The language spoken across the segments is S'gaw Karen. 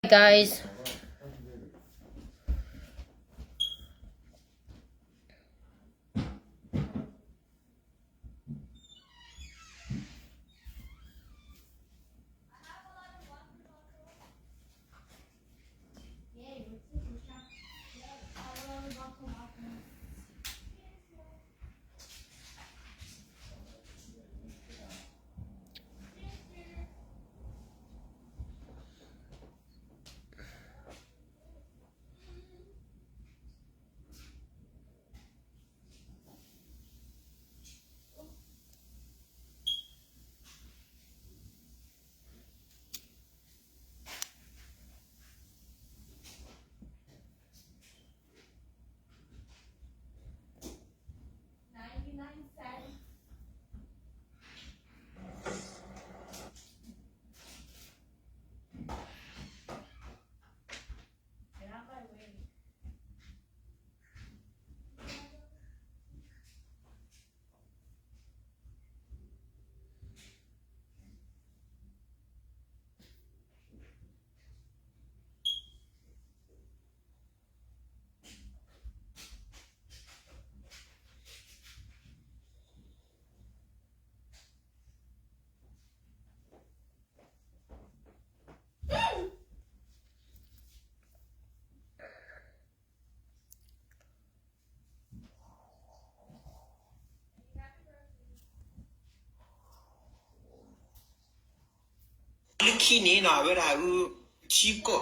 Bye, guys. Liki ni na wera u chiko.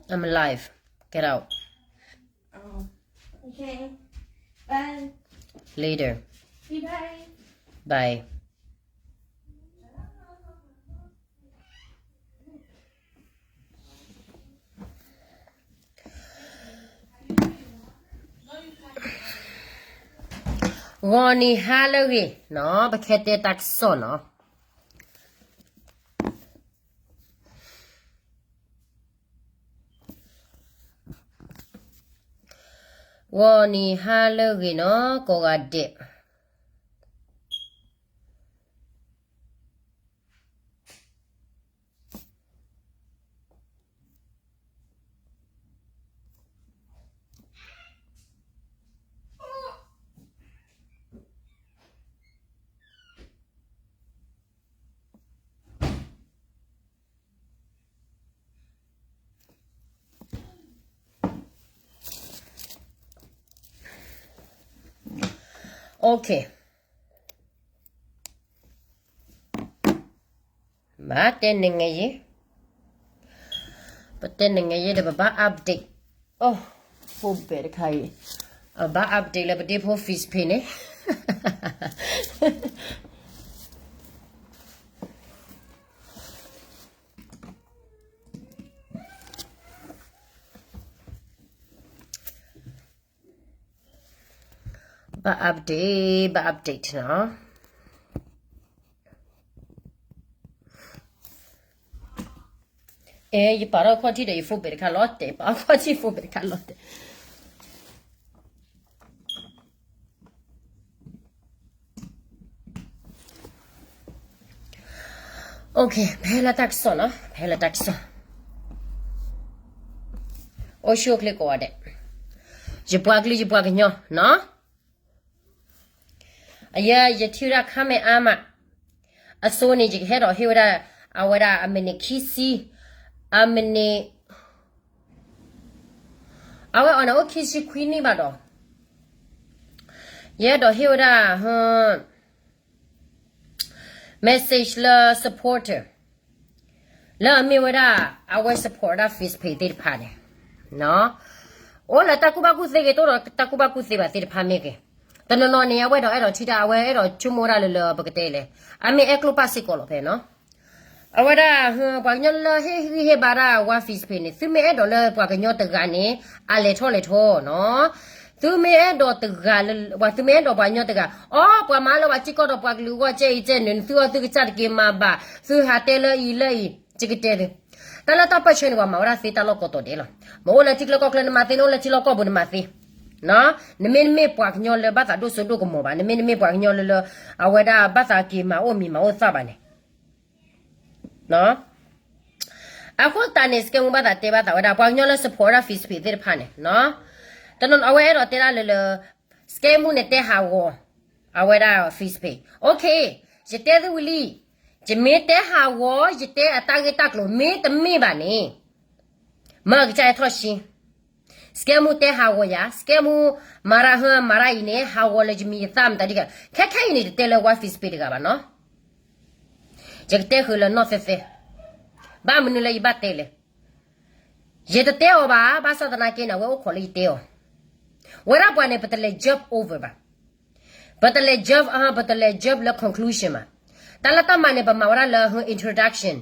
I'm alive. Get out. Later. Bye. Ghiၤနံၤဟါလၢအဂ့ၤနီၤ, ပကဟဲတဲတၢ်ကစီၣ်နီၤ. ဂီၤနံၤဟါလၢအဂ့ၤနီၤ ကိးဂၤဒဲး. Okay. ဘၣ်တဲနငဲယဲ, ပတဲနငဲယဲဒီး ပဘၣ် update. အိၣ်, phone bill တခါအံၤ, အဘၣ် update လၢပဒ့ဖိ Fizz Pay န့ၣ်. ဘၣ် update, ဘၣ် update နီၤ. အဲ ယပာ်ထီၣ်ခီၣ်ထံးဒီး ယ phone bill တခါလီၤတဲာ်, ပာ်ခီၣ်ထံး phone bill တခါလီၤတဲာ်. Okay, ဖဲလၢတၢ်ကစီၣ်နီၤ, ဖဲလၢတၢ်ကစီၣ်. အိၣ်ဆူၣ်အိၣ်ချ့ကိးဂၤဒဲး, ယပှၤကလုာ်ယပှၤကညီနီၤ. အယဲ ယထံၣ်ဝဲဒၣ် comment အါမး, အစိန့ၣ် ယကဟဲဒီးဟ့ၣ်ဝဲဒၣ် အဝဲဒၣ်အမံးနံးခံဆံ, အမံးနံး, အဝဲအီၤန့ၣ်အိၣ်ခံဆံခွံနံၣ်ဘၣ်ဒီး, ယအဲၣ်ဒိးဟ့ၣ်ဝဲဒၣ် message လၢ supporter လၢအမ့ၢ်ဝဲဒၣ် အဝဲ support ဒၣ် Fizz Pay သ့ၣ်တဖၣ်န့ၣ်, နီၤ. အိၣ်လၢတၢ်ကူၣ်ဘၣ်ကူၣ်သ့ဂ့ၤ တအိၣ်ဒီးတၢ်ကူၣ်ဘၣ်ကူၣ်သ့ဘၣ်သ့ၣ်တဖၣ်မ့ၢ်ဂ့ၤ, တနီၤနီၤန့ၣ် အဝဲဒီးအဲၣ်ဒိးထံၣ်တၢ် အဝဲအဲၣ်ဒိးဆိကမိၣ်ဒၣ်လၢလၢပကတဲလဲၣ်, အမ့ၢ်အဲၣ်ကျိၣ်ပၢ်စ့ၢ်ကီးလီၤဖဲနီၤ. အဝဲဒၣ် ပှၤကညီလၢဟ့ၣ်ဂံၢ်ဟ့ၣ်ဘါဒၣ် One Fist Page န့ၣ် သုမ့ၢ်အဲၣ်ဒိးလၢပှၤကညီတဂၤန့ၣ် အလဲၤထီၣ်လဲၤထီနီၤ. သုမ့ၢ်အဲၣ်ဒိးတဂၤလၢ ပှၤသုမ့ၢ်အဲၣ်ဒိးပှၤကညီတဂၤ, အိ ပှၤမၤလၢပှၤစ့ၢ်ကီးဒီးပှၤကလုာ်အဂီၢ် ကဲအံၤကဲနုၤ နသုအီၣ်သုကစၢ်တက့ၤမၤဘၣ်, သုဟးတဲလၢအံၤလၢအံၤ ယကတဲသု, တၢ်လၢတၢ်ပၢၢ်ဆၢန့ၣ် ပှၤမၤဝဲဒၣ်သ့တၢ်လီၢ်ကိးတီၤဒဲးလီၤ. မ့ၢ်အိၣ်လၢထံချၢကီၢ်ချၢ နမၤသ့, နအိၣ်လၢထံလီၢ်ကီၢ်ပူၤ နမၤသ့. နမ့တမ့ၢ်ပှၤကညီလၢဘၣ်သးဒိၣ်စိဒိၣ်ကမီၤဘၣ်, နမ့တမ့ၢ်ပှၤကညီလၢလၢ အဝဲဒၣ်ဘၣ်သးက့ၤမၤအိၣ်မံၤမၤအိၣ်သၣ်ဘၣ်န့ၣ် အဃိသတးန့ၣ် စကဲမူဘၣ်သးတဲဘၣ်သးဝဲဒၣ် ပှၤကညီလၢ support ဝဲဒၣ် Fizz Page သ့ၣ်တဖၣ်န့ၣ်, တနီၤအဝဲအဲၣ်ဒိးတဲဒၣ်လၢလၢ စကဲမူန့ၣ်တဲဟးဂီၤ အဝဲဒၣ် Fizz Page, okay, ယတဲသုဝံၤလံ, ယမ့ၢ်တဲဟးဂီၤ ယတဲအတၢ်ဂ့ၢ်တၢ်ကျိၤ မ့တမ့ၢ်ဘၣ်န့ၣ် မၢကစၢ်ဟဲထီၣ်ရှ့ စကဲမူတဲဟးဂီၤယၤ, စကဲမူမၤရၢဟၢမၤရၢအံၤန့ၣ် ဟးဂီၤလၢယမံၤယသၣ်မတၤဒ်က, ခဲခဲအံၤန့ၣ် တတဲလၢ One Fizz Page တဂၤဘၣ်နီၤ. ယကတဲဃုာ်လၢနီၢ်သဲသဲ, ဘၣ်မနုၤလၢယဘၣ်တဲလဲၣ်. ယတတဲအီၤဘၣ်, ဘၣ်ဆၣ်သနာ်က့န့ၣ် အဝဲအိၣ်ခိးလၢယတဲအီၤ, ဝဲဒၣ်ပှၤန့ၣ် ပတလဲၤ jump over ဘၣ်, ပတလဲၤ jump, ပတလဲၤ jump လၢ conclusion ဘၣ်. တၢ်လၢတၢ်မၤန့ၣ် ပမၤဝဲဒၣ်လၢ introduction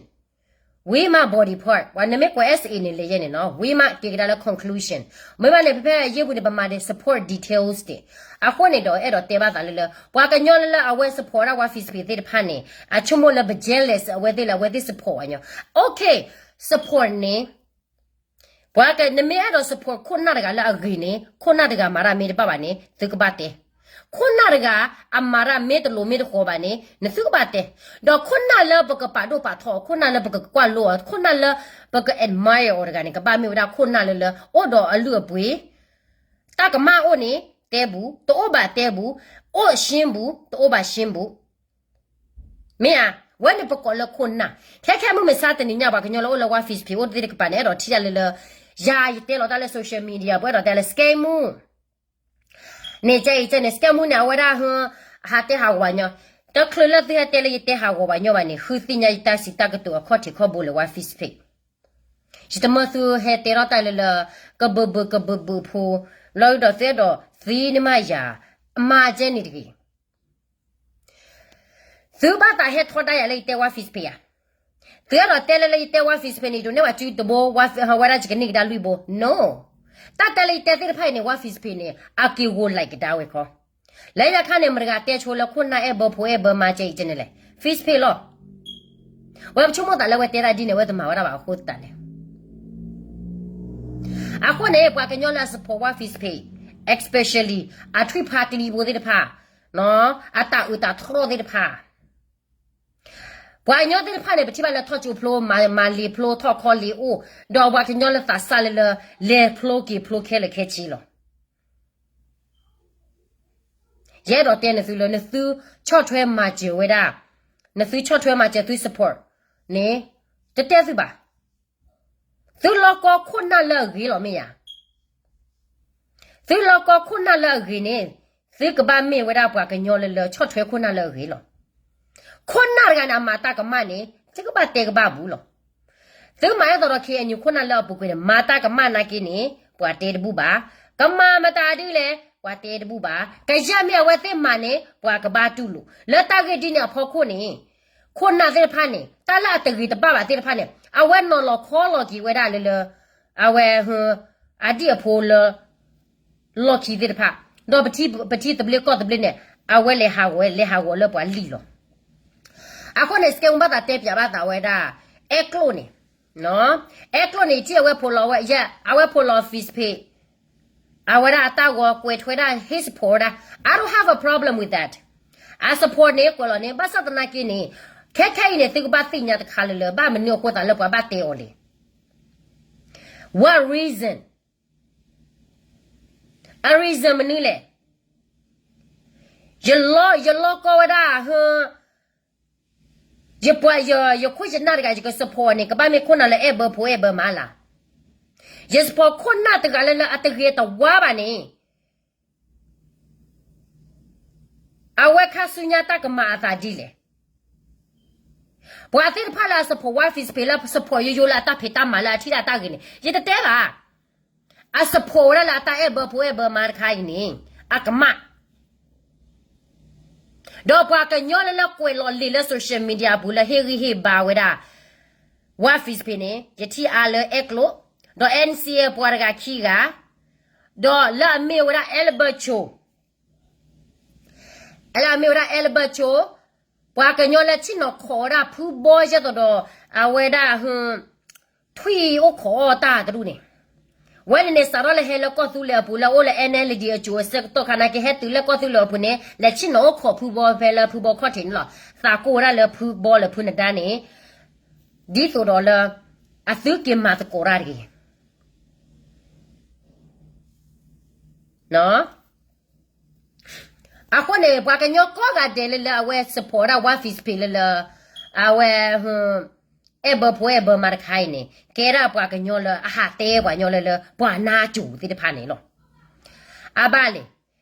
ဝံၤမး body part, ပှၤနမ့ၢ်ကွဲး essay န့ၣ် လဲၤယဲန့ၣ်နီၤ, ဝံၤမးက့ၤကဒါလၢ conclusion, မ့ၢ်ဘၣ်န့ၣ် ဖဲဖဲအယ့ၢ်ပူၤန့ၣ် ပမၤဒီး support details တ့ၢ်. အဃိန့ၣ်ဒီး အဲၣ်ဒိးတဲဘၣ်သးလၢလၢ ပှၤကညီလၢလၢအဝဲ support ဒၣ် One Fizz Page သ့ၣ်တဖၣ်န့ၣ် အဆိကမိၣ်လၢပ jealous အဝဲသ့ၣ်လၢအဝဲသ့ၣ် support ဝဲညီ, okay, support န့ၣ် ပှၤက နမ့ၢ်အဲၣ်ဒိး support ခိၣ်နၢ်တဂၤလၢအဂ့ၤန့ၣ် ခိၣ်နၢ်တဂၤမၤတၢ်မ့ၢ်တဘၣ်ဘၣ်န့ၣ် သုကဘၣ်တဲ, ခိၣ်နၢ်တဂၤ အမၤတၢ်မ့ၢ်တလိၤမ့ၢ်တဃီၤဘၣ်န့ၣ် နသုကဘၣ်တဲ, ဒီးခိၣ်နၢ်လၢပကပာ်ဒိၣ်ပာ်ထီအီၤ, ခိၣ်နၢ်လၢပကကွၢ်လိအီၤ, ခိၣ်နၢ်လၢပက admire အီၤတဂၤန့ၣ် ကဘၣ်မ့ၢ်ဝဲဒၣ်ခိၣ်နၢ်လၢလၢ အိၣ်ဒီးအလုၢ်အပှ့ၤ, တၢ်ကမၣ်အိၣ်န့ၣ် တဲဘူး, တအိၣ်ဘၣ်တဲဘူး, အိၣ်ရှ့ဘူး, တအိၣ်ဘၣ်ရှ့ဘူး မ့ၢ်ဧါ, ဝဲန့ၣ်ပကိးလၢခိၣ်နၢ်. ခဲခဲမုၢ်မဆါတနံၤညါ ပှၤကညီလၢအိၣ်လၢ One Fizz Page အိၣ်သ့ၣ်တကပၤန့ၣ် အဲၣ်ဒိးထံၣ်တၢ်လၢလၢ ယၤယတဲလီၤတၢ်လၢ social media ပှၤအဲၣ်ဒိးတဲလၢ စကဲမူ န့ၣ် ကဲအံၤကဲန့ၣ် စကဲမူန့ၣ် အဝဲဒၣ်ဟ ဟးတဲဟးဂီၤညီ, တချုးလၢသုဟဲတဲလၢယတဲဟးဂီၤပှၤညီဘၣ်န့ၣ် ဃုသ့ၣ်ညါယတၢ်စံးတၢ်ကတိၤအခီၣ်ထံးခီၣ်ဘိလၢ One Fizz Page. ယတမၢသုဟဲတဲထီၣ်တၢ်လၢလၢ ကဘုးဘုးကဘုးဘုးဖိ, လီၤဒီးသုအဲၣ်ဒိးသံန့ၢ်မးယၤ, အမၤကဲန့ၣ်တဂ့ၤ. သုဘၣ်သးဟဲထီဒါယၤလၢယတဲ One Fizz Page ဧါ. သုအဲၣ်ဒိးတဲလၢလၢယတဲ One Fizz Page န့ၣ် ဒိးန့ၢ်ဝဲစုတဘိ ဝဲဒၣ်ယကန့ၢ်ကဒါလွံၢ်ဘိ, no. တၢ်တဲလၢယတဲသ့ၣ်တဖၣ်အံၤန့ၣ် One Fizz Page န့ၣ် အက့ၤဂိၤ like ကဒါဝဲခီ. လၢယခါန့ၣ် မတဂၤတဲဆိလၢခိၣ်နၢ်အဲၣ်ဘၢဖိအဲၣ်ဘၢမါကဲအံၤကဲန့ၣ်လဲၣ်, Fizz Page လီၤ. ဝဲပဆိကမိၣ်သးလၢဝဲတဲဒၣ်ဒ်န့ၣ် ဝဲတမၤဝဲဒၣ်ဘၣ်အဃိသတးလဲၣ်. အဃိန့ၣ် ပှၤကညီလၢအ support One Fizz Page, especially အထွံၣ်ဖါကျံဖိသ့ၣ်တဖၣ်, အတၢ်အုးတၢ်ထီၣ်သ့ၣ်တဖၣ်, ပှၤကညီသ့ၣ်တဖၣ်န့ၣ် ပထံၣ်ဘၣ်လၢထီၣ်ကၠိဖျိ မၤလ့ၤဖျိ ထီၣ်ခီလ့ၤအိၣ်, ဒီးပှၤကညီလၢသးစၢ်လၢလၢ လဲၤဖျိက့ၤဖျိခဲလၢာ်ခဲဆ့လီၤ. ယအဲၣ်ဒိးတဲနသုလၢ နသုဆီၣ်ထွဲမၤစၢၤဝဲဒၣ်, နသုဆီၣ်ထွဲမၤစၢၤသု support န့ၣ် တတဲသုဘၣ်. သုလီၢ်ကီခိၣ်နၢ်လၢအဂ့ၤလီၤမ့ၢ်ဧါ. သုလီၢ်ကီခိၣ်နၢ်လၢအဂ့ၤန့ၣ် သုကဘၣ်မ့ၢ်ဝဲဒၣ်ပှၤကညီလၢလၢ ဆီၣ်ထွဲခိၣ်နၢ်လၢအဂ့ၤလီၤ. ခိၣ်နၢ်တဂၤန့ၣ် အမၤတၢ်ကမၣ်န့ၣ် သုကဘၣ်တဲကဘၣ်ဘူးလီၤ. သုမၤအဲၣ်သိးဒီး ခ့ၣ်အဲၣ်ယူၣ် ခိၣ်နၢ်လၢအပူၤကွံာ်န့ၣ် မၤတၢ်ကမၣ်နာ်က့န့ၣ် ပှၤတဲတဘူးဘၣ်. ကမၤမတၤဒ်လဲၣ် ပှၤတဲတဘူးဘၣ်. ကယဲၢ်မ့ၢ်အဝဲသ့ၣ်မၤန့ၣ် ပှၤကဘၣ်တူၢ်လိာ်. လၢတၢ်ဂ့ၢ်ဒ်န့ၣ်အဖီခိၣ်န့ၣ် ခိၣ်နၢ်သ့ၣ်တဖၣ်န့ၣ် တၢ်လၢအတဂ့ၤတဘၣ်ဘၣ်သ့ၣ်တဖၣ်န့ၣ် အဝဲနီၤလီၤခီလီၤက့ၤဝဲဒၣ်လၢလၢ အဝဲ အဒံၣ်အဖိလၢ လီၢ်ခံသ့ၣ်တဖၣ်, ဒီးပထံသဘျ့ကီၢ်သဘျ့န့ၣ် အဝဲလဲၤဟးဂီၤ လဲၤဟးဂီၤလၢပှၤလံၢ်လီၤ. အဃိန့ၣ် စကဲမူဘၣ်သးတဲပၠးဘၣ်သးဝဲဒၣ် အဲၣ်ကျိၣ်န့ၣ်, အဲၣ်ကျိၣ်န့ၣ် ယထံၣ်အဝဲဖိးလီၤဝဲ ယဲ အဝဲဖိးလီၤ Fizz Page အဝဲဒၣ်အတၢ်ဂီၤကွဲးထွဲဒၣ် his support ဒၣ် I don't have a problem with that. အ support န့ၣ် ကွဲးလီၤန့ၣ် ဘၣ်ဆၣ်သနာ်က့န့ၣ် ခဲခဲအံၤန့ၣ် သုကဘၣ်သ့ၣ်ညါတခါလၢလၢ ဘၣ်မနုၤအဃိသတးလၢပှၤဘၣ်တဲအီၤလဲၣ်. What reason? အ reason မနုၤလဲၣ်. ယလီၢ်ကီဝဲဒၣ်ဟ ယပှၤ ယခိၣ်ယနၢ်တဂၤ ယက support န့ၣ် ကဘၣ်မ့ၢ်ခိၣ်နၢ်လၢအဲၣ်ဘၢဖိအဲၣ်ဘၢမါလၢ်. ယ support ခိၣ်နၢ်တဂၤလၢလၢအတဂ့ၤတဝါဘၣ်န့ၣ် အဝဲခါဆူညါတၢ်ကမၤအသးဒ်လဲၣ်. ပှၤသ့ၣ်တဖၣ်လၢအ support One Fizz Page လၢ support ယိယိလၢအတၢ်ဖံးတၢ်မၤလၢအထံၣ်ဒၣ်တၢ်ဂ့ၤန့ၣ် ယတတဲဘၣ်. အ support ဝဲဒၣ်လၢအတၢ်အဲၣ်ဘၢဖိအဲၣ်ဘၢမါတခါအံၤန့ၣ် အကမၣ် ဒီးပှၤကညီလၢလၢကွဲးလီၤလံာ်လၢ social media အပူၤလၢဟ့ၣ်ဂံၢ်ဟ့ၣ်ဘါဝဲဒၣ် ဝါ Fizz ဖံန့ၣ် ယထံၣ်အါလၢအဲၣ်ကျိၣ်, ဒီး N C A ပှၤတဂၤခံဂၤ, ဒီးလၢအမ့ၢ်ဝဲဒၣ် အဲလဘၢၣ်ဆိ လၢအမ့ၢ်ဝဲဒၣ် အဲလဘၢၣ်ဆိ, ပှၤကညီလၢဆ့ၣ်နီၤခိးဝဲဒၣ်ဖုဘီယဲၢ်သိးဒီး အဝဲဒၣ် ထွံၣ်အိၣ်ခိးအီၣ်တၢ်တဒူၣ်န့ၣ်, ဝဲန့ၣ်န့ၣ် စးထီၣ်လၢဟဲလၢကီၢ်သူလ့ၤအပူၤလၢအအိၣ်လၢ N L D အစိၤအဆၢကတီၢ်ခါနာ်က့ ဟဲတုၤလၢကီၢ်သူလ့ၤအပူၤန့ၣ် လဲၤဆ့ၣ်နီၤအိၣ်ခိးဖုဘီဖဲလၢဖုဘီခီၣ်ထံးန့ၣ်လီၤ. သးကိၢ်ဝဲဒၣ်လၢဖုဘီလၢဖုနဒါန့ၣ် ဒ်သိးဒီးလၢ အသုက့ၤမၤသကိးတၢ်တဂ့ၤ. အဃိန့ၣ် ပှၤကညီကိးဂၤဒဲးလၢလၢအဝဲ support ဒၣ်ဝါ Fizz ဖံလၢလၢ အဝဲ အဲၣ်ဘၢဖိအဲၣ်ဘၢမါတခါအံၤန့ၣ် ကဲဒၣ်ပှၤကညီလၢအဟးတဲပှၤကညီလၢလၢ ပှၤနါစိၤသ့ၣ်တဖၣ်န့ၣ်လီၤ. အဘၣ်လဲၣ်,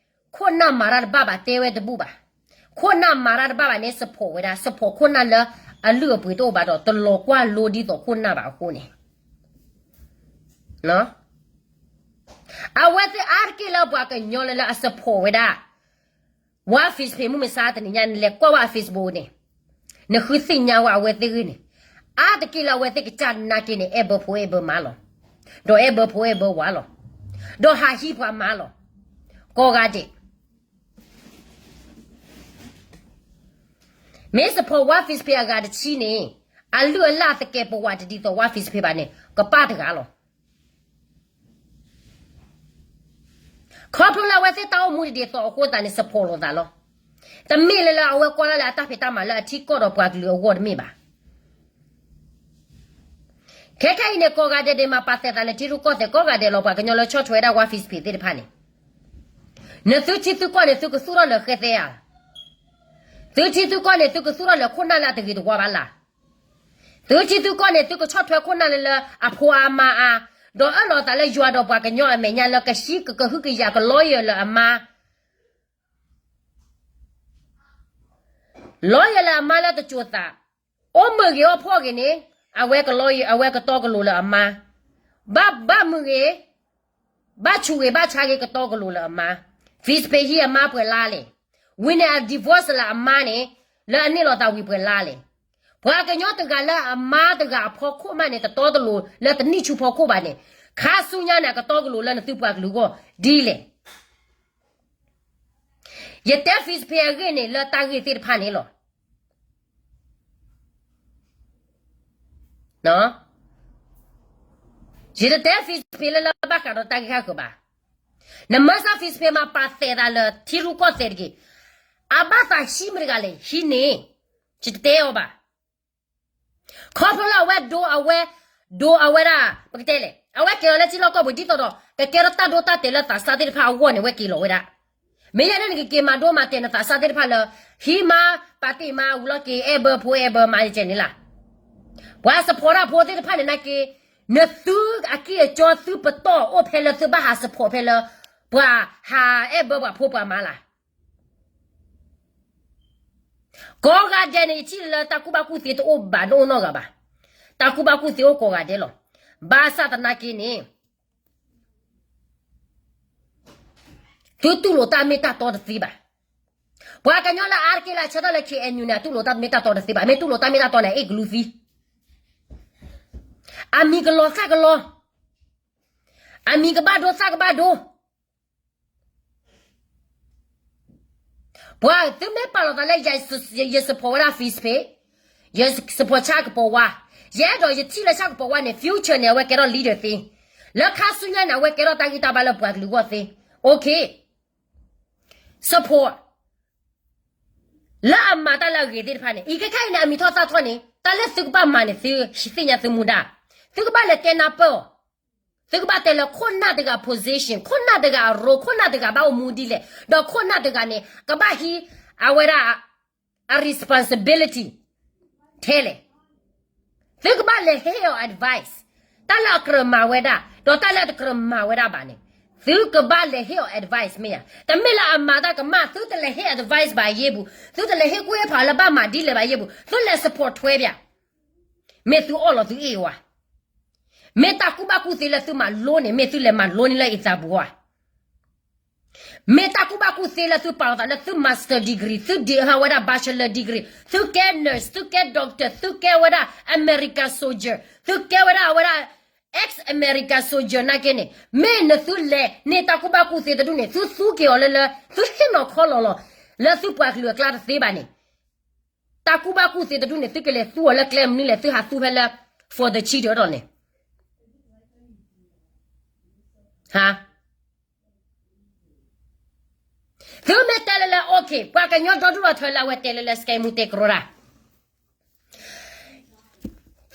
ခိၣ်နၢ်မၤတၢ်တဘၣ်ဘၣ်တဲဝဲတဘူၣ်ဘၣ်. ခိၣ်နၢ်မၤတၢ်တဘၣ်ဘၣ်န့ၣ် support ဝဲဒၣ် support ခိၣ်နၢ်လၢအလုၢ်အပှ့ၤတအိၣ်ဘၣ်ဒီး တလီၤကွၢ်လိဒ်သိးခိၣ်နၢ်ဘၣ်အဃိန့ၣ် အဝဲသ့ၣ်အါတက့ၢ်လၢပှၤကညီလၢလၢအ support ဝဲဒၣ် ဝါ Fizz ဖံမုၢ်မဆါတနံၤညါ နလဲၤကွၢ်ဝဲအ Facebook န့ၣ် နဃုသ့ၣ်ညါဝဲအဝဲသ့ၣ်ဂ့ၢ်န့ၣ် အါတက့ၢ်လၢအဝဲသ့ၣ်ကစၢ်နာ်က့န့ၣ် အဲၣ်ဘၢဖိအဲၣ်ဘၢမါလီၤ. ဒီးအဲၣ်ဘၢဖိအဲၣ်ဘၢဝၤလီၤ. ဒီးဟးဟံးပှၤမါလီၤ. ကိးဂၤဒဲး မ့ၢ် support ဝါ Fizz ဖံအဂၤတဆံန့ၣ် အလုၢ်အလၢ်သကဲးပဝးတဒ်သိးဝါ Fizz ဖံဘၣ်န့ၣ် ကပၣ်တဂၤလီၤ. ခီဖျိလၢအဝဲသ့ၣ်တၢ်အိၣ်မူတဒ်သိးအဃိသတးန့ၣ် support လိာ်သးလီၤ. တမ့ၢ်လၢလၢအဝဲကွၢ်လၢ်လၢအတၢ်ဖံးတၢ်မၤလၢအထံကီၢ်ဒီးပှၤကလုာ်အဂီၢ်တမ့ၢ်ဘၣ်. ခဲခဲအံၤန့ၣ် ကိးဂၤဒဲးဒဲးမၤပာ်သဲးသးလၢထံရူၢ်ကီၢ်သဲးကိးဂၤဒဲးလီၤ. ပှၤကညီလၢဆီၣ်ထွဲဝဲဒၣ်ဝါ Fizz ဖံသ့ၣ်တဖၣ်န့ၣ် နသုထံသုကီၢ်န့ၣ် သုကသူၣ်ထီၣ်လၢဃဲသဲဧါ. သုထံသုကီၢ်န့ၣ် သုကသူၣ်ထီၣ်လၢခိၣ်နၢ်လၢအတဂ့ၤတဝါဘၣ်လၢ်. သုထံသုကီၢ်န့ၣ် သုကဆီၣ်ထွဲခိၣ်နၢ်လၢလၢအဖိအါမါအါ, ဒီးအၢၣ်လီၤသးလၢယွၤဒီးပှၤကညီအမဲာ်ညါလၢကဟံးကဟုကယာ်ကလီယၢၤလၢအမါ လီယၢၤလၢအမါလၢတစိၤသး, အိၣ်မုာ်ဂ့ၤအိၣ်ဖှီၣ်ဂ့ၤန့ၣ်, အဝဲကလီ, အဝဲကတီကလိၤလၢအမါ, ဘၣ်ဘၣ်မုာ်ဂ့ၤ, ဘၣ်ဆူးဂ့ၤဘၣ်ဆါဂ့ၤကတီကလိၤလၢအမါ, Fizz ဖံဟံးအမါပှဲၤလါလဲၣ်, ဝံၤန့ၣ်အ divorce လၢအမါန့ၣ်, လၢအန့ၢ်လီၤသးဝံၤပှဲၤလါလဲၣ်, ပှၤကညီတဂၤလၢအမါတဂၤအဖီခိၣ်မးန့ၣ် တတီတလိၤလၢတနံၣ်ဆူဖီခိၣ်ဘၣ်န့ၣ်, ခါဆူညါန့ၣ် အကတီကလိၤလၢနသုပှၤကလုာ်အဂီၢ်ဒ်လဲၣ် ယတဲ Fizz ဖံအဂ့ၢ်န့ၣ် လၢတၢ်ဂ့ၢ်သ့ၣ်တဖၣ်န့ၣ်လီၤ. ယတတဲ Fizz ဖံလၢလၢဘၣ်ဃးဒီးတၢ်ဂ့ၢ်ခါဃၢၤဘၣ်. နမၤစၢ် Fizz ဖံမၤပာ်သဲးသးလၢထံရူၢ်ကီၢ်သဲးတဂ့ၤ. အဘၣ်သးဟံးမတၤတဂၤလဲၣ် ဟံးန့ၣ်, ယတတဲအီၤဘၣ်. ခီဖျိလၢအဝဲဒိအဝဲ, ဒိအဝဲဒၣ် ပကတဲလဲၣ်, အဝဲက့ၤလီၤလၢထံလီၢ်ကီၢ်ပူၤဒ်သိးဒီး ကကဲထီၣ်တၢ်ဒိတၢ်တဲာ်လၢသးစၢ်သ့ၣ်တဖၣ်အဂီၢ်န့ၣ် အဝဲက့ၤလီၤဝဲဒၣ်. မ့ၢ်ယဲဒၣ်နကက့ၤမၤဒိမၤတဲာ်နသးစၢ်သ့ၣ်တဖၣ်လၢ ဟံးမါပာ်တ့ၢ်မါဝံၤလီၢ်က့ၤ အဲၣ်ဘၢဖိအဲၣ်ဘၢမါန့ၣ်လၢ်. ပှၤ support ဖိသ့ၣ်တဖၣ်န့ၣ်နာ်က့, နသုအကံၢ်အကီသုပတီၢ်အိၣ်ဖဲလၢသုဘၣ်ဟး support ဖဲလၢ ပှၤဟးအဲၣ်ဘၢပှၤဖိပှၤမါလၢ်. ကိးဂၤဒဲးန့ၣ် ယထံၣ်လၢတၢ်ကူၣ်ဘၣ်ကူၣ်သ့တအိၣ်ဘၣ် တအိၣ်နီတဂၤဘၣ်. တၢ်ကူၣ်ဘၣ်ကူၣ်သ့အိၣ်ကိးဂၤဒဲးလီၤ. ဘၣ်ဆၣ်သနာ်က့န့ၣ် သုတူၢ်လိာ်တၢ်မ့ၢ်တၢ်တီတသ့ဘၣ်. ပှၤကညီလၢအါတက့ၢ်လၢအဆၢထၢၣ်လၢ K N U န့ၣ် အတူၢ်လိာ်တၢ်မ့ၢ်တၢ်တီတသ့ဘၣ်. မ့ၢ်တူၢ်လိာ်တၢ်မ့ၢ်တၢ်တီန့ၣ် အ့ၣ်ကလူသံ, အမံၤကလီၤသၣ်ကလီ, အမံၤကဘၣ်ဒိသၣ်ကဘၣ်ဒိ ပှၤသုမ့ၢ်ပာ်လီၤသးလၢ ယ support ဝဲဒၣ် Fizz ဖံ, ယ support ဆၣ်ကပီၤဝါ, ယအဲၣ်ဒိးယထံၣ်လၢဆၣ်ကပီၤဝါန့ၣ် future န့ၣ် အဝဲကဲထီၣ် leader သ့, လၢခါဆူညါန့ၣ် အဝဲကဲထီၣ်တၢ်ဂံၢ်တၢ်ဘါလၢပှၤကလုာ်အဂီၢ်သ့, OK, support လၢအမၤတၢ်လၢအဂ့ၤသ့ၣ်တဖၣ်န့ၣ်, အံၤခဲခါအံၤန့ၣ် အမံၤထီၣ်သၣ်ထီၣ်န့ၣ် တၢ်လၢသုကဘၣ်မၤန့ၣ် သုသ့ၣ်ညါသုမူဒါ, သုကဘၣ်လဲၤတဲနၢ်ပၢၢ်အီၤ, သုကဘၣ်တဲလၢခိၣ်နၢ်တဂၤ position, ခိၣ်နၢ်တဂၤအ role, ခိၣ်နၢ်တဂၤဘၣ်အိၣ်မူဒ်လဲၣ်, ဒီးခိၣ်နၢ်တဂၤန့ၣ် ကဘၣ်ဟံးအဝဲဒၣ် အ responsibility ထဲလဲၣ်. သုကဘၣ်လဲၤဟ့ၣ်အီၤ advice, တၢ်လၢအကြၢးမၤဝဲဒၣ် ဒီးတၢ်လၢအတကြၢးမၤဝဲဒၣ်ဘၣ်န့ၣ်, သုကဘၣ်လဲၤဟ့ၣ်အီၤ advice မ့ၢ်ဧါ. တမ့ၢ်လၢအမၤတၢ်ကမၣ် သုတလဲၤဟ့ၣ် advice ဘၣ်ယ့ၢ်ပူၤ, သုတလဲၤဟ့ၣ်ကူၣ်ဟ့ၣ်ဖးလၢဘၣ်မၤဒ်လဲၣ်ဘၣ်ယ့ၢ်ပူၤ, သုလဲၤ support ထွဲဘၣ်. မ့ၢ်သုအီၣ်လီၤသုအ့ၣ်ဝဲ, မ့ၢ်တၢ်ကူၣ်ဘၣ်ကူၣ်သ့လၢသုမၤလိန့ၣ် မ့ၢ်သုလဲၤမၤလိန့ၣ်လၢအံသးပူၤဧါ. မ့ၢ်တၢ်ကူၣ်ဘၣ်ကူၣ်သ့လၢသုပာ်လီၤသးလၢသု master degree, သုဒံးဟးဝဲဒၣ် bachelor degree, သုကဲ nurse, သုကဲ doctor, သုကဲဝဲဒၣ် America soldier, သုကဲဝဲဒၣ်အဝဲဒၣ် ex America soldier နာ်က့န့ၣ်, မ့ၢ်နသုလဲၤန့ၢ်တၢ်ကူၣ်ဘၣ်ကူၣ်သ့တဒူၣ်န့ၣ် သုသူက့ၤအီၤလၢလၢ သုဟ့ၣ်နီၤခီလီၤလီၤ လၢသုပှၤကလုာ်အကျါတသ့ဘၣ်န့ၣ်, တၢ်ကူၣ်ဘၣ်ကူၣ်သ့တဒူၣ်န့ၣ် သုကလဲၤသူအီၤလၢကျဲမနုၤလဲၣ်, သုဟးသူဖဲလၢ for the children အတီၢ်န့ၣ် ဟါ, သုမ့ၢ်တဲလၢလၢ okay, ပှၤကညီဒီဒူၣ်ဒီထၢလၢအဝဲတဲလၢလၢ စကဲမူ တဲကရီတၢ်,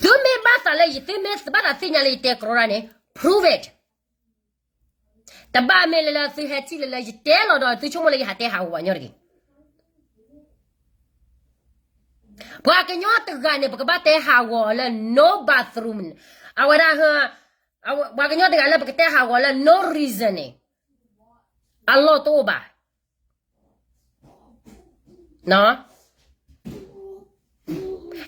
သုမ့ၢ်ဘၣ်သးလၢယ သုမ့ၢ်ဘၣ်သးသ့ၣ်ညါလၢယတဲကရီတၢ်န့ၣ် prove it. တဘၣ်မ့ၢ်လၢလၢသုဟဲထံၣ်လၢလၢယတဲလီၤဒီး သုဆိကမိၣ်လၢယဟးတဲဟးဂီၤပှၤကညီတဂ့ၤ. ပှၤကညီတဂၤန့ၣ် ပကဘၣ်တဲဟးဂီၤအီၤလၢ no bathroom, အဝဲဒၣ်, ပှၤကညီတဂၤလၢပကတဲဟးဂီၤလၢ no reason န့ၣ် အလီၢ်တအိၣ်ဘၣ်.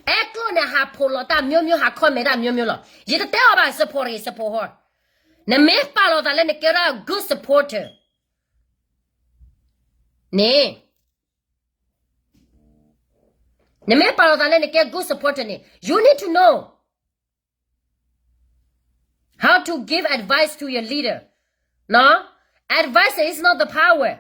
အဲၣ်ကျိၣ်န့ၣ် ဟးဖိးလီၤတၢ် မျိုးမျိုး, ဟး comment တၢ် မျိုးမျိုး လီၤ. ယတတဲအီၤဘၣ် support ဂ့ၤ support ဟီ, နမ့ၢ်ပာ်လီၤသးလၢနကဲဒၣ် good supporter န့ၣ်, နမ့ၢ်ပာ်လီၤသးလၢနကဲ good supporter န့ၣ် you need to know how to give advice to your leader. Advice is not the power.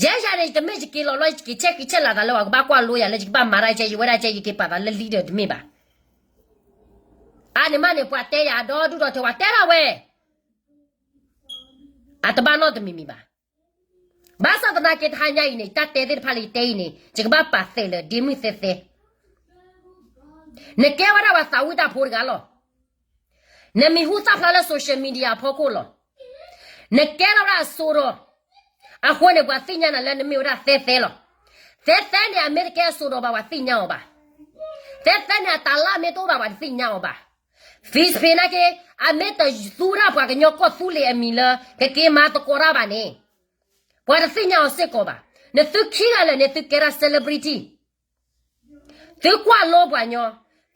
ယဲယၤန့ၣ် တမ့ၢ်ယက့ၤလီၤလီၤ ယက့ၤဆဲးဃံဆဲးလၤသးလၢပှၤကဘၣ်ကွၢ်လိယၤလၢယကဘၣ်မၤတၢ်ကဲ ယဝဲဒၣ်ကဲ ယက့ၤပာ်သးလၢ leader တမ့ၢ်ဘၣ်. အါန့ၣ်မးန့ၣ် ပှၤတဲယၤဒီဒူၣ်ဒီထၢ ပှၤတဲဒၣ်ဝဲ အတဘၣ်နီတမံၤမံၤဘၣ်. ဘၣ်ဆၣ်သနာ်က့ တဟါညါအံၤန့ၣ် တၢ်တဲသ့ၣ်တဖၣ်လၢယတဲအံၤန့ၣ် ယကဘၣ်ပာ်သဲးလၢ ဒ့မုၢ်သဲသဲ, နကဲဝဲဒၣ်ပှၤသးဝံၣ်တၢ်ဖိတဂၤလီၤ. နမံၤဟူသၣ်ဖျါလၢ social media အဖီခိၣ်လီၤ. နကဲထီၣ်ဝဲဒၣ်အစိဒီး, အဃိန့ၣ် ပှၤသ့ၣ်ညါနၤလၢနမ့ၢ်ဝဲဒၣ်သဲသဲလီၤ. သဲသဲန့ၣ် အမ့ၢ်တကဲအစိဒီးဘၣ် ပှၤသ့ၣ်ညါအီၤဘၣ်. သဲသဲန့ၣ် အတၢ်လၢအမ့ၢ်တအိၣ်ဘၣ် ပှၤတသ့ၣ်ညါအီၤဘၣ်. Facebook နာ်က့ အမ့ၢ်တသူဝဲဒၣ်ပှၤကညီကီၢ်သူလ့ၤအမံၤလၢ ကက့ၤမၤသကိးတၢ်ဘၣ်န့ၣ် ပှၤတသ့ၣ်ညါအီၤစ့ၢ်ကီးဘၣ်. နသုခံဂၤလၢာ်န့ၣ် သုကဲထီၣ် celebrity, သုကွၢ်လိပှၤကညီ,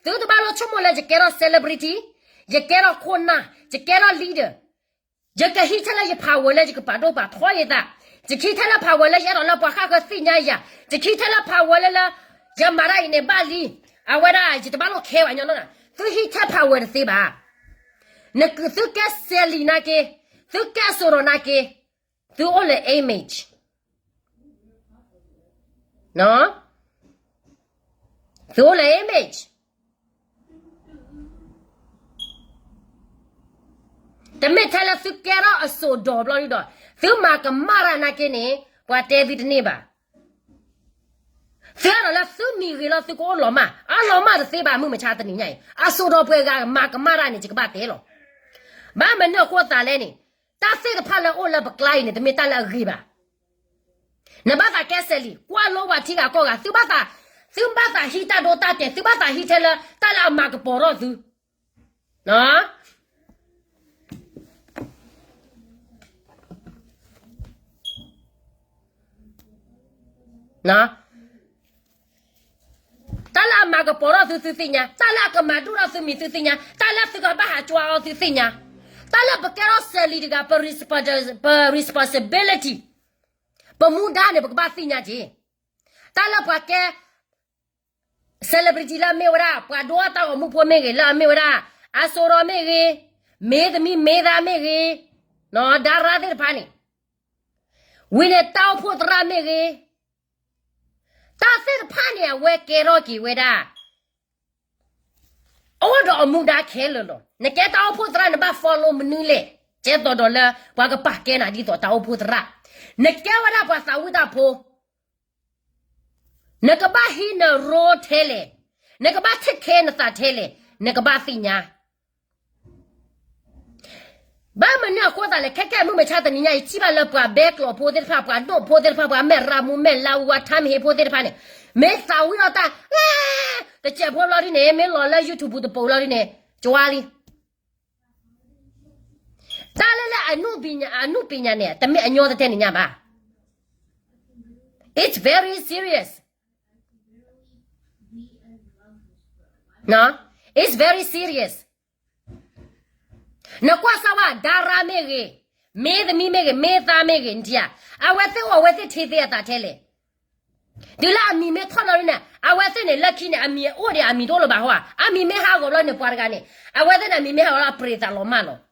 သုတဘၣ်လိၣ်ဆိကမိၣ်လၢယကဲထီၣ် celebrity, ယကဲထီၣ်ခိၣ်နၢ်, ယကဲထီၣ် leader, ယကဟံးထဲလၢယ power လၢယကပာ်ဒိၣ်ပာ်ထီယသး, ယကဟံးထဲလၢ power လၢယအဲၣ်ဒိးလၢပှၤဃၣ်ဃၢသ့ၣ်ညါယၤ, ယကဟံးထဲလၢ power လၢလၢ ယမၤတၢ်အံၤန့ၣ်ဘၣ်လံ, အဝဲဒၣ် ယတဘၣ်လိၣ်ခဲပှၤကညီနီတဂၤ, သုဟံးထဲ power တသ့ဘၣ်. နသုကဲစဲးလံနာ်က့, သုကဲစိၤဒီးနာ်က့, သုအိၣ်လၢ image, သုအိၣ်လၢ image. တမ့ၢ်ထဲလၢသုကဲထီၣ်အစိၤဒီးဘျီဒုဒီး, သုမၤကမၣ်တၢ်နာ်က့န့ၣ် ပှၤတဲသုတန့ၢ်ဘၣ်. သုအဲၣ်ဒိးလၢသုမံၤဂ့ၤလီၤ သုကအိၣ်လီၤမၢ်, အလီၤမၢ်တသ့ဘၣ် မုၢ်မဆါတနံၤညါအံၤ အစိၤဒီးပှဲၤဂၤမၤကမၣ်တၢ်န့ၣ် ယကဘၣ်တဲလီၤ. ဘၣ်မနုၤအဃိသးလဲၣ်န့ၣ်, တၢ်သ့ၣ်တဖၣ်လၢအိၣ်လၢပကျါအံၤန့ၣ် တမ့ၢ်တၢ်လၢအဂ့ၤဘၣ်. နဘၣ်သးကဲစဲးလံ, ကွၢ်လိပှၤထံဂၤကီၢ်ဂၤ, သုဘၣ်သး, သုဘၣ်သးဟံးတၢ်ဒိတၢ်တဲာ်, သုဘၣ်သးဟံးထဲလၢ တၢ်လၢအမၤကပီၤထီၣ်သု တၢ်လၢအမၤကပီၤထီၣ်သု သုသ့ၣ်ညါ, တၢ်လၢအကမၤဒိၣ်ထီၣ်သု သုသ့ၣ်ညါ, တၢ်လၢသုကဘၣ်ဟးကွၢ်အီၤ သုသ့ၣ်ညါ, တၢ်လၢပကဲထီၣ်စဲးလံတဂၤ ပ responsibility, ပမူဒါန့ၣ် ပကဘၣ်သ့ၣ်ညါက့ၤ. Tale pwake celebrity လၢအမ့ၢ်ဝဲဒၣ် ပှၤဒိတၢ်ဂီၤမူဖိမ့ၢ်ဂ့ၤ, လၢအမ့ၢ်ဝဲဒၣ် အစိၤဒီးမ့ၢ်ဂ့ၤ, မ့တမံၤမ့သးမ့ၢ်ဂ့ၤ, ဒၤရါသ့ၣ်တဖၣ်န့ၣ်, ဝံၤန့ၣ် တၢ်အိၣ်ဖှိၣ်သရၣ်မ့ၢ်ဂ့ၤ, တၢ်သ့ၣ်တဖၣ်န့ၣ် အဝဲကဲထီၣ်က့ၤဝဲဒၣ် အိၣ်ဒီးအမူဒါခဲလၢာ်လီၤ. နကဲတၢ်အိၣ်ဖှိၣ်သရၣ် နဘၣ် follow မနုၤလဲၣ်, ကဲသိးဒီးလၢ ပှၤကပာ်ကဲနၤဒ်သိးတၢ်အိၣ်ဖှိၣ်သရၣ်, နကဲဝဲဒၣ်ပှၤသးဝံၣ်တၢ်ဖိ, နကဘၣ်ဟံးနရိထဲလဲၣ်, နကဘၣ် take care နသးထဲလဲၣ်, နကဘၣ်သ့ၣ်ညါ. ဘၣ်မနုၤအဃိသးလဲၣ်, ခဲကဲမုၢ်မဆါတနံၤညါအံၤ ယထံၣ်ဘၣ်လၢပှၤဘဲကျိာ်ဖိသ့ၣ်တဖၣ်, ပှၤဒိၣ်ဖိသ့ၣ်တဖၣ်, ပှၤမဲၢ်ရၤမူမဲၢ်လါအူဝါ ထါမဟ့ဖိသ့ၣ်တဖၣ်န့ၣ်, မ့ၢ်သးဝံၣ်ဒီးတၢ် တစဲးဖိဘျီဒ်န့ၣ်, မ့ၢ်လီၤလၢ YouTube တပိၤဘျီဒ်န့ၣ်, ကၠွါလံ. တၢ်လၢလၢ အနုပညာန့ၣ် တမ့ၢ်အညီတတဲနံၤညါဘၣ်. It's very serious. It's very serious. နကွၢ်စၢ်ဝဲ ဒါရါမ့ၢ်ဂ့ၤ, မ့ၢ်သမံမ့ၢ်ဂ့ၤ, မ့ၢ်သးမ့ၢ်ဂ့ၤ, နထံၣ်ဧါ, အဝဲသ့ၣ်အိၣ် အဝဲသ့ၣ်ထံၣ်သ့အသးထဲလဲၣ်. တုၤလၢအမံၤမ့ၢ်ထီၣ်လီၤန့ၣ် အဝဲသ့ၣ်န့ၣ် လၢခံန့ၣ် အမံၤအိၣ်ဒီးအမံၤတအိၣ်လၢၤဘၣ်ဟီဧါ. အမံၤမ့ၢ်ဟးဂီၤဘျီန့ၣ် ပှၤတဂၤန့ၣ် အဝဲသ့ၣ်န့ၣ် အမံၤမ့ၢ်ဟးဂီၤလီၤ အပြ့သးလီၤမၢ်လီၤ.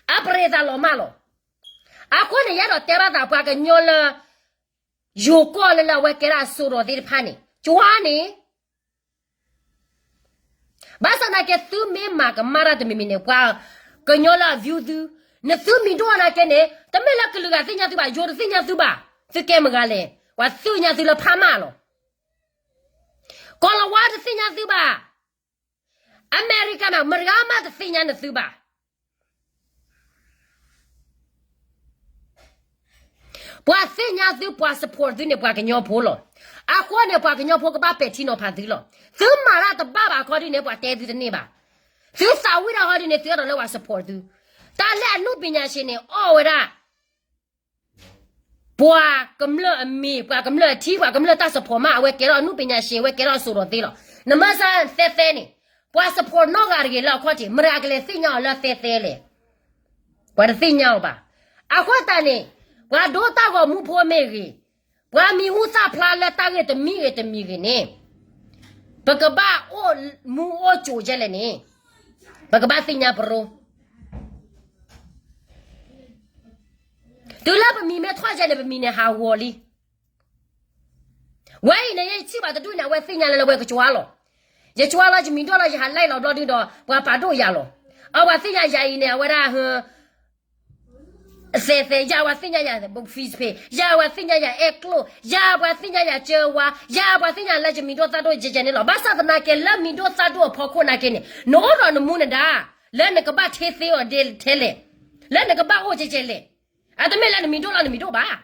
အပြ့သးလီၤမၢ်လီၤ. အဃိန့ၣ် ယအဲၣ်ဒိးတဲဘၣ်သးပှၤကညီလၢ ယိၤကီၢ်လၢလၢအဝဲကဲဒၣ်အစိၤဒီးသ့ၣ်တဖၣ်န့ၣ် ကၠွါန့ၣ် ဘၣ်ဆၣ်သနာ်က့ သုမ့ၢ်မၤကမၣ်တၢ်တမံၤမံၤန့ၣ် ပှၤကညီလၢအ view သု, နသုမံၤဒိၣ်နာ်က့န့ၣ် တမ့ၢ်လၢကလုာ်ဂၤသ့ၣ်ညါသုဘၣ်, ယိၤတသ့ၣ်ညါသုဘၣ်, သုကဲမုၢ်ဂၤလဲၣ်, ပှၤသ့ၣ်ညါသုလၢဖးမၢ်လီၤ. ကီၢ်လီၤဝါတသ့ၣ်ညါသုဘၣ်, အမဲရကၤမး မတဂၤမးတသ့ၣ်ညါနသုဘၣ်. ပှၤသ့ၣ်ညါသု ပှၤ support သုန့ၣ် ပှၤကညီဖိလီၤ. အဃိန့ၣ် ပှၤကညီဖိကဘၣ်ပဲာ်ထံနီၤဖးသုလီၤ. သုမၤတၢ်တဘၣ်ဘၣ်အခီဒ်န့ၣ် ပှၤတဲသုတန့ၢ်ဘၣ်. သုသးဝံၣ်တၢ်ဟီဒ်န့ၣ် သုအဲၣ်ဒိးလၢပှၤ support သု. တၢ်လၢအနုပညာရှင်န့ၣ် အီၣ်ဝဲဒၣ် ပှၤကမျၢၢ်အမံၤ, ပှၤကမျၢၢ်အထံ, ပှၤကမျၢၢ်တၢ် support မး, အဝဲကဲထီၣ်အနုပညာရှင်, အဝဲကဲထီၣ်အစိၤဒီးသ့လီၤ. နမ့ၢ်စၢ်သဲသဲန့ၣ်, ပှၤ support နီတဂၤတဂ့ၤလၢအခီၣ်ထံး, မတၤကလဲၤသ့ၣ်ညါအီၤလၢသဲသဲလဲၣ်. ပှၤတသ့ၣ်ညါအီၤဘၣ်. အဃိသတးန့ၣ်, ပှၤဒိတၢ်ဂီၤမူဖိမ့ၢ်ဂ့ၤ, ပှၤမံၤဟူသၣ်ဖျါလၢတၢ်ဂ့ၢ်တမံၤဂ့ၤတမံၤဂ့ၤန့ၣ်, ပကဘၣ်အိၣ်မူအိၣ်ကိၤဒ်လဲၣ်န့ၣ်, ပကဘၣ်သ့ၣ်ညါပရိ တုၤလၢပမံၤမ့ၢ်ထီၣ်ယဲန့ၣ် ပမံၤန့ၣ်ဟးဂီၤလံ. ဝဲအံၤန့ၣ် ယထံၣ်ဘၣ်တဒူၣ်န့ၣ် အဝဲသ့ၣ်ညါလၢလၢဝဲကကွၢ်လီၤ. ယကွၢ်လီၤ ယမံၤဒိၣ်လီၤ ယဟးလဲလီၤဘျီဒုဒီး ပှၤပာ်ဒိၣ်ယၤလီၤ. အဝဲသ့ၣ်ညါယၤအံၤန့ၣ် အဝဲဒၣ် သဲးသဲး ယၤပှၤသ့ၣ်ညါယၤ Facebook Face, ယၤပှၤသ့ၣ်ညါယၤအဲၣ်ကျိၣ်, ယၤပှၤသ့ၣ်ညါယၤကၢဝါ, ယၤပှၤသ့ၣ်ညါလၢယမံၤဒိၣ်သၣ်ဒိၣ်ယဲယဲန့ၣ်လီၤ. ဘၣ်ဆၣ်သနာ်က့လၢမံၤဒိၣ်သၣ်ဒိၣ်အဖီခိၣ်နာ်က့န့ၣ် နအိၣ်ဒီးနမူနဒါ, လၢနကဘၣ်ထ့သ့အီၤဒ်ထဲလဲၣ်, လၢနကဘၣ်အိၣ်ကဲကဲလဲၣ်. အတမ့ၢ်လၢနမံၤဒိၣ်လီၤနမံၤဒိၣ်ဘၣ်.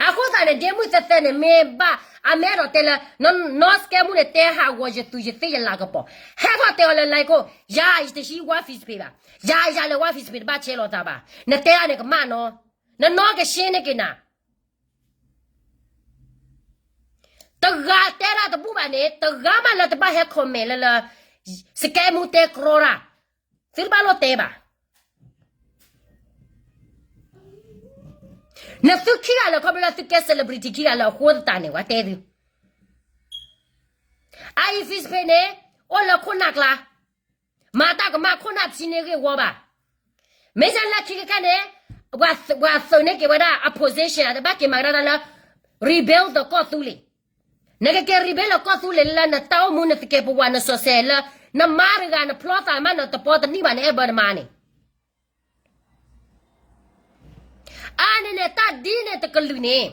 အဃိသတးန့ၣ် ဒ့မုၣ်သဲးသဲးန့ၣ် မ့ၢ်ဘၣ် အမ့ၢ်အဲၣ်ဒိးတဲလၢ နီၢ်စကဲမူန့ၣ် တဲဟးဂီၤယသူးယသ့ၣ်ယလၤကပီၤ, ဟဲထီၣ်တဲအီၤလၢ like ခိၣ်, ယၤယတဟံး ဝါ Facebook ဘၣ်, ယၤယၤလၢ ဝါ Facebook တဘၣ်ဆဲးလီၤသးဘၣ်, နတဲဒၣ်န့ၣ်ကမၣ်နီၤ, နနီၢ်ကဆ့န့ၢ်က့ၤနၤ တဂၤတဲဒၣ်တဘူၣ်ဘၣ်န့ၣ် တဂၤမးလၢတဘၣ်ဟဲ comment လၢလၢ စကဲမူတဲကြီတၢ်, သုတဘၣ်လိၣ်တဲဘၣ်. နသုခံဂၤလၢာ်ခီဖျိလၢသုကဲ celebrity ခံဂၤလၢာ်အဃိသတးန့ၣ် ဝဲတဲသု, အအံၤ Facebook န့ၣ် အိၣ်လၢခိၣ်နၢ်ကျါ, မၤတၢ်ကမၣ်ခိၣ်နၢ်ဖံန့ၢ်ဂ့ၢ်ဝီဘၣ်. မ့ၢ်လၢခံကခဲန့ၣ် ပှၤသုးန့ၢ်က့ၤဝဲဒၣ်အ position တဘၣ်က့ၤမၤကဒါတၢ်လၢ rebuild ဒီးကီၢ်သူလ့ၤ, နကက့ၤ rebuild လၢကီၢ်သူလ့ၤလၢနတၢ်အိၣ်မူနသကဲးပဝးနစီၤဆဲးလၢ နမါတဂၤနဖျီသးမးနတပီတနံၣ်ဘၣ်န့ၣ် အဲၣ်ဘၢနမါန့ၣ် အါန့ၣ်န့ၣ် တၢ်ဒ်န့ၣ်တကလုာ်န့ၣ်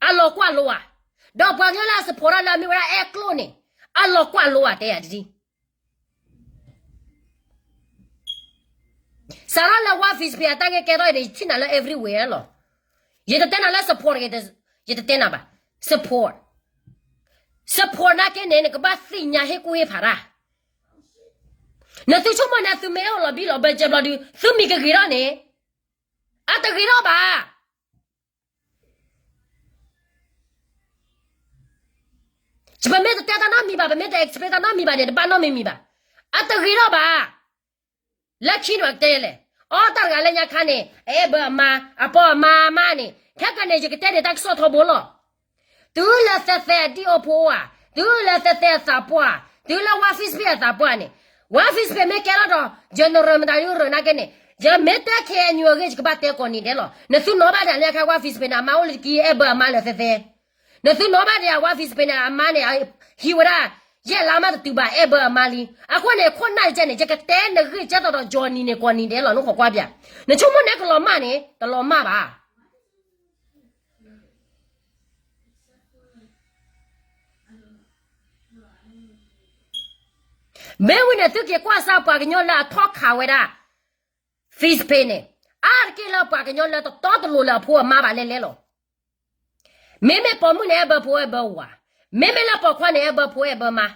အလီၤကွၢ်လိဧါ, ဒီးပှၤကညီလၢအ support တၢ်လၢအမ့ၢ်ဝဲဒၣ်အဲၣ်ကျိၣ်န့ၣ် အလီၤကွၢ်လိဧါ တဲယၤတဒ် စးထီၣ်လၢ ဝါ Facebook အတၢ်ဂ့ၢ်ကဲထီၣ်အံၤန့ၣ် ယထံၣ်နၤလၢ everywhere လီၤ. ယတတဲနၤလၢ support တဂ့ၤ, ယတတဲနၤဘၣ်. support, support နာ်က့န့ၣ် နကဘၣ်သ့ၣ်ညါဟ့ၣ်ကူၣ်ဟ့ၣ်ဖးတၢ်. နသုဆိကမိၣ်န့ၣ် သုမ့ၢ်အိၣ်လီၤဘံၣ်လီၤဘၢကဲဘျီဒုး သုမံၤကဂ့ၤထီၣ်န့ၣ်, အတဂ့ၤထီၣ်ဘၣ်. ပမ့ၢ်တတဲတၢ်နီတမံၤဘၣ်, ပမ့ၢ်တ explain တၢ်နီတမံၤဘၣ်န့ၣ် တဘၣ်နီတမံၤမံၤဘၣ်. အတဂ့ၤထီၣ်ဘၣ်. လၢခံန့ၣ်ပကတဲလဲၣ်, အီ တၢ်တဂၤလၢညါခါန့ၣ် အအဲၣ်ဘၢအမါ, အပိာ်အမါအမါန့ၣ်, ခဲကနံၣ်ယကတဲန့ၣ် တၢ်ကစီၣ်ထီဘိလီၤ. တုၤလၢသဲသဲအဒံၣ်အိၣ်ဖှိၣ်ဧါ, တုၤလၢသဲသဲအသးပှၢ်, တုၤလၢ ဝါ Facebook အသးပှၢ်န့ၣ်, ဝါ Facebook မ့ၢ်ကဲထီၣ်ဒီး general မတၤဒုးရၢၢ်နာ်က့န့ၣ်, ယမ့ၢ်တဲ KNU အဂ့ၢ် ယကဘၣ်တဲကိးနံၤဒဲးလီၤ. နသုနီၣ်ဘၣ်ဒံးလၢညါခါ ဝါ Facebook န့ၣ် အမါအိၣ်လၢတကံ အဲၣ်ဘၢအမါလၢသဲသဲ နသုနီၣ်ဘၣ်ဒံး ဝါ Facebook န့ၣ် အမါန့ၣ် ဟံးဝဲဒၣ် ယဲၢ်လါမးတတုၤဘၣ် အဲၣ်ဘၢအမါလံ. အဃိန့ၣ် ခိၣ်နၢ်ကဲန့ၣ် ယကတဲနဂ့ၢ်ကဲသိးဒီး Johnny န့ၣ် ကိးနံၤဒဲးလီၤ နအိၣ်ခိးကွၢ်ပၠး. နဆိကမိၣ်န့ၣ်ကလီၤမၢ်န့ၣ် တလီၤမၢ်ဘၣ်. မ့ၢ်ဝံၤန့ၣ် သုက့ၤကွၢ်စၢ်ပှၤကညီလၢအထီၣ်ခးဝဲဒၣ် Facebook န့ၣ်, အါတက့ၢ်လၢပှၤကညီလၢတတီတလိၤလၢအဖိအမါဘၣ်လဲၣ်လဲၣ်လီၤ. မ့မ့ၢ်ပိာ်မုၣ်န့ၣ် အဲၣ်ဘၢဖိအဲၣ်ဘၢဝၤ, မ့မ့ၢ်လၢပိာ်ခွါန့ၣ် အဲၣ်ဘၢဖိအဲၣ်ဘၢမါ.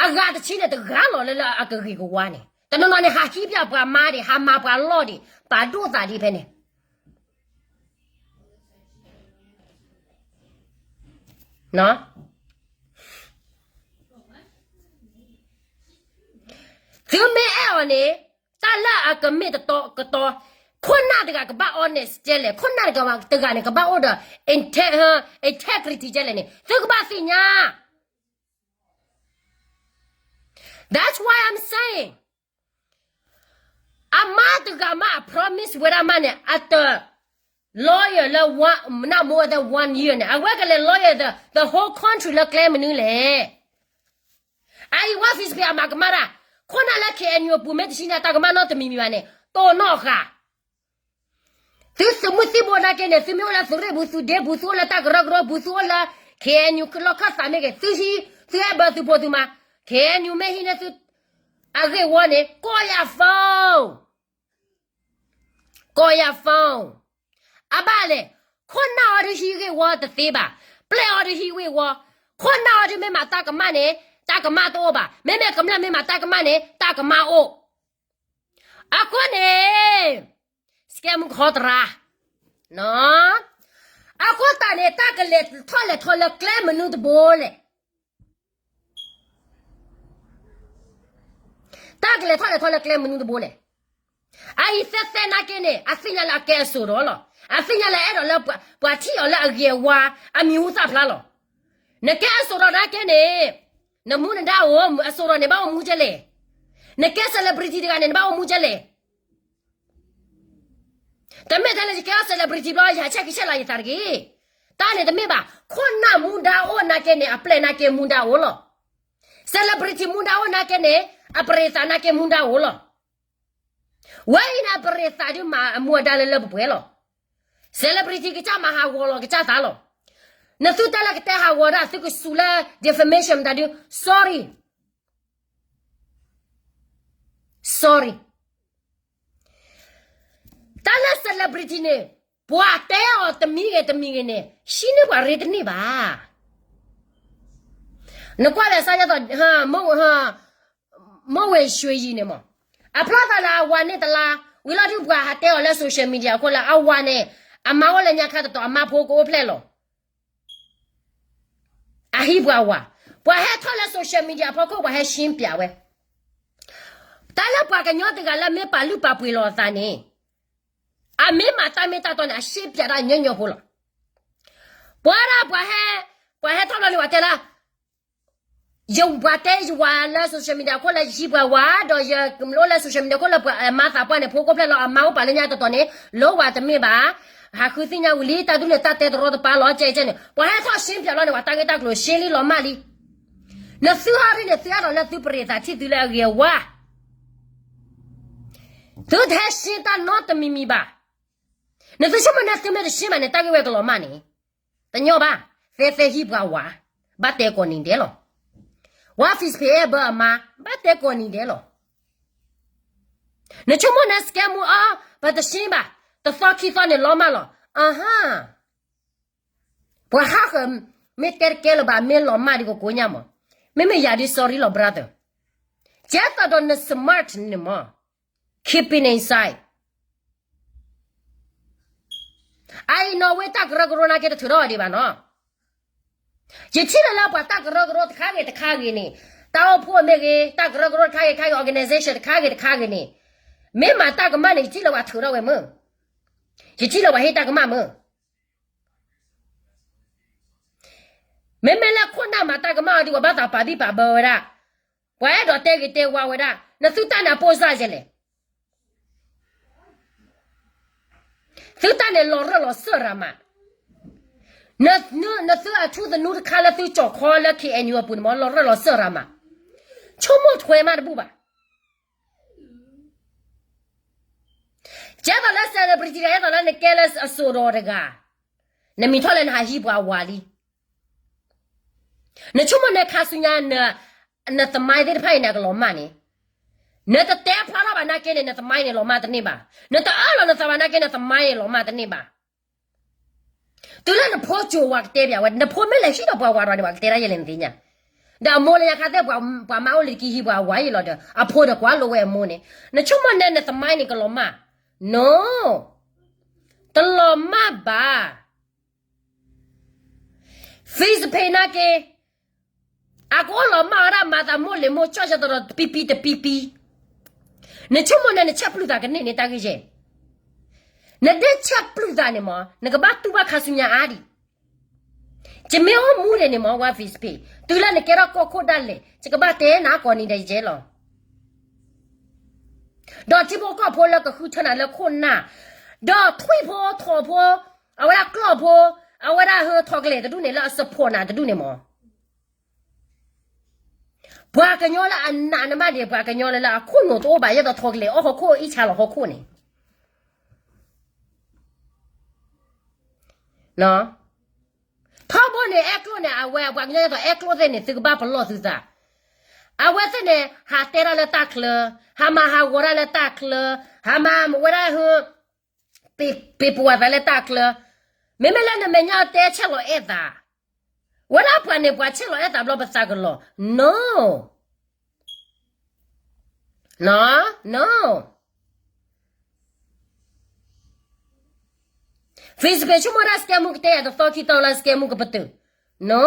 အဂၤတဆံန့ၣ် တဂၤလီၤလၢလၢအကဂ့ၤကဝါန့ၣ် တနီၤနီၤန့ၣ် ဟးဟံးပၠးပှၤမါဒံး ဟးမၤပှၤလီၢ်ဒံး ပာ်ဒိၣ်သးဒံးဖဲန့ၣ် သုမ့ၢ်အဲၣ်အီၤန့ၣ် တၢ်လၢအကမ့ၢ်တတီကတီ ခိၣ်နၢ်တဂၤကဘၣ် honest ကဲလဲၣ်, ခိၣ်နၢ်တဂၤန့ၣ် ကဘၣ်အိၣ်ဒီး inte- integrity ကဲလဲၣ်န့ၣ် သုကဘၣ်သ့ၣ်ညါ That's why I'm saying အမါတဂၤမး အ promise ဝဲဒၣ်မးန့ၣ် အတ lawyer လၢ one, not more than one year န့ၣ် အဝဲကလဲၤ lawyer the, the whole country လၢကျဲမနုၤလဲၣ်. အအံၤ ဝါ Facebook အမၤကမၣ်တၢ် ခိၣ်နၢ်လၢ KNU အပူၤ မ့ၢ်တဆံညါ တၢ်ကမၣ်နီတမံၤမံၤဘၣ်န့ၣ် တိၢ်နီၣ်ဃာ် သုသုးမုၢ်သံၣ်ဘိနာ်က့န့ၣ် သုမ့ၢ်အိၣ်လၢသုးရ့ၣ်ပူၤ သုးဒ့ပူၤ သုအိၣ်လၢတၢ်ကရၢကရိပူၤ သုအိၣ်လၢ KNU လီၢ်ခၢၣ်သးမ့ၢ်ဂ့ၤ သုဟံး သုအဲၣ်ဘၢသုဖိသုမါ KNU မ့ၢ်ဟံးန့ၢ်သု အဂ့ၢ်ဝီန့ၣ် ကိးယၤ phone ကိးယၤ phone အဘၣ်လဲၣ်, ခိၣ်နၢ်အီၤဒုးဟံးဂ့ၢ်ဝီတသ့ဘၣ်, ပျဲၢ်အီၤဒုးဟံးဂ့ၢ်ဝီ, ခိၣ်နၢ်အီၤဒုးမ့ၢ်မၤတၢ်ကမၣ်န့ၣ် တၢ်ကမၣ်တအိၣ်ဘၣ်, မ့မ့ၢ်ကမျၢၢ်မ့ၢ်မၤတၢ်ကမၣ်န့ၣ် တၢ်ကမၣ်အိၣ်, အဃိန့ၣ် စကဲမူကဟီတရါ, အဃိသတးန့ၣ် တၢ်ကလဲၤထီၣ်လဲၤထီလၢကျဲမနုၤတဘိလဲၣ် တၢ်ကလဲၤထီၣ်လဲၤထီလၢကျဲမနုၤတဘိလဲၣ်. အအံၤသဲသဲနာ်က့န့ၣ် အသ့ၣ်ညါလၢအကဲအစိာ်ဒီးလီၤ. အသ့ၣ်ညါလၢအအဲၣ်ဒိးလၢပှၤထံၣ်အီၤလၢအဂ့ၤအဝါ အမံၤဟူသၣ်ဖျါလီၤ. နကဲအစိာ်ဒီးနာ်က့န့ၣ် နမူနဒါအိၣ်, အစိာ်ဒီးန့ၣ် ဘၣ်အိၣ်မူကဲလဲၣ်. နကဲ celebrity တဂၤန့ၣ် နဘၣ်အိၣ်မူကဲလဲၣ်. တမ့ၢ်ထဲလၢယကဲထီၣ် celebrity ဘျီ ယဟးဆဲးကဆဲးလီၤယသးတဂ့ၤ. တၢ်န့ၣ်တမ့ၢ်ဘၣ်. ခိၣ်နၢ်မူဒါအိၣ်နာ်က့န့ၣ် အပျဲၢ်နာ်က့မူဒါအိၣ်လီၤ. celebrity မူဒါအိၣ်နာ်က့န့ၣ် အပရံးသးနာ်က့မူဒါအိၣ်လီၤ. ဝဲအံၤန့ၣ် အပရံးသးဒုးမၤအမူအဒါလၢလၢပှဲၤပှဲၤလီၤ. celebrity ကစၢ်မၤဟးဂီၤလီၤကစၢ်သးလီၤ. နသုတၢ်လၢကတဲဟးဂီၤဒၣ် သုကစူးလၢ defamation တၢ်ဒုး sorry, sorry. တၢ်လၢ celebrity န့ၣ် ပှၤတဲအီၤတမံၤဂ့ၤတမံၤဂ့ၤန့ၣ် ဟံးန့ၢ်ပှၤရ့တန့ၢ်ဘၣ်. နကွၢ်လၢစါယသိး မိၢ်ဝဲၡွ့ယံၤန့ၣ်မး အဖျီသးလၢအဝၤန့ၣ်တလါ ဝံၤလီၤဒုးပှၤဟးတဲအီၤလၢ social media အဃိလၢအဝၤန့ၣ် အမါအိၣ်လၢညါခါတတီၤ အမါဖိကအိၣ်ဖျဲၣ်လီၤ. အဟံးပှၤဝၤ, ပှၤဟဲထီၣ်လၢ social media အဖီခိၣ် ပှၤဟဲရှင်းပြဝဲ, တၢ်လၢပှၤကညီတဂၤလၢမ့ၢ်ပာ်လုၢ်ပာ်ပှ့ၤလီၤအသးန့ၣ် အမ့ၢ်မၤတၢ်မ့ၢ်တၢ်တီန့ၣ် အရှင်းပြတၢ်ညီညီဖိလီၤ. ပှၤဒၣ်ပှၤဟဲ, ပှၤဟဲထီၣ်လီၤန့ၣ် ပှၤတဲလၢ ယပှၤတဲယဝၤလၢ social media အခိၣ်လၢယဟံးပှၤဝၤ ဒီးယအိၣ်လၢ social media အခိၣ်လၢပှၤမၤသးပှၢ်န့ၣ် ဖိကအိၣ်ဖျဲၣ်လီၤ အမါအိၣ်ပာ်လၢညါတတီၤန့ၣ် လိၣ်ဝၤတမ့ၢ်ဘၣ်. ဟးဃုသ့ၣ်ညါဝံၤလံ တၢ်ဒုးန့ၣ်တၢ်တဲတရီတပါလီၤ ကဲကဲန့ၣ် ပှၤဟဲထီၣ်ရှင်းပြလီၤန့ၣ် ပှၤတၢ်ဂ့ၢ်တၢ်ကျိၤရှင်းလံလီၤမၢ်လံ. နသုဟီဒ်န့ၣ် သုအဲၣ်ဒိးလၢသုပရံးသးထံၣ်သုလၢအဂ့ၤအဝါ သုတဟဲရှင်းတၢ်နီတမံၤမံၤဘၣ်. နသုဆိကမိၣ်န့ၣ် သုမ့ၢ်တရှင်းဘၣ်န့ၣ် တၢ်ဂ့ၢ်ဝဲကလီၤမၢ်န့ၣ် တညီဘၣ်. သဲသဲဟံးပှၤဝၤ ဘၣ်တဲကိးနံၤဒဲးလီၤ. ဝါ Facebook အဲၣ်ဘၢအမါ ဘၣ်တဲကိးနံၤဒဲးလီၤ. နဆိကမိၣ်န့ၣ် စကဲမူအီၤ ပတရှင်းဘၣ် တသီခံသီန့ၣ်လီၤမၢ်လီၤ. အဟါ ပှၤဟးဃၢၤ မ့ၢ်တဲတကဲလၢၤဘၣ် မ့ၢ်လီၤမၢ်ဒံးကကိးညါမး. မ့မ့ၢ်ယၤဒ် sorry လီၤ brother. ကဲသးဒီးန smart န့ၣ်မး keep it inside. အအံၤနီၢ်ဝ့တၢ်ကရၢကရိနာ်က့တထုးထီၣ်အီၤဒံးဘၣ်နီၤ. ယထံၣ်လၢလၢပှၤတၢ်ကရၢကရိတခါဂ့ၤတခါဂ့ၤန့ၣ် တၢ်အိၣ်ဖှိၣ်မ့ၢ်ဂ့ၤ တၢ်ကရၢကရိတခါဂ့ၤတခါဂ့ၤ organization တခါဂ့ၤတခါဂ့ၤန့ၣ် မ့ၢ်မၤတၢ်ကမၣ်န့ၣ် ယထံၣ်လၢပှၤထုးထီၣ်ဝဲမ့ၢ် ယထံၣ်လၢပှၤဟ့ၣ်တၢ်ကမၣ်မ့ၢ် မ့မ့ၢ်လၢခိၣ်နၢ်မၤတၢ်ကမၣ်အီၤဒ် ပှၤဘၣ်သးပာ်ဘံၣ်ပာ်ဘၢဝဲဒၣ်, ပှၤအဲၣ်ဒိးတဲဂ့ၤတဲဝါဝဲဒၣ်, နသုတၢ်န့ၣ်အပိၢ်စၢ်ယဲလဲၣ်, သုတၢ်န့ၣ်လီၤရၢၢ်လီၤစၢၢ်ရၤမး, နသုအထူသနူတခါလၢသုကၠီၣ်ခီလၢ KNU အပူၤန့ၣ်မ့ၢ်လီၤရၢၢ်လီၤစၢၢ်ရၤမး, ဆိကမိၣ်ထွဲမးတဘူၣ်ဘၣ်. ကဲသိးလၢ celebrity တဂၤ ကဲသိးလၢနကဲလၢအစိာ်ဒီးတဂၤ, နမံၤထီၣ်လၢနဟးဟံးပှၤဝၤလံ. နဆိကမိၣ်န့ၣ်ခါဆူညါ နသမိုင်းသ့ၣ်တဖၣ်အံၤန့ၣ် အကလီၤမၢ်န့ၣ်, နတတဲဖျါထီၣ်ဘၣ်နာ်က့န့ၣ် နသမိုင်းန့ၣ်လီၤမၢ်တန့ၢ်ဘၣ်. နတအၢၣ်လီၤနသးဘၣ်နာ်က့ နသမိုင်းန့ၣ်လီၤမၢ်တန့ၢ်ဘၣ်. တုၤလၢနဖိကၠိၤဝၤကတဲပၠးဝဲ, နဖိမ့ၢ်လဲၤဟံးဒီးပှၤဝၤဒီးန့ၣ် ပှၤကတဲဒၣ်ယဲလဲၣ်နသ့ၣ်ညါ, ဒီးအမိၢ်လၢညါခါသ့ၣ် ပှၤမါအိၣ်လၢတကံဟံးပှၤဝၤအံၤလီၤဒီး အဖိဒီးကွၢ်လိာ်ဝဲအမိၢ်န့ၣ် နဆိကမိၣ်နဲနသမိုင်းန့ၣ်ကလီၤမၢ်, no, တလီၤမၢ်ဘၣ်. Facebook နာ်က့ အကအိၣ်လီၤမၢ်ဝဲဒၣ်မၤသးမိၢ်လံၤမိၢ်ကၠီၣ်ကၠီၣ်တရီၤတပံပံတပံပံ, နဆိကမိၣ်နဲနဆဲးပျုၢ်သးကန့ၢ်န့ၣ်တၢ်ဂ့ၢ်ယဲၢ်, နဒ်ဆဲးပျုၢ်သးန့ၣ်မး နကဘၣ်တူၢ်ဘၣ်ခါဆူညါအါဒံး. ယမ့ၢ်အိၣ်မူဒံးန့ၣ်မး ဝါ Facebook တုၤလၢနကဲထီၣ်ကီၢ်ခိၣ်ဒၣ်လဲာ် ယကဘၣ်တဲနၤကိးနံၤဒဲးယဲၢ်လီၤ. ဒီးထံဖိကီၢ်ဖိလၢကဃုထၢနၤလၢခိၣ်နၢ်, ဒီးထွံၣ်ဖိထိးဖိ, အဝဲဒၣ်ကျီၢ်ဖိ, အဝဲဒၣ်ဟၢထိးကလဲာ်တဒူၣ်န့ၣ်လၢအ support နၤတဒူၣ်န့ၣ်မး ပှၤကညီလၢအနာ်နမးဒံး ပှၤကညီလၢလၢအခိၣ်နူာ်တအိၣ်ဘၣ် ယဲသိးထိးကလဲာ်အီၣ်ဟီၣ်ခိၣ်အံၣ်ဆါလီၤဟီၣ်ခိၣ်န့ၣ် ထီဘိန့ၣ် အဲၣ်ကျိၣ်န့ၣ် အဝဲပှၤကညီသိးအဲၣ်ကျိၣ်သ့ၣ်န့ၣ် သုကဘၣ်ပလီၢ်သုသး, အဝဲသ့ၣ်န့ၣ် ဟးတဲတၢ်လၢတၢ်ချၢ, ဟးမၤဟးဂီၤတၢ်လၢတၢ်ချၢ, ဟးမၤဝဲဒၣ်ဟ ပ့ၤပဝဲသးလၢတၢ်ချၢ, မ့မ့ၢ်လၢနမဲာ်ညါတဲဆဲးလီၤအဲၣ်သး, ဝဲဒၣ်ပှၤန့ၣ်ပှၤဆဲးလီၤအဲၣ်သးဘျီပသးကလီၤ, no, no, no. Facebook ဆိကမိၣ်ဒၣ်စကဲမူကတဲယၤတသီခံသီလၢစကဲမူကပတုာ်, no.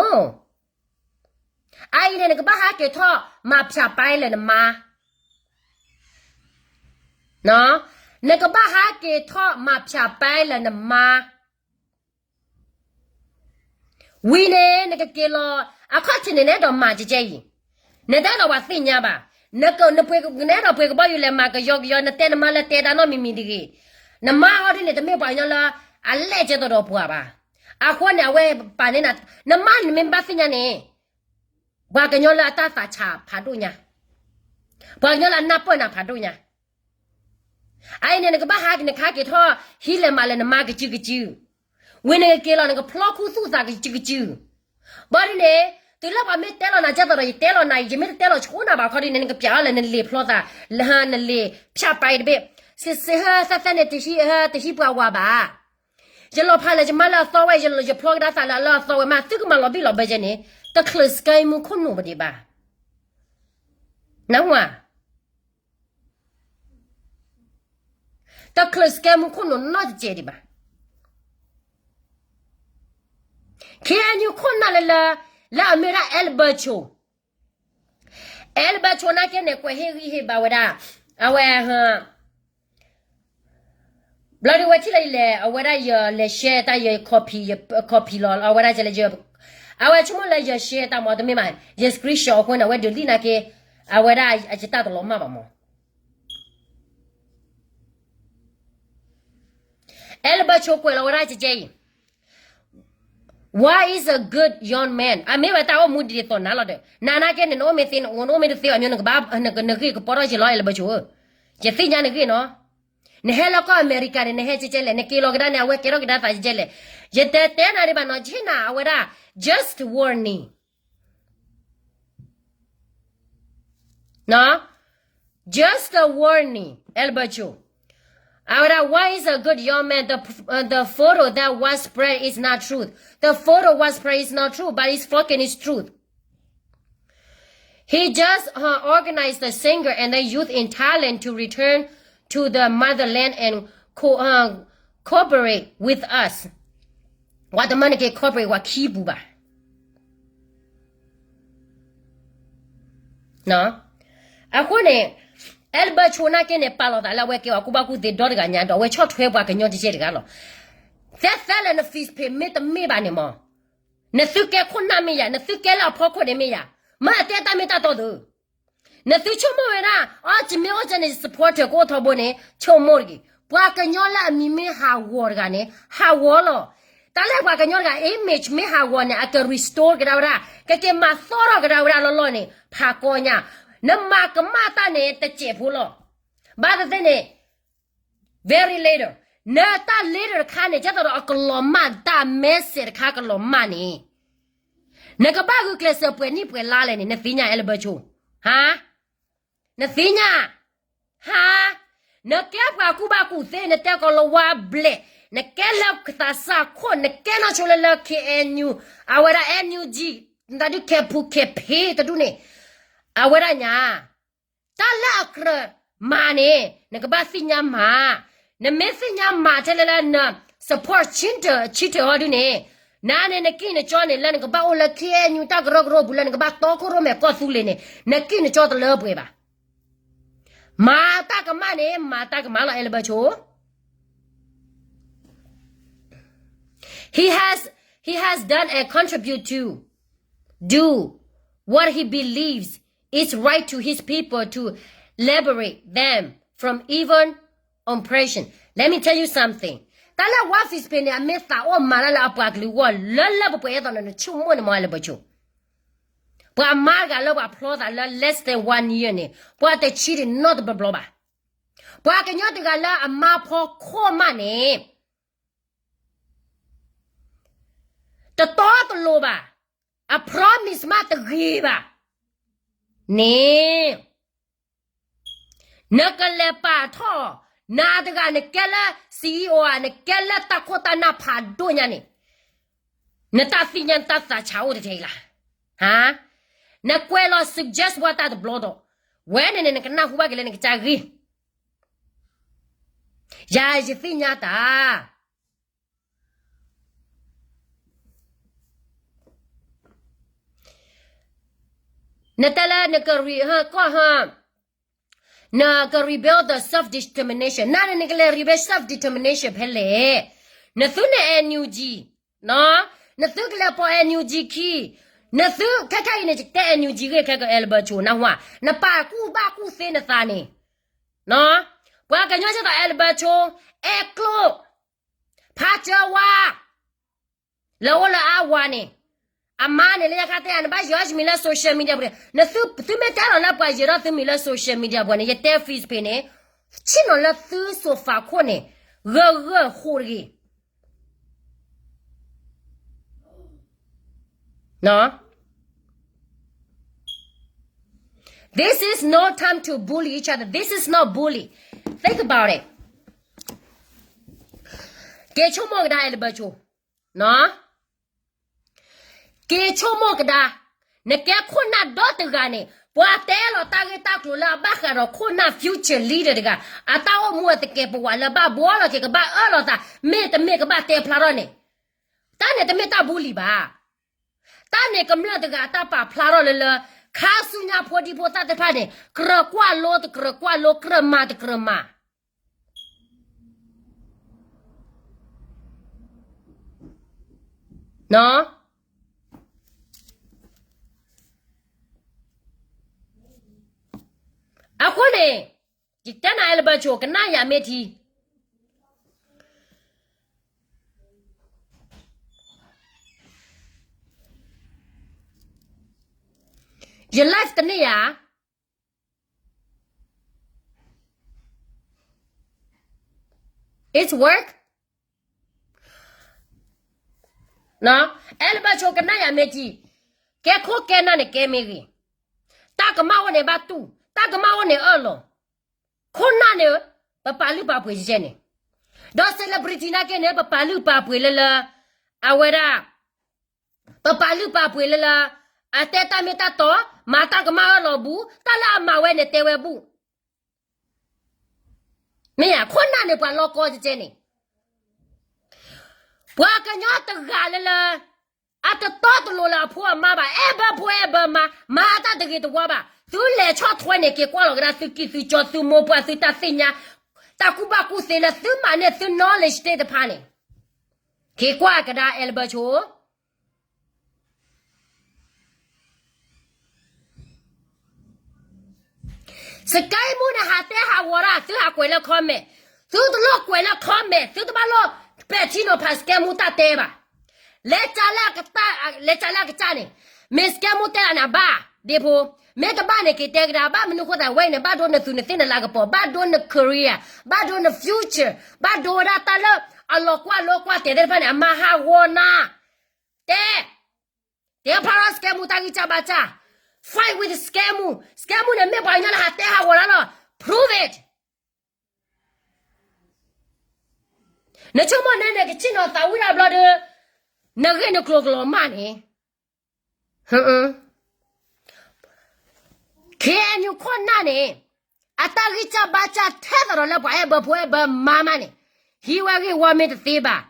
အအံၤန့ၣ် နကဘၣ်ဟးက့ၤထီၣ်မၤဖၠးပဲလၢနမါ, နကဘၣ်ဟးက့ၤထီၣ်မၤဖၠးပဲလၢနမါ ဝံၤန့ၣ် နကက့ၤလီၤ, အခီၣ်ထံးန့ၣ် နအဲၣ်ဒိးမၤကကဲအံၤ, နတအဲၣ်ဒိးပှၤသ့ၣ်ညါဘၣ်, နအဲၣ်ဒိးပှ့ၤကဘီယူၤလဲၤမၤကယီကယီ နတဲနမါလၢတဲတၢ်နီတမံၤမံၤတဂ့ၤ, နမါအီၤဒ်န့ၣ် တမ့ၢ်ပှၤကညီလၢ အလဲၢ်ကဲသိးဒီးပှၤဘၣ်, အဃိန့ၣ် အဝဲပာ်န့ၢ်နၤ, နမါန့ၣ်မ့ၢ်ဘၣ်သ့ၣ်ညါန့ၣ်, ပှၤကညီလၢအတၢ်သးဆးဖးဒိၣ်ညါ, ပှၤကညီလၢအနၢ်ပၢၢ်နၤဖးဒိၣ်ညါ အအံၤန့ၣ် နကဘၣ်ဟးက့ၤ နကဟးက့ၤထီၣ် ဟံးလဲၤမးလၢနမါကစုကစု, ဝံၤနကက့ၤလီၤ နကဖျီခူသူၣ်သးကစုကစု, ဘၣ်ဒ်န့ၣ်, တုၤလၢပှၤမ့ၢ်တဲလီၤနၤကဲသိးဒီး ယတဲလီၤနၤအံၤ ယမ့ၢ်တတဲလီၤဆိနၤဘၣ်ခီဒ်န့ၣ် နကပျးထီၣ်လၢနလံာ်ဖျီသး, နလံာ်ဖၠးပဲတဘ့ၣ်, စ့စ့ဟၢသဲသဲန့ၣ် တဟံးပှၤဝၤဘၣ်, ယလီၤဖးလၢယမါလၢအသီဝဲ ယဖျီကဒါသးလၢအလၢအသီဝဲမး သုကမၤလီၤဘံၣ်လီၤဘၢကဲန့ၣ်, တချုးစကဲမူခိၣ်နူာ်ပဒံးဘၣ်, နၢ်ဟူဧါ တချုးစကဲမူခိၣ်နူာ်နီတစဲးဒံးဘၣ်, KNU ခိၣ်နၢ်လၢလၢ, လၢအမ့ၢ်ဒၣ် အဲလဘၢၣ်ဆိ, အဲလဘၢၣ်ဆိနာ်က့န့ၣ် ကွဲးဟ့ၣ်ဂံၢ်ဟ့ၣ်ဘါဝဲဒၣ်, အဝဲ ဘျီဒ်ဝဲထံၣ်လၢယလဲၤ အဝဲဒၣ်ယလဲၤ share တၢ်ယ copy, copy လီၤ အဝဲဒၣ်ကလဲၤ, အဝဲဆိကမိၣ်လၢယ share တၢ်မ့ၢ်တမ့ၢ်ဘၣ်, ယ screenshot အဃိန့ၣ် အဝဲဒုးလံနာ်က့, အဝဲဒၣ်အယတၢ်တလီၤမၢ်ဘၣ်မး အဲလဘၢၣ်ဆိကွဲးလီၤဝဲဒၣ်ကကဲအံၤ, Why is a good young man? အမ့ၢ်ဝဲတၢ်အိၣ်မူဒ်သိးနၤလီၤဒီး နၤနာ်က့န့ၣ် နအိၣ်မ့ၢ်သ့ နအိၣ်မ့ၢ်တသ့ဘၣ်မ့ၢ် နကဘၣ် နဂ့ၢ်ကပီၤထီၣ်က့ၤလီၤ အဲလဘၢၣ်ဆိဧၢ, ယသ့ၣ်ညါနဂ့ၢ်နီၤ, နဟဲလၢကီၢ်အမဲရကၤန့ၣ် နဟဲကဲကဲလဲၣ်, နက့ၤလီၤကဒါန့ၣ် အဝဲကဲထီၣ်ကဒါသးကဲကဲလဲၣ်, ယတဲတဲနၤဒံးဘၣ်နီၤ ယဟ့ၣ်နၤအဝဲဒၣ် just warning. နီၤ, just a warning, အဲလဘၢၣ်ဆိ, အဝဲဒၣ် why is a good young man, the, uh, the photo that was spread is not truth, the photo was spread is not true, but it's fucking is truth. He just, uh, organized the singer and the youth in Thailand to return to the motherland and co-, uh, cooperate with us. ဝဲတမ့ၢ်နက့ၤ cooperate ဝဲခံပူၤဘၣ် အဃိန့ၣ် အဲလဘၢၣ်ဆိနာ်က့န့ၣ် ပာ်လီၤသးလၢအဝဲကဲဝဲကူၣ်ဘၣ်ကူၣ်သ့ဒီတဂၤညါဒီး အဝဲဆီၣ်ထွဲပှၤကညီကဲတဂၤလီၤ. သဲသဲလၢန Facebook မ့ၢ်တမ့ၢ်ဘၣ်န့ၣ်မး, နသုကဲခိၣ်နၢ်မ့ၢ်ယၤ, နသုကဲလၢအဖီခိၣ်န့ၣ်မ့ၢ်ယၤ, မ့ၢ်အတဲတၢ်မ့ၢ်တၢ်တီသု နသုဆိကမိၣ်ဝဲဒၣ် အီ ယမ့ၢ်အိၣ်ကဲန့ၣ် supporter ကအိၣ်ထီဘိန့ၣ် ဆိကမိၣ်တဂ့ၤ. ပှၤကညီလၢအမံၤမ့ၢ်ဟးဂီၤတဂၤန့ၣ် ဟးဂီၤလီၤ. တၢ်လၢပှၤကညီတဂၤ image မ့ၢ်ဟးဂီၤန့ၣ် အက restore ကဒါဝဲဒၣ်, ကက့ၤမၤသီထီၣ်ကဒါဝဲဒၣ်လီၢ်လီၢ်န့ၣ် ဖးကီညါ. နမၤကမၣ်တၢ်န့ၣ် တစဲးဖိလီၤ. ဘၣ်သ့ၣ်သ့ၣ်န့ၣ် very later နတၢ် later တခါန့ၣ် ကဲသိးဒီးအကလီၤမၢ်တၢ် message တခါကလီၤမၢ်န့ၣ် နကဘၣ်ဂုာ်ကျဲးစၢးပှဲၤနံၣ်ပှဲၤလါလဲၣ်န့ၣ် နသ့ၣ်ညါ အဲလဘၢၣ်ဆိ, ဟါ, နသ့ၣ်ညါ, ဟါ, နကဲပှၤကူၣ်ဘၣ်ကူၣ်သ့ နတဲကီၤလၤဝါဘျဲၣ်, နကဲလၢသးစၢ်ခိၣ်, နကဲနီၢ်ဆိလၢလၢ KNU, အဝဲဒၣ် NUG နတၢ်ဒုးခဲဖူခဲဖ့တဒူၣ်န့ၣ်, အဝဲဒၣ်ညါ, တၢ်လၢအကြၢးမၤန့ၣ် နကဘၣ်သ့ၣ်ညါမၤ, နမ့ၢ်သ့ၣ်ညါမၤထဲလၢလၢန support ဆံထၢၣ်ဆံထၢၣ်ဟီဒုန့ၣ်, နန့ၣ်နကံၣ်နကၠီန့ၣ် လၢနကဘၣ်အိၣ်လၢ K N U တၢ်ကရၢကရိပူၤ လၢနကဘၣ်တီခိၣ်ရိၣ်မဲာ်ကီၢ်သူလ့ၤန့ၣ် နကံၣ်နကၠီတလၢပှဲၤဘၣ်. မၤတၢ်ကမၣ်န့ၣ် မၤတၢ်ကမၣ်လီၤ အဲလဘၢဆိ. He has, he has done and contribute to do what he believes is right to his people to liberate them from evil oppression. Let me tell you something. တၢ်လၢ Wafis ဖဲန့ၣ် အမ့ၢ်သးအိၣ်မၤတၢ်လၢအပှၤကလုာ်အဂီၢ် လၢလၢပှဲၤပှဲၤအသိးန့ၣ် နဆိကမိၣ်န့ၣ်မ့ၢ် အဲလဘၢဆိ. ပှၤမါတဂၤလၢပှၤဖျီသးလၢ less than one year န့ၣ် ပှၤတဆံဒံးနီတဘျီဘျီဘၣ်. ပှၤကညီတဂၤလၢအမါဖီခိၣ်မးန့ၣ် တတီတလိၤဘၣ်, အ promise မးတဂ့ၤဘၣ်န့ၣ်, နကလဲၤပာ်ထီၣ်, နၤတဂၤနကဲလၢ CEO ဧါ, နကဲလၢတၢ်ခိၣ်တၢ်နၢ်ဖးဒိၣ်ညါန့ၣ်, နတၢ်သ့ၣ်ညါနတၢ်သးဆးအိၣ်တထဲအံၤလၢ်. နကွဲးလီၤ suggest ဝဲတၢ်တဘျီဒီး, ဝဲန့ၣ်န့ၣ် နကနၢ်ဟူဘၣ်က့ၤလၢနကစၢ်ဂ့ၢ်, ယၤယသ့ၣ်ညါတၢ် နတဲလၢနကရံ, ကီၢ်, နက rebuild the self determination, နၤန့ၣ်နကလဲၤ rebuild self determination ဖဲလဲၣ်. နသုန့ၣ် NUG, နသုကလဲၤပိာ် NUG ခံ, နသုခဲခါအံၤန့ၣ် ယတဲ NUG ဂ့ၢ်ခဲက အဲလဘၢဆိ နၢ်ဟူဧါ, နပာ်ကူၣ်ဘၣ်ကူၣ်သ့နသးန့ၣ်, ပှၤကညီကဲသိး အဲလဘၢဆိ, အဲကျိၣ်, ဖးစၢဝါ လၢအိၣ်လၢအါဝၤန့ၣ်, အမါန့ၣ်လၢညါခါတဲယၤ နဘၣ်ယဲၤထီၣ်မံၤလၢ social media ပူၤန့ၣ်, သုမ့ၢ်တဲလီၤလၢပှၤယဲၤထီၣ်သုမံၤလၢ social media ပူၤန့ၣ် ယတဲ Face ဖဲန့ၣ်, ဆ့ၣ်နီၤလၢသုစိၤဖးခိၣ်န့ၣ် ဂၢၢ်ဂၢၢ်ဃိတဂ့ၤ. This is no time to bully each other. This is not bully. Think about it. က့ၤဆိကမိၣ်ကဒါ အဲလဘၢဆိ, က့ၤဆိကမိၣ်ကဒါ, နကဲခိၣ်နၢ်ဒီတဂၤန့ၣ် ပှၤတဲလီၤတၢ်ဂ့ၢ်တၢ်ကျိၤလၢအဘၣ်ဃးဒီးခိၣ်နၢ် future leader တဂၤ, အတၢ်အိၣ်မူအသကဲးပဝးလၢဘၣ်ဘှီလီၤက့ၤ ကဘၣ်အၢၣ်လီၤသး, မ့ၢ်တမ့ၢ်ကဘၣ်တဲဖျါထီၣ်န့ၣ်, တၢ်န့ၣ်တမ့ၢ်တၢ် bully ဘၣ်. တၢ်န့ၣ်ကမျၢၢ်တဂၤအတၢ်ပာ်ဖျါထီၣ်လၢလၢ, ခါဆူညါဖိဒံဖိသၣ်သ့ၣ်တဖၣ်န့ၣ် ကြၢးကွၢ်လိတကြၢးကွၢ်လိ ကြၢးမၤတကြၢးမၤ အဃိန့ၣ်, ယတဲနၤ အဲလဘၢဆိ ကနၣ်ယၤမ့ၢ်ထံ, ယ live တန့ၢ်ယၤ, it's work. အဲလဘၢဆိ ကနၣ်ယၤမ့ၢ်ထံ, ကဲခိၣ်ကဲနၢ်န့ၣ်ကဲမ့ၢ်ဂ့ၤ, တၢ်ကမၣ်အိၣ်န့ၣ်ဘၣ်တူၢ်, တၢ်ကမၣ်အိၣ်န့ၣ်အၢၣ်လီၤ, ခိၣ်နၢ်န့ၣ် ပပာ်လုၢ်ပာ်ပှ့ၤယဲန့ၣ်, ဒီး celebrity နာ်က့န့ၣ် ပပာ်လုၢ်ပာ်ပှ့ၤလၢလၢ, အဝဲဒၣ် ပပာ်လုၢ်ပာ်ပှ့ၤလၢလၢ, အတဲတၢ်မ့ၢ်တၢ်တီ, မၤတၢ်ကမၣ်အၢၣ်လီၤဘူး, တၢ်လၢအမၤဝဲန့ၣ်တဲဝဲဘူး, မ့ၢ်ဧါ, ခိၣ်နၢ်န့ၣ် ပှၤလီၢ်ကီကဲကဲန့ၣ်, ပှၤကညီတဂၤလၢလၢ, အတတီတလိၤလၢအဖိအမါဘၣ်, အဲၣ်ဘၢဖိအဲၣ်ဘၢမါ, မၤတၢ်တဂ့ၤတဝါဘၣ်, သုလဲၤဆီၣ်ထွဲန့ၣ် က့ၤကွၢ်လီၤကဒါသုကံၢ်သုကၠီ သုမိၢ်ပှၢ် သုတၢ်သ့ၣ်ညါ, တၢ်ကူၣ်ဘၣ်ကူၣ်သ့လၢသုမၤန့ၢ်သု knowledge သ့ၣ်တဖၣ်န့ၣ်, က့ၤကွၢ်ကဒါ အဲလဘၢဆိ စကဲမူန့ၣ် ဟးတဲဟးဂီၤတၢ်, သုဟးကွဲးလၢ comment, သုတလိၣ်ကွဲးလၢ comment, သုတဘၣ်လိၣ်ပဲာ်ထံနီၤဖး စကဲမူတၢ်တဲဘၣ်. လဲၤကးလၢအကစၢ်, လဲၤကးလၢအကစၢ်န့ၣ်, မ့ၢ်စကဲမူတဲဒၣ်န့ၣ် အဘၣ်, ဒ့ဖိ, မ့ၢ်တဘၣ်န့ၣ် က့ၤတဲကဒါ, ဘၣ်မနုၤဃိသးဝဲအံၤန့ၣ် ဘၣ်ဒိနသုးနသ့ၣ်နလၤကပီၤ, ဘၣ်ဒိန career, ဘၣ်ဒိန future, ဘၣ်ဒိဝဲဒၣ်တၢ်လၢအလီၤကွၢ်လိကွၢ်တဲာ်သ့ၣ်တဖၣ်န့ၣ် အမါဟးဂီၤနၤ, တဲ တဲဖျါထီၣ်စကဲမူတၢ်ဂံၢ်စၢ်ဘါစၢ်, fight with စကဲမူ, စကဲမူန့ၣ် မ့ၢ်ပှၤကညီလၢဟးတဲဟးဂီၤတၢ်လီၤ, prove it. နဆိကမိၣ်န့ၣ် နကစံၣ်နီၤသးဝံၣ်တၢ်ဘျီဒီး, နဂ့ၢ်နကျိၤကလီၤမၢ်န့ၣ်, KNU ခိၣ်နၢ်န့ၣ် အတၢ်ဂံၢ်စၢ်ဘါစၢ်ထဲသိးဒီးလၢပှၤအဲၣ်ဘၢဖိအဲၣ်ဘၢမါမးန့ၣ်, ဟံးဝဲဂ့ၢ်ဝီမ့ၢ်တသ့ဘၣ်,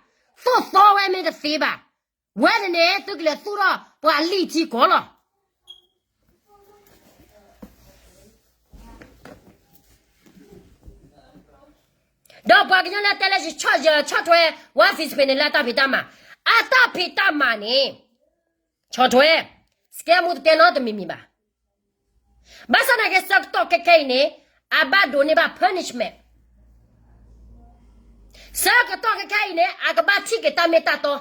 သိၣ်သီဝဲမ့ၢ်တသ့ဘၣ်, ဝဲန့ၣ်န့ၣ် သုကလဲၤသူၣ်ထီၣ်ပှၤအလံာ်ထံကီၢ်လီၤ. ဒီးပှၤကညီလၢတဲလၢယဆီၣ်ထွဲ ဝါ Facebook န့ၣ်လၢအတၢ်ဖံးတၢ်မၤ, အတၢ်ဖံးတၢ်မၤန့ၣ် ဆီၣ်ထွဲ, စကဲမူတတဲနီတမံၤမံၤဘၣ်. ဘၣ်ဆၣ်သနာ်က့ ဆၢကတီၢ်ခဲခဲအံၤန့ၣ် အဘၣ်ဒိးန့ၢ်ဘၣ် punishment. ဆၢကတီၢ်ခဲခဲအံၤန့ၣ် အကဘၣ်ထံၣ်က့ၤတၢ်မ့ၢ်တၢ်တီ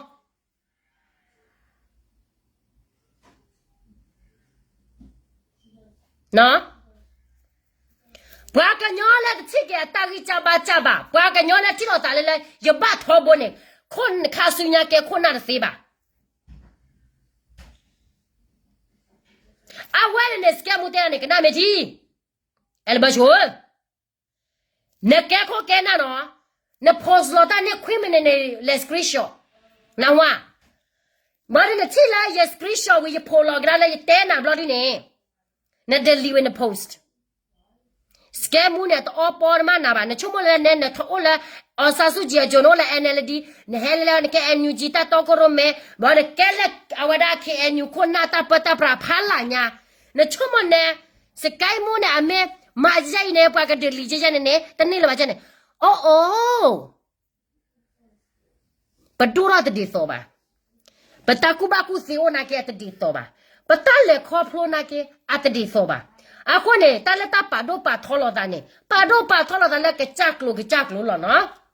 ပှၤကညီလၢတထံၣ်က့ၤအတၢ်ဂံၢ်စၢ်ဘါစၢ်ဘၣ်, ပှၤကညီလၢထံၣ်လိာ်သးလၢလၢ ယဘၣ်ထီဘိန့ၣ်, ခိၣ်နခါဆူညါကဲခိၣ်နၢ်တသ့ဘၣ်. အဝဲန့ၣ်န့ၣ် စကဲမူတဲဒၣ်န့ၣ် ကနၣ်မ့ၢ်ထံ, အဲလဘၢၡိဧၢ, နကဲခိၣ်ကဲနၢ်နီၤ, န post လီၤတၢ်န့ၢ်ခွံမံးနံးန့ၣ် လဲၤ screenshot နဝါ, မ့ၢ်ဒ်နထံၣ်လၢယ screenshot ဝံၤ ယ post လီၤကဒါလၢယတဲနၤဘျီဒ်န့ၣ်, န delete ဝဲန post. စကဲမူန့ၣ် တအီပီတမ့ၢ်နၤဘၣ်, နဆိကမိၣ်လၢနဲ နထအိၣ်လၢ အောင်ဆန်းစုကြည် အစိၤ နအိၣ်လၢ NLD, နဟဲလၢလၢနကဲ NUG တၢ်တီခိၣ်ရိၣ်မဲ, ဘၣ်နကဲလၢအဝဲဒၣ် KNU ခိၣ်နၢ်တၢ်ပၢတၢ်ပြးဖးလၢ်ညါ, နဆိကမိၣ်နဲ စကဲမူန့ၣ် အမ့ၢ်မၤယဲအံၤန့ၣ် ပှၤက delete ယဲယဲန့ၣ်န့ၣ် တန့ၢ်လၢၤဘၣ်န့ၣ်, အိၣ်အိၣ် ပဒိၣ်ထီၣ်တဒ်သိးဘၣ်, ပတၢ်ကူၣ်ဘၣ်ကူၣ်သ့အိၣ်နာ်က့အတဒ်သိးဘၣ်, ပတၢ်လဲၤခီဖျိနာ်က့အတဒ်သိးဘၣ်. အဃိန့ၣ် တၢ်လၢတၢ်ပာ်ဒိၣ်ပာ်ထီလိာ်သးန့ၣ် ပာ်ဒိၣ်ပာ်ထီလိာ်သးလၢကစၢ်ကျိၤကစၢ်ကျိၤလီၤနီၤ.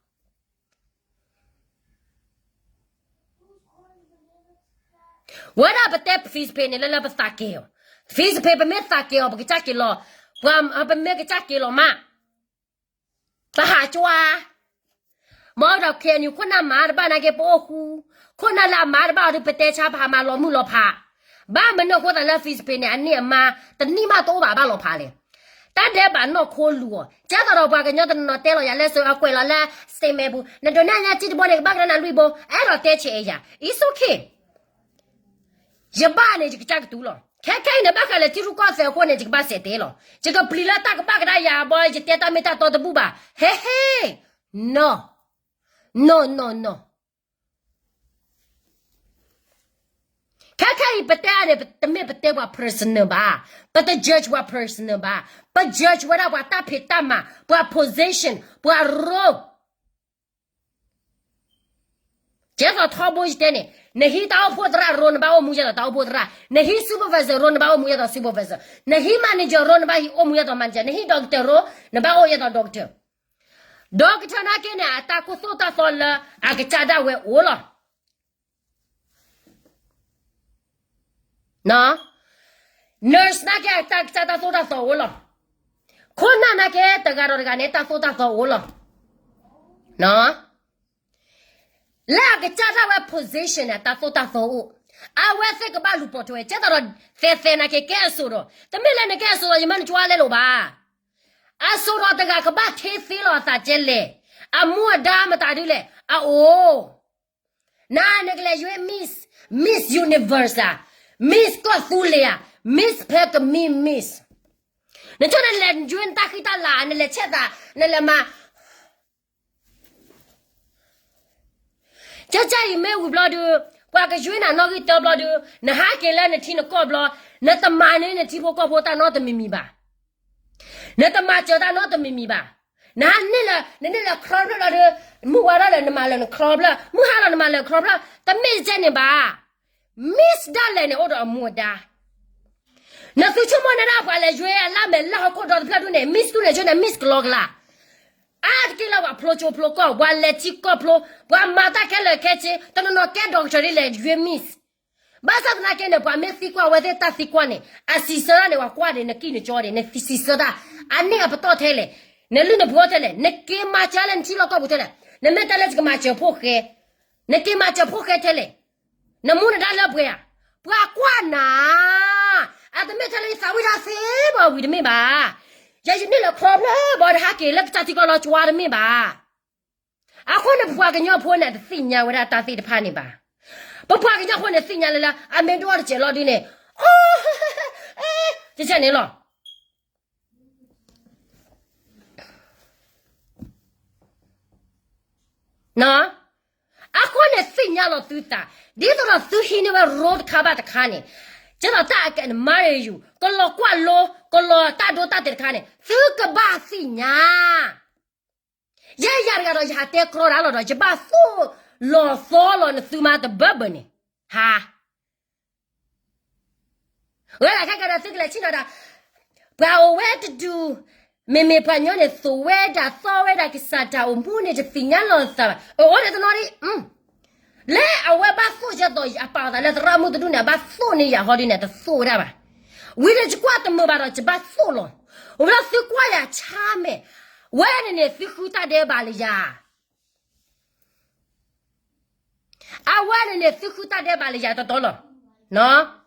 ဝဲဒၣ်ပတဲ Facebook န့ၣ် လၢလၢပသးက့ၤအီၤ, Facebook ပမ့ၢ်သးက့ၤအီၤ ပကစၢ်က့ၤလီၤ, ပှၤပမ့ၢ်ကစၢ်က့ၤလီၤမး ပဟးကွၢ်, မ့ၢ်ဒီး KNU ခိၣ်နၢ်မၤတဘၣ်နာ်က့ ပအိၣ်ဃူ, ခိၣ်နၢ်လၢအမၤတဘၣ်အီၤဒီး ပတဲဆါ ပဟးမၤလီၤမုၢ်လီၤဖး, ဘၣ်မနုၤအဃိသတးလၢ Facebook န့ၣ် အနံၣ်အမါ တနံၣ်မးတအိၣ်ဘၣ် ဘၣ်လီၤဖးလဲၣ်. တၢ်ဒဲးဘးနီၢ်ခိလူၤအီၤ, ကဲသိးဒီးပှၤကညီတနီၤနီၤတဲလီၤယၤလၢ အကွဲးလီၤလၢ statement ပူၤ, နဒိးန့ၢ်ညါစံတဘိန့ၣ် ကဘၣ်ကဒါနၤလွံၢ်ဘိ, အဲၣ်ဒိးတဲဆဲးအယၤ, it's okay. ယဘၣ်န့ၣ် ယကစၢ်ကတူၢ်လီၤ. ခဲခဲအံၤန့ၣ် ဘၣ်ဃးလဲၤထံရူၢ်ကီၢ်သဲးအဃိန့ၣ် ယကဘၣ်စဲးတဲလီၤ. ယကပျံၤလၢတၢ်ကဘၣ်ကဒါယၤဘီ ယတဲတၢ်မ့ၢ်တၢ်တီတဘူၣ်ဘၣ်. ဟဲဟဲ, no, no, no, no. ခဲခဲအံၤပတဲန့ၣ် တမ့ၢ်ပတဲပှၤ personal ဘၣ်, ပတ judge ပှၤ personal ဘၣ်, ပ judge ဝဲဒၣ်ပှၤတၢ်ဖံးတၢ်မၤ, ပှၤ position, ပှၤ role. ကဲသိးထီဘိယတဲန့ၣ်, နဟံးတၢ်အိၣ်ဖှိၣ်သရၣ် role နဘၣ်အိၣ်မူယဲသိးတၢ်အိၣ်ဖှိၣ်သရၣ်, နဟံး supervisor role နဘၣ်အိၣ်မူယဲသိး supervisor, နဟံး manager role နဘၣ်အိၣ်မူယဲသိး manager, နဟံး doctor role နဘၣ်အိၣ်ယဲသိး doctor. Doctor နာ်က့န့ၣ် အတၢ်ကူၣ်သိၣ်တၢ်သီလၢအကစၢ်ဒၣ်ဝဲအိၣ်လီၤ. nurse နာ်က့ အတၢ်ကစၢ်တၢ်သိၣ်တၢ်သီအိၣ်လီၤ. ခိၣ်နၢ်နာ်က့ တဂၤဒီးတဂၤန့ၣ် တၢ်သိၣ်တၢ်သီအိၣ်လီၤ. လၢအကစၢ်ဒၣ်ဝဲ position န့ၣ် တၢ်သိၣ်တၢ်သီအိၣ်, အဝဲသ့ၣ်ကဘၣ်လူၤပိာ်ထွဲဝဲ, ကဲသိးဒီး သဲးသဲးနာ်က့ ကဲအစိၤဒီး, တမ့ၢ်လၢနကဲအစိၤဒီး ယမ့ၢ်နကွၢ်လဲလိာ်ဘၣ်. အစိၤဒီးတဂၤကဘၣ်ထ့သ့လီၤအသးကဲလဲၣ်, အမူအဒါမတၤဒ်လဲၣ်, အအိၣ် နၤနကလဲၤယွ့ Miss, Miss Universe ဧါ, Miss ကီၢ်သူလ့ၤဧါ, Miss ဖဲကမံ Miss. နဆိနလဲၤယွ့နတၢ်ဃံတၢ်လၤ, နလဲၤဆဲးသး, နလဲၤမၤ ကၢ်ကၢ်အံၤမ့ၢ်ဝံၤဘျီဒုး, ပှၤကယွ့နၤနီၣ်ဂံၢ်တၢဘျီဒုး, နဟးက့ၤလၢနထံနကီၢ်ဘျီ, နတမၤန့ၢ်နထံဖိကီၢ်ဖိတၢ်နီတမံၤမံၤဘၣ်. နတမၤစၢၤတၢ်နီတမံၤမံၤဘၣ်. နဟးန့ၢ်လၢ, နန့ၢ်လၢ ခရီဖျၢၣ်ဘျီဒုး, မုၢ်ဝါထီၣ်လၢ နမၤလၢနခရီဖျၢၣ်, မုၢ်ဟါလီၤနမၤလၢခရီဖျၢၣ်, တမ့ၢ်တကဲန့ၣ်ဘၣ်. Miss ဒၣ်လဲာ်န့ၣ် အိၣ်ဒီးအမူအဒါ. နသုဆိကမိၣ်န့ၣ်ဒၣ်ပှၤလဲၤယွ့အလၢ်မဲာ်လၢဟီၣ်ခိၣ်ဒီတဖျၢၣ်ဒုးန့ၣ်, Miss တူၢ်လဲၤဆိန့ၣ် Miss ကလီကလး. အါတက့ၢ်လၢပှၤဖျိကၠိဖျိကီၢ်, ပှၤလဲၤထံကီၢ်ဖျိ, ပှၤမၤတၢ်ခဲလၢာ်ခဲဆ့, တနီၤနီၤကဲ doctor ဒ်လဲၣ် ယွ့ Miss. ဘၣ်ဆၣ်သနာ်က့န့ၣ် ပှၤမ့ၢ်သံကွၢ်ဝဲသ့ၣ်တၢ်သံကွၢ်န့ၣ်, အစံးဆၢတၢ်န့ၣ် ပှၤကွၢ်ဒံးနကံၢ်နကီဒံး, နစံးဆၢတၢ်, အနံၣ်အပတီၢ်ထဲလဲၣ်, နလုၢ်နပှီၢ်ထဲလဲၣ်, နက့ၤမၤစၢၤလၢနထံလီၢ်ကီၢ်ပူၤထဲလဲၣ်, နမ့ၢ်တဲလၢယကမၤစၢၤဖိၣ်ဃဲ, နက့ၤမၤစၢၤဖိၣ်ဃဲထဲလဲၣ်, နမူနဒါလၢပှဲၤဧါ, ပှၤကွၢ်နၤ, အတမ့ၢ်ထဲလၢယသးဝံၣ်တၢ်သ့ဘၣ်ဝံၤတမ့ၢ်ဘၣ်. ယယန့ၢ်လၢခရီဖျၢၣ်ဘီဒီးဟးက့ၤလၢကစၢ်ထံကီၢ်လီၤကဝါတမ့ၢ်ဘၣ်. အဃိန့ၣ် ပပှၤကညီဖိန့ၣ် တသ့ၣ်ညါဝဲဒၣ်တၢ်သ့ၣ်တဖၣ်န့ၣ်ဘၣ်. ပပှၤကညီဖိန့ၣ်သ့ၣ်ညါလၢလၢ အမ့ၢ်ဒိၣ်တစဲးလီၤဒုးန့ၣ်, အီ, ကဲန့ၣ်လီၤ. အဃိန့ၣ်သ့ၣ်ညါလီၤသုသး, ဒ်သိးဒီးသုဟံးန့ၢ်ဝဲ role တခါဘၣ်တခါန့ၣ်, ကဲသိးတၢ်အကဲန့ၣ် မၤရယူၤ ကလီၤကွၢ်လိ ကလီၤတၢ်ဒိတၢ်တဲာ်တခါန့ၣ် သုကဘၣ်သ့ၣ်ညါ. ယဲယၤတဂၤဒီး ယဟးတဲကြီဒၣ်လီၤဒီး ယဘၣ်သိၣ်လီၤသီလီၤနသုမါတဘၢဘၢန့ၣ်, ဟါ ဝဲဒၣ်ခဲကဒီးသုကလဲၤဆ့ၣ်နီၤဒၣ်, ပှၤအိၣ်ဝဲတဒူၣ်, မ့မ့ၢ်ပှၤကညီန့ၣ် သိၣ်ဝဲဒၣ်သီဝဲဒၣ်ကစၢ်တၢ်အိၣ်မူန့ၣ် တသ့ၣ်ညါလီၤသးဘၣ်. အအိၣ်န့ၣ်တနီၤဒံး, လၢအဝဲဘၣ်သိၣ်ကဲသိးအပာ်အသးလၢသရၣ်မုၣ်တဒူၣ်န့ၣ် အဘၣ်သိၣ်န့ၢ်ယၤဟီဒ်န့ၣ် တသိၣ်ဝဲဒၣ်ဘၣ်. ဝံၤန့ၣ်ယကွၢ်တမုာ်ဘၣ်ဒီး ယဘၣ်သိၣ်လီၤ. အိၣ်ဒီးသုကွၢ်ယၤဆါမဲာ်, ဝဲန့ၣ်န့ၣ် သုဃုတၢ်ဒဲးဘးလၢယၤ အဝဲန့ၣ်န့ၣ် သုဃုတၢ်ဒဲးဘးလၢယၤတတီလီၤ.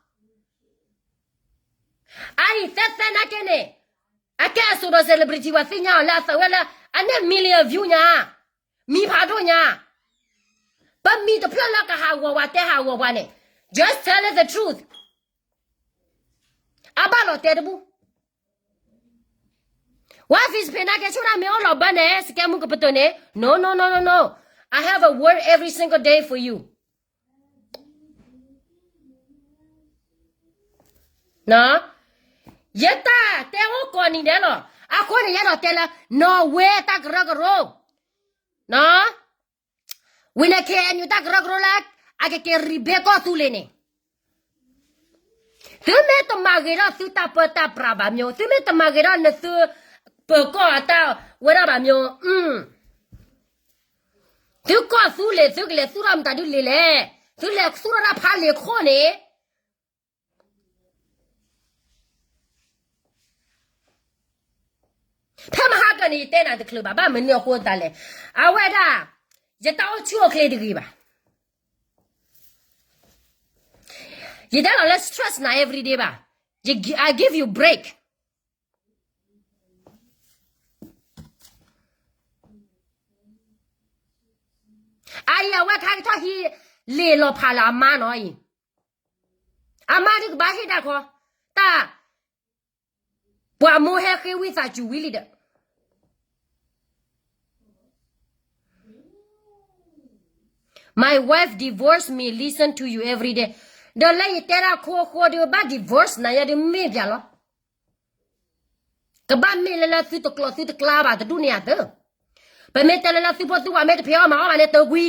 အအံၤသဲသဲနာ်က့န့ၣ်, အကဲအစိၤဒီး celebrity ပှၤသ့ၣ်ညါအီၤလၢအသးဝဲလၢ အန့ၣ် million view ညါ, မံၤဖးဒိၣ်ညါ, ပမံၤတဖျၢၣ်လၢကဟးဂီၤပှၤတဲဟးဂီၤပှၤန့ၣ်, just tell us the truth. အဘၣ်လီၤတဲာ်တဘူၣ် ဝဲ Facebook နာ်က့ဆိဒၣ်မ့ၢ်အိၣ်လီၤဘၢန့ၣ် စကဲမူကပတုာ်န့ၣ် no no no no no, I have a word every single day for you. ယတၢ်တဲအိၣ်ကိးနံၤဒဲးလီၤ. အဃိန့ၣ် ယအဲၣ်ဒိးတဲလၢ နီၣ်ဝဲတၢ်ကရၢကရိ, ဝံၤန့ၣ် KNU တၢ်ကရၢကရိလၢ အကက့ၤရံးဘဲကီၢ်သူလ့ၤန့ၣ်, သုမ့ၢ်တမၤဂ့ၤထီၣ်သုတၢ်ပၢတၢ်ပြးဘၣ်မ့ၢ်, သုမ့ၢ်တမၤဂ့ၤထီၣ်နသုပၢၤကီၢ်အတၢ်ဝဲဒၣ်ဘၣ်မ့ၢ်, သုကီၢ်သူလ့ၤ သုကလဲၤသူၣ်ထီၣ်မတၤဒုလ့ၤလဲၣ်, သုလဲၤသူၣ်ထီၣ်တၢ်ဖးလ့ၤခိၣ်န့ၣ် ဖဲမဟါကၢန့ၣ် ယတဲနၤတချုးဘၣ်, ဘၣ်မနုၤအဃိသတးလဲၣ်, အဝဲဒၣ် ယတၢ်အိၣ်ဆူၣ်အိၣ်ချ့တဂ့ၤဘၣ်. ယတဲလီၤလၢ stress နၤ everyday ဘၣ်. I give you break. အအံၤအဝဲခါကထီၣ်ဟံးလ့ၤလီၤဖးလၢအမါနီၤအံၤ, အမါဒုးကဘၣ်ဟ့ၣ်တၢ်ခီ, တၢ် ပှၤမိၢ်ဟဲဃ့ဝံသးစူၤဝံၤလံဒီး My wife divorced me, listen to you every day. ဒီးလၢယတဲဒၣ်ခိၣ်ဃိဒုးဘၣ် divorce နၤယဲဒုးမ့ၢ်ပၠးလီၤ. ကဘၣ်မ့ၢ်လၢလၢသုတကျိၤသုတကျါဘၣ်တဒူၣ်န့ၣ်ဧါသၢ. ပမ့ၢ်တဲလၢလၢသုဖိသုဝၤမ့ၢ်တဖံးအီၣ်မၤအီၣ်ဘၣ်န့ၣ်တဂ့ၤ,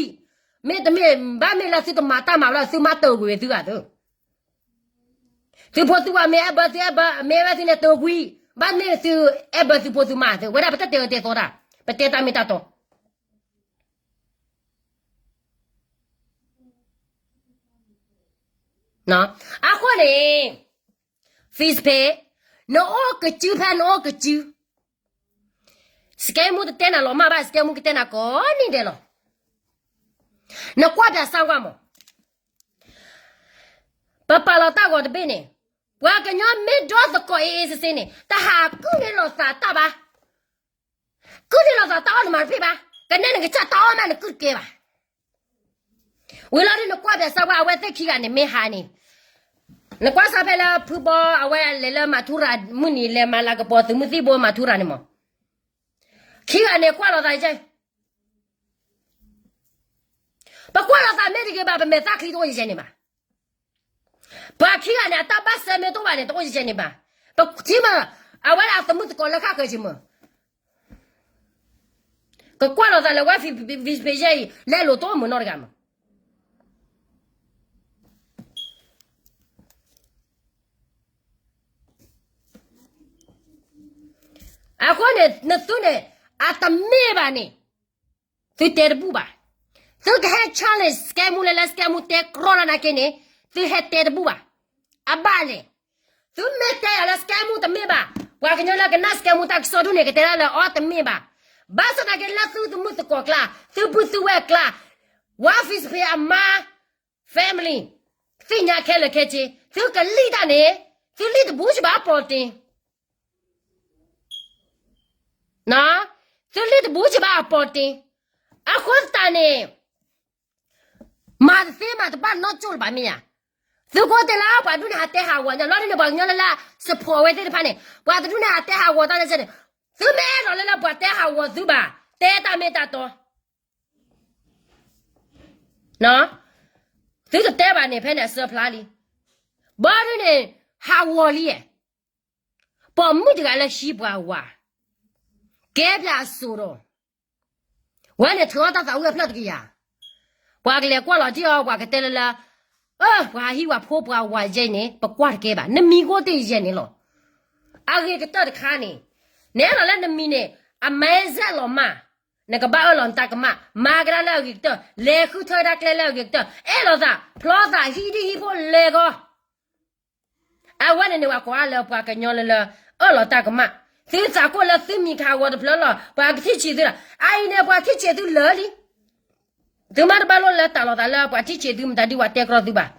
မ့တမ့ၢ်ဘၣ်မ့ၢ်လၢသုတမၤတၢ်မၤဘၣ်လၢသုမၤတဂ့ၤဝဲသုဂၤသၢ. သုဖိသုဝၤမ့ၢ်အဲၣ်ဘၢသုအဲၣ်ဘၢ မ့ၢ်အဲၣ်ဘၢသုန့ၣ်တဂ့ၤ, ဘၣ်မ့ၢ်သုအဲၣ်ဘၢသုဖိသုမါသၢ, ဝဲဒၣ်ပတတဲအၢတဲသီတၢ်, ပတဲတၢ်မ့ၢ်တၢ်တီ အဃိန့ၣ် Facebook နအိၣ်ကစုဖဲနအိၣ်ကစု, စကဲမူတတဲနၤလီၤမၢ်ဘၣ်, စကဲမူကတဲနၤကိးနံၤဒဲးလီၤ. နကွၢ်ပၠးစၢ်ဝါမး, ပပာ်လီၤတၢ်ဂီၤတဘ့ၣ်န့ၣ်, ပှၤကညီမ့ၢ်ဒီသကိးအ့အ့စ့စ့န့ၣ် တဟးကုၢ်န့ၢ်လိာ်သးတၢ်ဘၣ်. ကုၢ်န့ၢ်လိာ်သးတၢ်အီၣ်နမၤတဖ့ၣ်ဘၣ်, ကနဲၣ်နကစၢ်တၢ်အီၣ်မးနကုၢ်တကဲဘၣ်. ဝံၤလီၤဒုးနကွၢ်ပၠးစၢ်ဝဲအဝဲသ့ၣ်ခံဂၤန့ၣ်မ့ၢ်ဟးန့ၣ်, နကွၢ်စၢ်ဖဲလၢဖုဘီအဝဲလဲၤလၢမၤထူရၤမုၢ်နံၤ လဲၤမၤလၤကပီၤသုးမုၢ်သံၣ်ဘိမၤထူရၤန့ၣ်မး, ခံဂၤန့ၣ်ကွၢ်လိာ်သးယဲၢ် ပကွၢ်လိာ်သးမ့ၢ်တဂ့ၤဘၣ် ပမဲာ်သၣ်ချံတအိၣ်ယဲၢ်န့ၣ်ဘၣ်. ပှၤခံဂၤန့ၣ် အတၢ်ဘၣ်စဲမ့ၢ်တအိၣ်ဘၣ်န့ၣ် တအိၣ်ယဲၢ်န့ၣ်ဘၣ်. ပထံၣ်မး အဝဲဒၣ်အသမုၣ်သကိးလၢဃၣ်ဃၢၤဆံးမး ကကွၢ်လိာ်သးလၢဝဲ Facebook ယဲၢ်အံၤ လဲလိာ်တအိၣ်မုာ်နီတဂၤမး. အဃိန့ၣ် နသုန့ၣ် အတမ့ၢ်ဘၣ်န့ၣ် သုတဲတဘူၣ်ဘၣ်. သုကဟဲ challenge စကဲမူလၢလၢစကဲမူတဲကြီလၢနာ်က့န့ၣ် သုဟဲတဲတဘူၣ်ဘၣ်. အဘၣ်လဲၣ်. သုမ့ၢ်တဲယၤလၢစကဲမူတမ့ၢ်ဘၣ်, ပှၤကညီလၢကနၣ်စကဲမူတၢ်ကစီၣ်ဒ်န့ၣ် ကတဲဒၣ်လၢအီၤတမ့ၢ်ဘၣ်. ဘၣ်ဆၣ်သနာ်က့လၢသုသမုၣ်သကိးကျါ, သုပုၢ်သုဝဲၢ်ကျါ, ဝါ Facebook အမါ family သ့ၣ်ညါခဲလၢာ်ခဲဆ့, သုကလံၣ်တၢ်န့ၣ် သုလံၣ်တဘူးစ့ၢ်ဘၣ်အပီၣ်တ့ သုလံၣ်တဘူးစ့ၢ်ဘၣ်အပီၣ်တ့. အဃိသတးန့ၣ် မၤတသ့မၤတဘၣ်နီတကၠိၢ်လၢၤဘၣ်မ့ၢ်ဧါ. သုကိးတဲလၢပှၤဒူၣ်န့ၣ်ဟးတဲဟးဂီၤညါ လီၤဒ်န့ၣ် ပှၤကညီလၢလၢ support ဝဲသ့ၣ်တဖၣ်န့ၣ် ပှၤတဒူၣ်န့ၣ်ဟးတဲဟးဂီၤတၢ်လၢစဲန့ၣ် သုမ့ၢ်အဲၣ်ဒိးလၢလၢပှၤတဲဟးဂီၤသုဘၣ် တဲတၢ်မ့ၢ်တၢ်တီ သုတတဲဘၣ်န့ၣ် ဖဲန့ၣ်အစၢဖျါလံ. ဘီဒ်န့ၣ် ဟးဂီၤလံယဲၢ်, ပိာ်မုၣ်တဂၤလၢဟံးပှၤဝၤ, ကဲဘျးအစိၤဒီး, ဝဲန့ၣ်ထုးအီၣ်တၢ်သးဝံၣ်အဖျၢၣ်တကယၤ, ပှၤကလဲၤကွၢ်လီၤတံၢ်အီၤ ပှၤကတဲလၢလၢ, အၢ ပှၤဟံးဝၤဖိပှၤဝၤယဲၢ်န့ၣ် ပကွၢ်တကဲဘၣ် နမံၤကိးတ့ၢ်ယဲၢ်န့ၣ်လီၤ. အဂ့ၤကတၢၢ်တခါန့ၣ်, နအဲၣ်ဒိးလၢနမံၤန့ၣ် အမဲစဲးလီၤမး, နကဘၣ်အၢၣ်လီၤနတၢ်ကမၣ် မၤကဒါလၢအဂ့ၤကတၢၢ် လဲၤဃုထၢဒၣ်ကျဲလၢအဂ့ၤကတၢၢ် အဲၣ်လီၤသး ဖျီသးဟံးဒံဟံးဖိလဲၤဂီၤ အဝဲန့ၣ်န့ၣ် ပှၤကွၢ်လၢပှၤကညီလၢလၢ အၢၣ်လီၤတၢ်ကမၣ်, သုသးကိၢ်လၢသုမံၤခးဂီၤတဖျၢၣ်လီၤ ပှၤကထံၣ်ဆံးသုလီၤ. အအံၤန့ၣ် ပှၤထံၣ်ဆံးသုလၢာ်လံ. သုမ့ၢ်တဘၣ်လိၣ်လၢတၢ်လီၤသးလၢပှၤထံၣ်ဆံးသု မတၤဒ်ပှၤတဲကြီသုဘၣ်.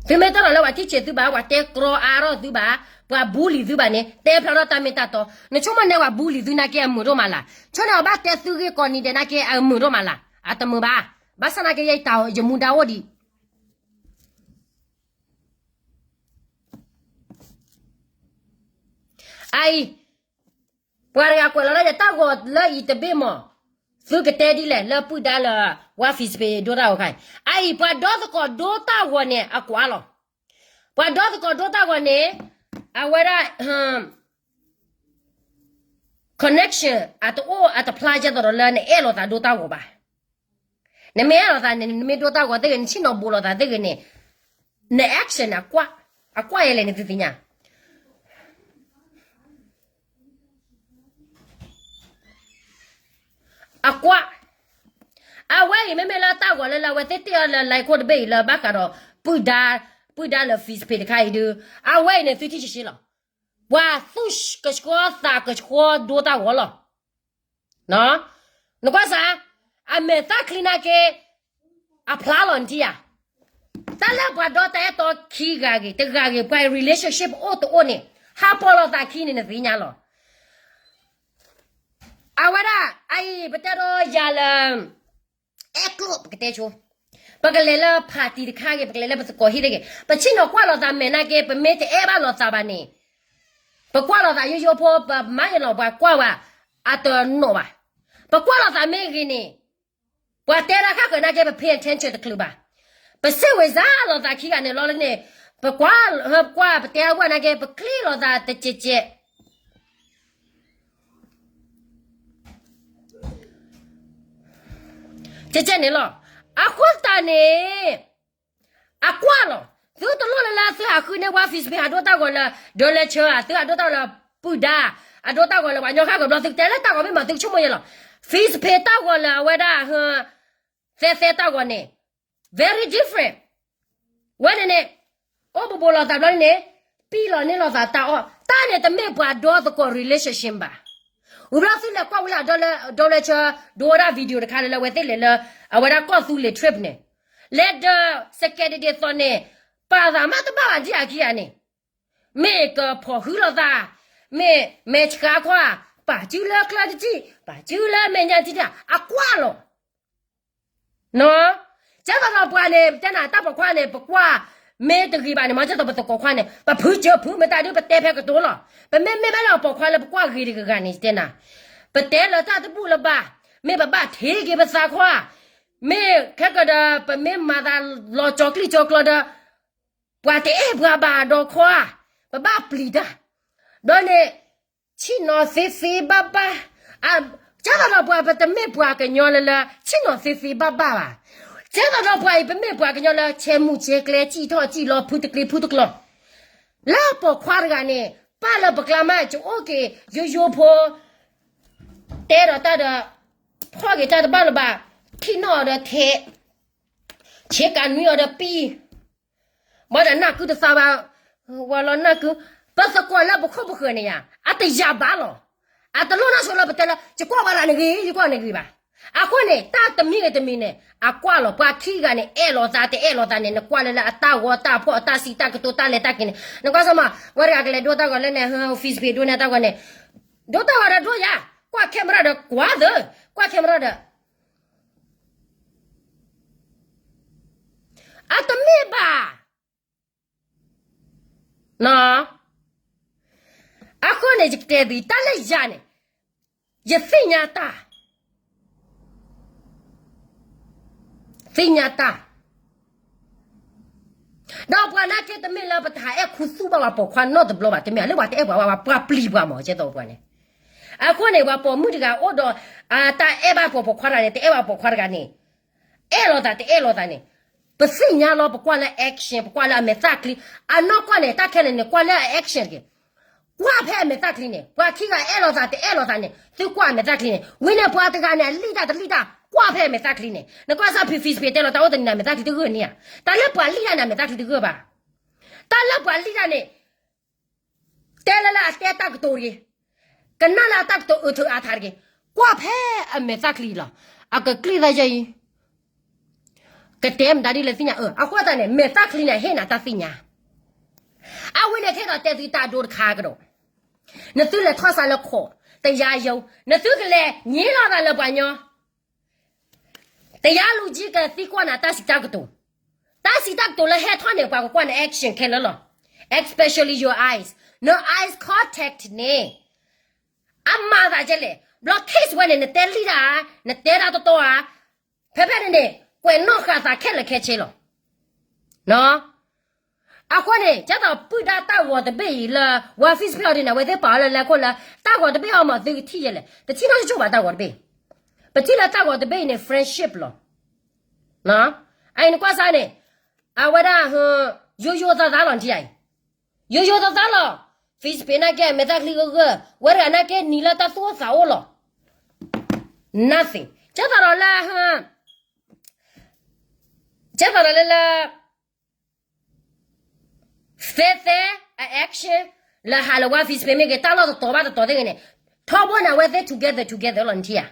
သုမ့ၢ်တၢ်လီၤလၢပှၤထံၣ်ဆံးသုဘၣ် ပှၤတဲကြီအါထီၣ်သုဘၣ်, ပှၤ bully သုဘၣ်န့ၣ် တဲဖျါထီၣ်တၢ်မ့ၢ်တၢ်တီ, နဆိကမိၣ်န့ၣ်ပှၤ bully သုနာ်က့အမုာ်ဒိၣ်မးလၢ်, ဆိန့ၣ်အဘၣ်တဲသုဂ့ၢ်ကိးနံၤဒဲးနာ်က့အမုာ်ဒိၣ်မးလၢ်, အတမုာ်ဘၣ်. ဘၣ်ဆၣ်နာ်က့ယတၢ်ယမူဒါအိၣ်ဒံး အအံၤ, ပှၤတဂၤကွဲးလီၤလၢယတၢ်ဂီၤလၢအံၤတဘ့ၣ်မး, သုကတဲဒ်လဲၣ်လၢပုၢ်ဒါလၢ ဝါ Facebook ဒိတၢ်ဂီၤခါအံၤ, အအံၤ ပှၤဒီသကိးဒိတၢ်ဂီၤန့ၣ် အကွၢ်လီၤ. ပှၤဒီသကိးဒိတၢ်ဂီၤန့ၣ်, အဝဲဒၣ် connection အတအိၣ်အတဖျါကဲသိးဒီးလၢနအဲၣ်လီၤသးဒိတၢ်ဂီၤဘၣ်. နမ့ၢ်အဲၣ်လီၤသးန့ၣ် နမ့ၢ်ဒိတၢ်ဂီၤသ့ၣ်ဂ့ၤ နဆ့ၣ်နီၤဘူးလိာ်သးသ့ၣ်ဂ့ၤန့ၣ်, န action န့ၣ် အကွၢ်ယဲလဲၣ်န့ၣ်သုသ့ၣ်ညါ အကွၢ်, အဝဲအံၤမ့မ့ၢ်လၢတၢ်ဂီၤလၢလၢအဝဲသ့ၣ်တ့ၢ်အီၤလၢ line ခိၣ်တဘ့ၣ်အံၤလၢဘၣ်ဃးဒီး ပုၢ်ဒါ, ပုၢ်ဒါလၢ Facebook တခါအံၤဒုး, အဝဲအံၤန့ၣ်သုထံၣ်ဆံးဆံးလီၤ. ပှၤသူၣ်ကဆှီသးကဆှီဒိတၢ်ဂီၤလီၤ. နကွၢ်စ့ၢ်, အမဲာ်သၣ်ချံနာ်က့ အဖျါလီၤနထံၣ်ဧါ. တၢ်လၢပှၤဒီတၢ်အဲၣ်တီခံဂၤဂ့ၤ တဂၤဂ့ၤ ပှၤ relationship အိၣ်တအိၣ်န့ၣ် ဟးပီၢ်လိာ်သးခံန့ၣ် နသ့ၣ်ညါလီၤ. အဝဲဒၣ်အံၤ ပတဲဒီးယၤလၢ အဲၣ်ကျိၣ် ပကတဲဆိ, ပကလဲၤလၢ party တခါဂ့ၤ ပကလဲၤလၢပသကိးဟံၣ်တဂ့ၤ ပဆ့ၣ်နီၤကွၢ်လိာ်သးမဲာ်နာ်က့ ပမ့ၢ်တအဲၣ်ဘၣ်လိာ်သးဘၣ်န့ၣ်, ပကွၢ်လိာ်သးယိယိဖိ ပမၤယနီၤ ပှၤကွၢ်ဝဲ အတနီၣ်ဘၣ်. ပကွၢ်လိာ်သးမ့ၢ်ဂ့ၤန့ၣ်, ပှၤတဲတၢ်ခါဃၢၤနာ်က့ ပ pay attention တချုးဘၣ်. ပစ့ၢ်ဝဲစ့ၢ်လိာ်သးခံဂၤန့ၣ်လီၤန့ၣ်, ပကွၢ်, ပကွၢ်ပတဲအဝဲနာ်က့ ပချ့လိာ်သးတကဲးကဲး ကဲကဲန့ၣ်လီၤ. အဃိသတးန့ၣ်, အကွၢ်လီၤ. သုတလိၣ်လၢလၢသုဟးဃုန့ၢ်ဝဲ Facebook ဟးဒိတၢ်ဂီၤလၢ ဒီးလဲၤဆၢ သုဟးဒိတၢ်ဂီၤလၢ ပုၢ်ဒါ, အဒိတၢ်ဂီၤလၢပှၤကညီဃၣ်ဃၢၤဘျီ သုကတဲလၢတၢ်ဂီၤမ့ၢ်မး သုကဆိကမိၣ်ယဲလီၤ. Facebook တၢ်ဂီၤလၢအဝဲဒၣ် သဲသဲတၢ်ဂီၤန့ၣ် very different. ဝဲန့ၣ်န့ၣ် အိၣ်ဘူးဘူးလိာ်သးဘျီန့ၣ်, ပံၢ်လီၤန့ၢ်လိာ်သးတၢ်အီၣ်, တၢ်န့ၣ်တမ့ၢ်ပှၤဒီသကိး relationship ဘၣ်. ဝံၤဘျီသုလဲၤကွၢ်ဝဲလၢ ဒီးလဲဆၢ ဒိဝဲဒၣ် video တခါလၢလၢအဝဲသ့ၣ်လဲၤလၢ အဝဲဒၣ်ကီၢ်သူလ့ၤ trip န့ၣ်, လဲၤဒီး စကဲးဒဒ့ၣ်သိးန့ၣ်, ပာ်သးမးတဘၣ်ဘၣ်ဒ်အခံဂၤန့ၣ်, မ့ၢ်ကဖီၣ်ဃုလိာ်သး, မ့ၢ်မဲာ်ဆှးခွါ, ပာ်စုလၢကျၢၢ်တထံၣ်, ပာ်စုလၢမဲာ်ညါတထံၣ် အကွၢ်လီၤ. ကဲသိးဒီးပှၤန့ၣ် ပတဲနၤတၢ်ပိာ်ခွါန့ၣ် ပကွၢ် မ့ၢ်တဂ့ၤဘၣ်န့ၣ် မ့ၢ်ကဲသိးပသကိးခွါန့ၣ် ပဖုစၢၤဖုမတၤဒုး ပတဲဖဲကတိၤလီၤ. ပမ့မ့ၢ်ဘၣ်လၢပိာ်ခွါလၢပကွၢ်ဂ့ၤတဂၤဂၤန့ၣ် တဲနၤ, ပတဲလၢတၢ်တဘူၣ်လၢၤဘၣ်, မ့ၢ်ပဘၣ်ထံၣ်က့ၤပသးခွါ, မ့ၢ်ခဲကဒီး ပမ့ၢ်မၤသးလီၤကၠီၤကျံၣ်ကၠီၤကျီဒီး ပှၤတအဲၣ်ပှၤဘၣ်ဒီးခွါ, ပဘၣ်ပျံၤတၢ်, ဒီးန့ၣ် ဆ့ၣ်နီၤသ့သ့ဘၣ်ဘၣ်, ကဲသိးဒီးပှၤ ပတမ့ၢ်ပှၤကညီလၢလၢ ဆ့ၣ်နီၤသ့သ့ဘၣ်ဘၣ်ဘၣ်. ကဲသိးဒီးပှၤအံၤ ပမ့ၢ်ပှၤကညီလၢ ဆဲးမူးဆဲးကျဲ စံၣ်ထီၣ်စံၣ်လီၤ ဖုတကျ့ၤဖုတကျီၤ, လၢပိာ်ခွါတဂၤန့ၣ် ပၢ်လၢပကျါမး ကအိၣ်က့ၤယိယိဖိ တဲဒီးတၢ်ဒီး ဖီၣ်က့ၤတၢ်တဘၣ်လၢၤဘၣ်, ထံၣ်နီၣ်အီၤဒီးထဲး, ဆ့ကၤနွံအီၤဒီးပံၢ် ဘၣ်ဒီးနၢ်ကုတသးဘၣ်, ဝဲလီၤနၢ်ကု, ပသကိးလၢပခိၣ်ပဃၢၤန့ၣ်ယါ, အတယာ်ဘၣ်လီၤ. အတလိၣ်နီၢ်ဆိလၢပတဲလၢ ယကွၢ်ဝဲဒၣ်နဂ့ၤ ယကွၢ်နဂ့ၤဘၣ်. အဃိန့ၣ် တၢ်တမံၤဂ့ၤတမံၤန့ၣ် အကွၢ်လီၤ. ပှၤခံဂၤန့ၣ် အဲၣ်လီၤသးတအဲၣ်လီၤသးန့ၣ် နကွၢ်လၢလၢအတၢ်ဂီၤတၢ်ဖီၣ် အတၢ်စံးတၢ်ကတိၤ တၢ်လဲၤတၢ်က့ၤန့ၣ် နကွၢ်စ့ၢ်မး, ဝဲတဂၤကလဲၤဒိတၢ်ဂီၤလၢန့ၣ် Facebook ဒိန့ၢ်တၢ်ဂီၤန့ၣ်, ဒိတၢ်ဂီၤဒီးဒိယါ, ကွၢ် camera ဒီးကွၢ်သၢ, ကွၢ် camera ဒီး အတမ့ၢ်ဘၣ်. အဃိန့ၣ် ယကတဲသု တၢ်လၢယၤန့ၣ် ယသ့ၣ်ညါတၢ်, သ့ၣ်ညါတၢ်, ဒီးပှၤနာ်က့ တမ့ၢ်လၢပတဟးအဲၣ်ခူသူၣ်ဘၣ်ပှၤပိာ်ခွါနီတဘျီဘၣ်, တမ့ၢ်လၢပှၤတအဲၣ်ပှၤဘၣ်, ပှၤပျံၤပှၤမး ကဲသိးပှၤန့ၣ်. အဃိန့ၣ် ပှၤပိာ်မုၣ်တဂၤအိၣ်ဒီး တၢ်အဲၣ်ဘၣ်ပှၤပိာ်ခွါတဂၤန့ၣ် တအဲၣ်ဘၣ်ပိာ်ခွါတဂၤန့ၣ် အဲၣ်လိာ်သးတအဲၣ်လိာ်သးန့ၣ် ပသ့ၣ်ညါလီၤ ပကွၢ်လၢ action, ပကွၢ်လၢအမဲာ်သၣ်ချံ, အနီၢ်ကီၢ်န့ၣ် တၢ်ခဲလၢာ်န့ၣ် ကွၢ်လၢအ action တက့ၢ်. ကွၢ်ဖဲအမဲာ်သၣ်ချံန့ၣ် ပှၤခံဂၤအဲၣ်လိာ်သးတအဲၣ်လိာ်သးန့ၣ် သုကွၢ်အမဲာ်သၣ်ချံန့ၣ် ဝံၤန့ၣ်ပှၤတဂၤန့ၣ် အလံၣ်တၢ်တလံၣ်တၢ် ကွၢ်ဖဲအမဲာ်သၣ်ချံန့ၣ် နကွၢ်စၢ်ဖံ Facebook တဲလီၤတၢ်အိၣ်တနံၤန့ၣ် အမဲာ်သၣ်ချံတဂၢၢ်န့ၣ်ဧါ. တၢ်လၢပှၤလံၣ်တၢ်န့ၣ် အမဲာ်သၣ်ချံတဂၢၢ်ဘၣ်. တၢ်လၢပှၤလံၣ်တၢ်န့ၣ် တဲလၢလၢအတဲတၢ်ကတိၤတဂ့ၤ, ကနၣ်လၢအတၢ်ကတိၤအုးထုးအါထးတဂ့ၤ, ကွၢ်ဖဲအမဲာ်သၣ်ချံလီၤ. အကကျံၣ်သးယဲအံၤ ကတဲမတၤဒ်လဲၣ်သ့ၣ်ညါအၢ, အဃိသတးန့ၣ် မဲာ်သၣ်ချံန့ၣ် ဟ့ၣ်နၤတၢ်သ့ၣ်ညါ. အဝဲန့ၣ်ထဲဒီးတဲသုတၢ်ဒိတခါကဒီး, နသုလဲၤထီၣ်စးလၢခိး တရားရုံး, နသုကလဲၤငြိလီၤသးလၢပှၤညီ တရားသူကြီး ကသံကွၢ်နၤတၢ်စံးတၢ်ကတိၤ, တၢ်စံးတၢ်ကတိၤလၢဟဲထီၣ်န့ၣ် ပှၤကကွၢ်န action ခဲလၢာ်လီၤ. Especially your eyes, န eyes contact န့ၣ် အမၤသးဒ်လဲၣ်. ဘျီ case ဝဲန့ၣ် နတဲလံၣ်တၢ်ဧါ, နတဲတၢ်တတီဧါ, ဖဲဖဲန့ၣ်န့ၣ် ကွဲးနီၣ်ဃာ်သးခဲလၢာ်ခဲဆ့လီၤ. အဃိန့ၣ် ကဲသိးပုၢ်ဒါတၢ်ဂီၤတဘ့ၣ်အံၤလၢ ဝါ Facebook အီၤဒ်န့ၣ် အဝဲသ့ၣ်ပာ်အီၤလၢလဲၤခိၣ်လၢ တၢ်ဂီၤတဘ့ၣ်အီၤမး သုကထံၣ်ယဲလဲၣ်, တထံၣ်နီတကၠိၢ်ဘၣ်တၢ်ဂီၤတဘ့ၣ်. ပထံၣ်လၢတၢ်ဂီၤတဘ့ၣ်အံၤန့ၣ် friendship လီၤ. အအံၤနကွၢ်စၢ်န့ၣ် အဝဲဒၣ် ယိယိသးသးလီၤ နထံၣ်ဧါအံၤ, ယိယိသးသးလီၤ. Facebook နာ်က့ အမဲာ်သၣ်ချံဂၢၢ်ဂၢၢ်, ဝဲတဂၤနာ်က့ နံၤလၢတၢ်သူၣ်အိၣ်သးအိၣ်လီၤ. Nothing. ကဲသိးဒီးလၢ ကဲသိးဒီးလၢလၢ သဲသဲ အ action လၢဟးလၢဝါ Facebook မ့ၢ်ဂ့ၤ တၢ်လီၢ်တတီၤဘၣ်တတီၤသ့ၣ်ဂ့ၤန့ၣ် ထီဘိန့ၣ် အဝဲသ့ၣ် together together လီၤ နထံၣ်ဧါ.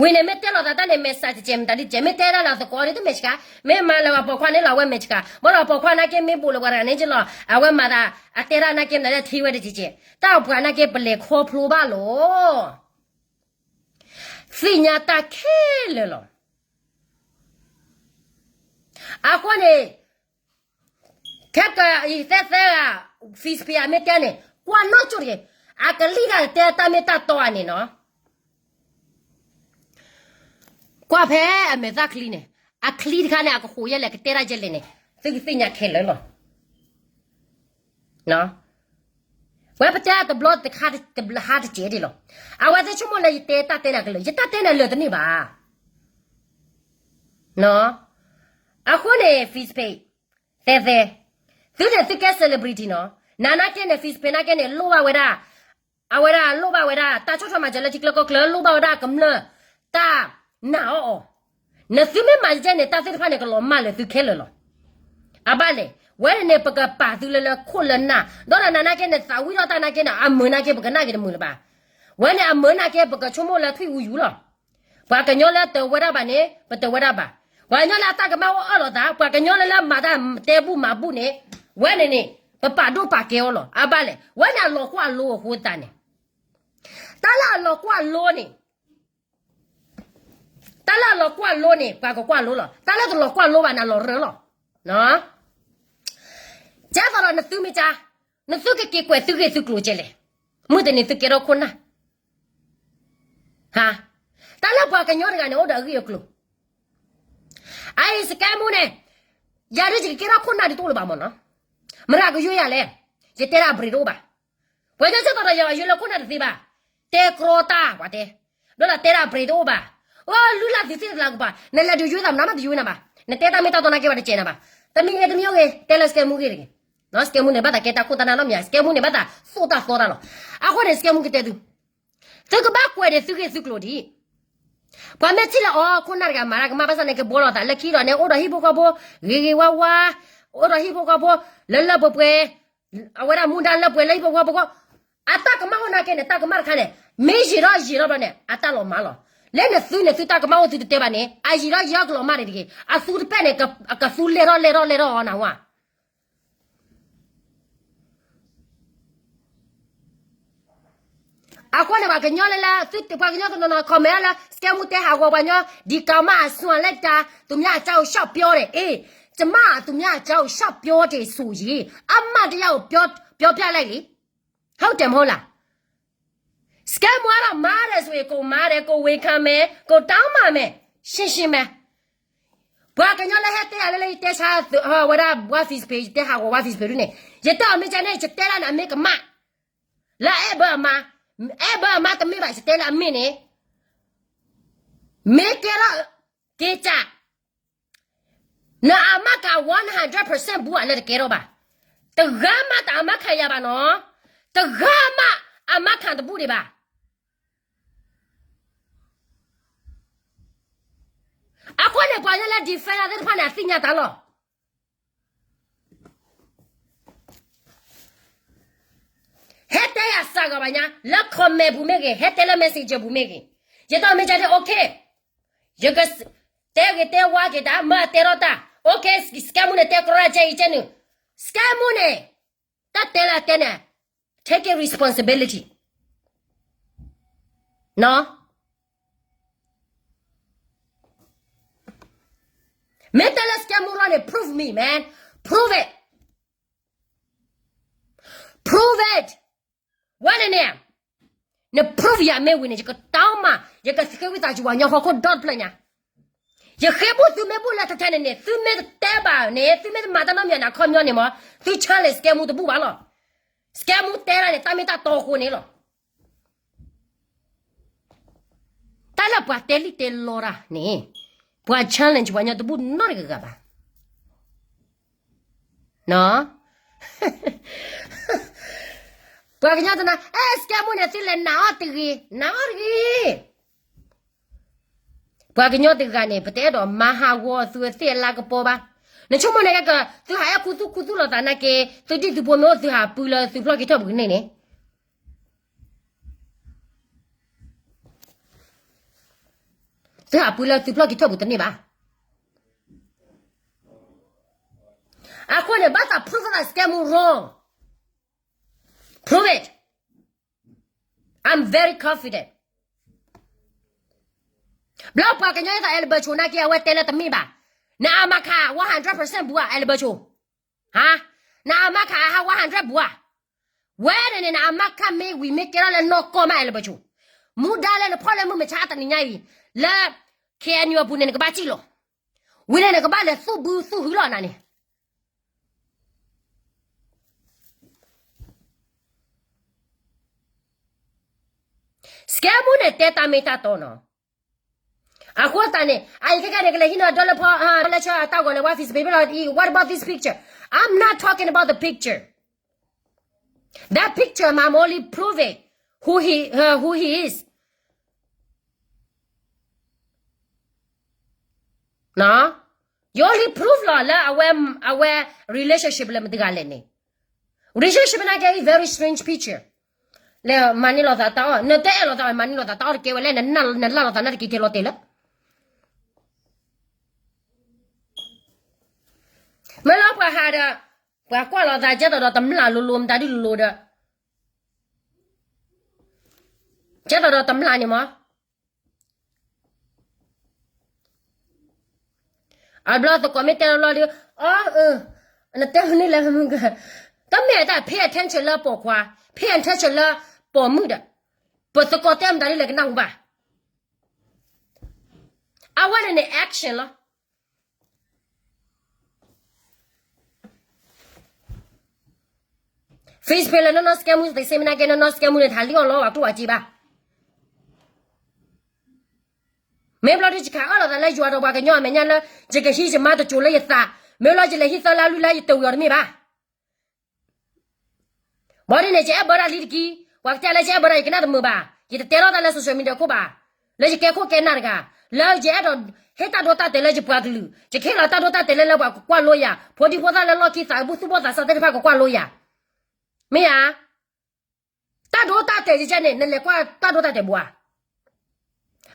ဝံၤန့ၣ် မ့ၢ်တဲလိာ်သးတၢ်န့ၣ် message တကဲး မတၤဒ်တကဲး မ့ၢ်တဲဒၣ်လၢသကိးဒ်တမဲာ်ဆှး, မ့ၢ်မၤလၢပှၤပိာ်ခွါန့ၣ်လီၤ အဝဲမဲာ်ဆှး, ဘၣ်ဒီးပိာ်ခွါနာ်က့ မ့ၢ်ဘူးလၢပှၤတဂၤန့ၣ်က့လီၤ အဝဲမၤသး အတဲဒၣ်နာ်က့ မတၤဒ်ထံၣ်ဝဲတကဲးကဲး, တၢ်ပှၤနာ်က့ ပလဲၤခီဖျိဘၣ်လီၤ. သ့ၣ်ညါတၢ်ခဲလၢာ်လီၤ. အဃိန့ၣ် ခဲကသဲသဲဂၤ Facebook အမ့ၢ်တဲန့ၣ် ကွၢ်နီၣ်ကၠိၢ်တဂ့ၤ, အကလံၣ်တၢ်တဲတၢ်မ့ၢ်တၢ်တီဧါန့ၣ်နီၤ, ကွၢ်ဖဲအမဲာ်သၣ်ချံန့ၣ် အချံတခါန့ၣ် အကဃိးယဲလဲၣ် ကတဲတၢ်ယဲလဲၣ်န့ၣ် သုကသ့ၣ်ညါခဲလၢာ်လီၤ. ဝဲပတဲတဘျီတခါတဘျီဟါတစဲးဒ်လီၤ. အဝဲသ့ၣ်ဆိကမိၣ်လၢယတဲတၢ်တဲန့ၣ်ကလၢာ်, ယတၢ်တဲန့ၣ်လၢာ်တန့ၢ်ဘၣ်. အဃိန့ၣ် Facebook သဲသဲ, သုန့ၣ်သုကဲ celebrity နီၤ, နၤနာ်က့န့ၣ် Facebook နာ်က့န့ၣ် လိၣ်ဘၣ်ဝဲဒၣ်, အဝဲဒၣ်လိၣ်ဘၣ်ဝဲဒၣ် တၢ်ဆီၣ်ထွဲမၤစၢၤလၢထံကျါကီၢ်ကျါ လိၣ်ဘၣ်ဝဲဒၣ်ကမျၢၢ်တၢ်နာ်အီၤအီၤ, နသုမ့ၢ်မၤယဲန့ၣ် တၢ်သ့ၣ်တဖၣ်န့ၣ် ကလီၤမၢ်လၢာ်သုခဲလၢာ်လီၤ. အဘၣ်လဲၣ်, ဝဲန့ၣ်န့ၣ် ပကပာ်သုလၢလၢခိၣ်လၢနၢ်, ဒီးနၤနာ်က့န့ၣ် သးဝံၣ်ထီၣ်တၢ်နာ်က့န့ၣ် အမုာ်နာ်က့ ပကနၣ်က့ၤတမုာ်လၢၤဘၣ်. ဝဲန့ၣ်အမုာ်နာ်က့ ပကဆိကမိၣ်လၢထွံၣ်အူယူၤလီၤ. ပှၤကညီလၢတဝဲဒၣ်ဘၣ်န့ၣ် ပတဝဲဒၣ်ဘၣ်. ပှၤကညီလၢအတၢ်ကမၣ်အိၣ်အၢၣ်လီၤသး, ပှၤကညီလၢလၢမၤတၢ်တဲဘူၣ်မၤဘူၣ်န့ၣ်, ဝဲန့ၣ်န့ၣ် ပပာ်ဒိၣ်ပာ်ကဲအီၤလီၤ. အဘၣ်လဲၣ်, ဝဲန့ၣ်အလီၤကွၢ်လိအဃိသတးန့ၣ်, တၢ်လၢအလီၤကွၢ်လိန့ၣ် တၢ်လၢအလီၤကွၢ်လိန့ၣ် ပှၤကကွၢ်လိလီၤ. တၢ်လၢတလီၤကွၢ်လိဘၣ်န့ၣ် အလီၤရၢလီၤ. ကဲသိးဒီးနသုမ့ၢ်ကါ, နသုကက့ၤကွဲးသုဂ့ၢ်သုကျိၤကဲလဲၣ်. မုၢ်တနံၤသုကဲထီၣ်ခိၣ်နၢ်, တၢ်လၢပှၤကညီတဂၤန့ၣ် အိၣ်ဒီးအဂ့ၢ်အကျိၤ အအံၤ scammer န့ၣ်, ယၤဒ်ယကကဲထီၣ်ခိၣ်နၢ်ဒ်တအိၣ်လၢၤဘၣ်မ့ၢ်နီၤ, မတၤကယွဲယၤလဲၣ်, ယတဲဒၣ်အ brain တအိၣ်ဘၣ်. ပှၤကညီကဲသိးဒီးယၤယွဲလၢခိၣ်နၢ်တသ့ဘၣ်, တဲကြီတၢ် ပှၤတဲ, ဘျီဒီးတဲဒၣ်အ brain တအိၣ်ဘၣ်. အိၣ်လုၢ်လၢ်သုသ့ၣ်တလးကပၤ, နလဲၤဒုးယွဲသးမနုၤမးတယွဲနၤဘၣ်, နတဲတၢ်မ့ၢ်တၢ်တီနာ်က့ဘၣ်တစဲးနၤဘၣ်. တမ့ၢ်ယဲတမ့ၢ်အိၣ်ဂ့ၤ, တဲလၢ scammer ဂ့ၢ်တဂ့ၤ. scammer န့ၣ် ဘၣ်သးကဲတၢ်ခိၣ်တၢ်နၢ်နီတမံၤ, scammer န့ၣ် ဘၣ်သးသိၣ်တၢ်သီတၢ်လီၤ. အဃိန့ၣ် scammer ကတဲသု သုကဘၣ်ကွဲးန့ၣ်သုဂ့ၢ်သုကျိၤဒံး. ပှၤမ့ၢ်ထံၣ်လၢအီၤ ခိၣ်နၢ်တဂၤမၤတၢ်ကမၣ်ဘၣ်ဆၣ်န့ၣ် ကဘှီလီၤသးလၢခံဒီးန့ၣ် အိၣ်ဒီးဟံၣ်ဖိဃီဖိ, ဂ့ၤဂ့ၤဝါဝါ, အိၣ်ဒီးဟံၣ်ဖိဃီဖိ, လၢလၢပှဲၤပှဲၤ, အဝဲဒၣ်မူဒါလၢပှဲၤလၢဟံၣ်ဖိဃီဖိ, အတၢ်ကမၣ်အိၣ်နာ်က့န့ၣ် တၢ်ကမၣ်တခါန့ၣ် မ့ၢ်ယံာ်ထီၣ်ယံာ်ထီၣ်ဘျီန့ၣ် အတၢ်လီၤမၢ်လီၤ. လၢနသုန့ၣ် သုတၢ်ကမၣ်အိၣ်သုတတဲဘၣ်န့ၣ် အယံာ်ထီၣ်ယံာ်ထီၣ်ကလီၤမၢ်န့ၣ်တဂ့ၤ, အသူတဖျၢၣ်န့ၣ် ကသူလဲၤထီၣ်လဲၤထီၣ်လဲၤထီၣ်အီၤနၤဝဲ အ အဃိန့ၣ် ပှၤကညီလၢလၢ သုပှၤကညီတနီၤနီၤ comment လၢ scam မူတဲဟးဂီၤပှၤကညီ ဒီးကမ္ဘာ့အစွန်းလၢတၢ် သူများအကြောင်းရှောက်ပြောတယ် အေး ကျမသူများအကြောင်းရှောက်ပြောတယ်ဆိုရင် အမှန်တရားကိုပြောပြလိုက်လေ ဟုတ်တယ်မဟုတ်လား scam မူအါထီၣ်မၤတယ်ဆိုရင် ကိုမၤတယ် ကိုဝေခံမယ် ကိုတောင်းပန်မယ် ရှင်းရှင်းပဲ ပှၤကညီလၢဟဲတဲယၤလၢလၢယတဲဆါ ဝဲဒၣ် ဝါ Facebook ယတဲဟးဂီၤဝါ Facebook ဒ်န့ၣ် ယတဲအီၤမ့ၢ်ကန့ၣ် ယတဲဒၣ်န့ၣ်အမ့ၢ်ကမၣ် လၢအဲၣ်ဘၢအမါ အဲၣ်ဘၢအမါတမ့ၢ်ဘၣ် ယတဲလၢအမ့ၢ်န့ၣ် မ့ၢ်ကဲထီၣ် က့ၤကၢ် နအမါခါ one hundred percent ဘူးအလၢတကဲထီၣ်ဘၣ် တဂၤမးတအမါခါယၤဘၣ်နီၤ တဂၤမးအမါခါတဘူးဒံးဘၣ် အဃိန့ၣ် ပှၤလၢလၢ defend သ့ၣ်တဖၣ်န့ၣ် အသ့ၣ်ညါတၢ်လီၤ ဟဲတဲယၤစှၤဂီၤဘၣ်ညါ လၢ comment ပူၤမ့ၢ်ဂ့ၤ ဟဲတဲလၢ messenger ပူၤမ့ၢ်ဂ့ၤ ယတဲမ့ၢ်ကန့ၣ် okay ယကတဲဂ့ၤတဲဝါက့ၤတၢ် မ့ၢ်အတဲထီၣ်တၢ် okay scam မူန့ၣ် တဲကရၢကဲအံၤကဲနုာ် scam မူန့ၣ် တၢ်တဲလၢအတဲန့ၣ် take a responsibility နီၤ မ့ၢ်တဲလၢ scam မူရီန့ၣ် prove me man prove it prove it ဝဲန့ၣ်န့ၣ် န prove ယၤမ့ၢ်ဝံၤန့ၣ် ယကတီမး ယကဃ့ဝံသးစူၤပှၤကညီဟီၣ်ခိၣ်ဒီတဖျၢၣ်ညါ ယဃ့ဘူးသုမ့ၢ်ဘူးလၢထဲထဲန့ၣ်န့ၣ် သုမ့ၢ်တတဲဘၣ်န့ၣ် သုမ့ၢ်တမၤတၢ်နီတမံၤန့ၣ် အခီပညီန့ၣ်မး သု challenge scam မူတဘူးဘၣ်လီၤ scam မူတဲတၢ်န့ၣ် တၢ်မ့ၢ်တၢ်တီအဃိန့ၣ်လီၤ တၢ်လၢပှၤတဲလံၣ်တဲလီတၢ်န့ၣ် ပှၤ challenge ပှၤကညီတဘူးနီတဂၤဂၤဘၣ် ပှၤကညီတနီၤ အဲ scam မူန့ၣ် သုလဲၤနာ်အီၤတဂ့ၤ နာ်အီၤတဂ့ၤ ပှၤကညီတဂၤန့ၣ် ပတအဲၣ်ဒိးမၤဟးဂီၤသုသ့ၣ်အလၤကပီၤဘၣ် နဆိကမိၣ်န့ၣ်ကဲက သုဟးအဲၣ်ခူသူၣ်ခူသူၣ်လိာ်သးနာ်က့ သုဒံၣ်သုဖိမ့ၢ်အိၣ်သုဟးပူလၢသုဖျီၣ်က့ၤထၢၣ်ပူၤကန့ၢ်န့ၣ် သုဟးပူလၢသုဖျီၣ်က့ၤထၢၣ်ပူၤတန့ၢ်ဘၣ် အဃိန့ၣ် ဘၣ်သး prove သး scam မူ wrong prove it I'm very confident ဘျီပှၤကညီယသး အဲလဘၢၣ်ဆိ နာ်က့ အဝဲတဲလၢတမ့ၢ်ဘၣ် နအမါခါ one hundred percent ဘူးဧါ အဲလဘၢၣ်ဆိ ဟါ နအမါခါအဟး one hundred ဘူးဧါ ဝဲန့ၣ်န့ၣ် နအမါခါမ့ၢ်ဝံၤမ့ၢ်ကဲထီၣ်လၢနီၢ်ကီၢ်မး အဲလဘၢၣ်ဆိ မူဒါလၢနဖီၣ်လၢမုၢ်မဆါတနံၤညါအံၤ လၢ K N U အပူၤန့ၣ် နကဘၣ်စံၣ်လီၤ ဝံၤန့ၣ် နကဘၣ်လဲၤသူၣ်ဘုသူၣ်ဟုလီၤနၤန့ၣ် scam မူန့ၣ် တဲတၢ်မ့ၢ်တၢ်တီနီၤ အဃိသတးန့ၣ် အအံၤခဲကနံၣ်န့ၣ် ကလဲၤဟံးန့ၢ်ဒီလၢဖီ လၢဆၢအတၢ်ဂီၤလၢ what Facebook ဘၣ်လီၤ what about this picture I'm not talking about the picture that picture I'm only proving who he who he is you only prove လီၤလၢအဝဲ အဝဲ relationship လၢမတၤတဂၤလဲၣ်န့ၣ် relationship နာ်က့ very strange picture လဲၤမၤန့ၢ်လိာ်သးတၢ်အီၣ် နတအဲၣ်လိာ်သး မၤန့ၢ်လိာ်သးတၢ်အီၣ်တကဲဝဲလဲၣ် နလၢ်လိာ်သးနာ်တက့ၤကဲလီၤတဲာ်လၢ မ့ၢ်လီၤပှၤဟးဒီး ပှၤကွၢ်လိာ်သး ကဲသိးဒီးတမျၢ်လိၤလိၤ မတၤဒုလိၤလိၤဒီး ကဲသိးဒီးတမျၢ်န့ၣ်မး အဘျီသကိးမ့ၢ်တဲလီၤလီၤဒီး အ နတဲန့ၣ်လဲၣ် တမ့ၢ်တၢ် pay attention လၢပိာ်ခွါ pay attention လၢပိာ်မုၣ်ဒီး ပသကိးတဲမတၤဒ်လဲၣ်ကနၣ်ဟူဘၣ် အဝဲန့ၣ်န့ၣ် action လီၤ Facebook လၢနီၢ်နီၢ် scam မူ တသ့မနၤကဲ နီၢ်နီၢ် scam မူန့ၣ် ထးလံအီၣ်လီၤ ပှၤကျိၣ်ပှၤစ့ဘၣ် မ့ၢ်ဘျီဒုးယခးအၢၣ်လီၤသးလၢယွၤဒီးပှၤကညီအမဲာ်ညါလၢ ယကဟံးယမါတစိၤလၢယသး မ့ၢ်လီၤယလဲၤဟံးသၢလါလွံၢ်လါယတဝံၤအီၤတမ့ၢ်ဘၣ် ဘၣ်ဒ်န့ၣ် ယအဲၣ်ဘၢဒၣ်လံတက့ၢ် ပှၤကတဲလၢယအဲၣ်ဘၢဒၣ် ယကနၣ်တမုာ်ဘၣ် ယတတဲထီၣ်တၢ်လၢ social media ခိၣ်ဘၣ် လၢယကဲခိၣ်ကဲနၢ်တဂၤ လၢယအဲၣ်ဒိး ဟ့ၣ်တၢ်ဒိတၢ်တဲာ်လၢယပှၤကလုာ် ယကဟ့ၣ်လီၤတၢ်ဒိတၢ်တဲာ်လၢလၢပှၤကကွၢ်လိယၤ ဖိဒံဖိသၣ်လၢလီၢ်ခံသး အဘူၣ်သူၣ်ဘီၣ်သးစၢ်သ့ၣ်တဖၣ်ကကွၢ်လိယၤ မ့ၢ်ဧါ တၢ်ဒိတၢ်တဲာ်ယကဲန့ၣ် နလဲၤကွၢ်တၢ်ဒိတၢ်တဲာ်ဘၣ်ဧါ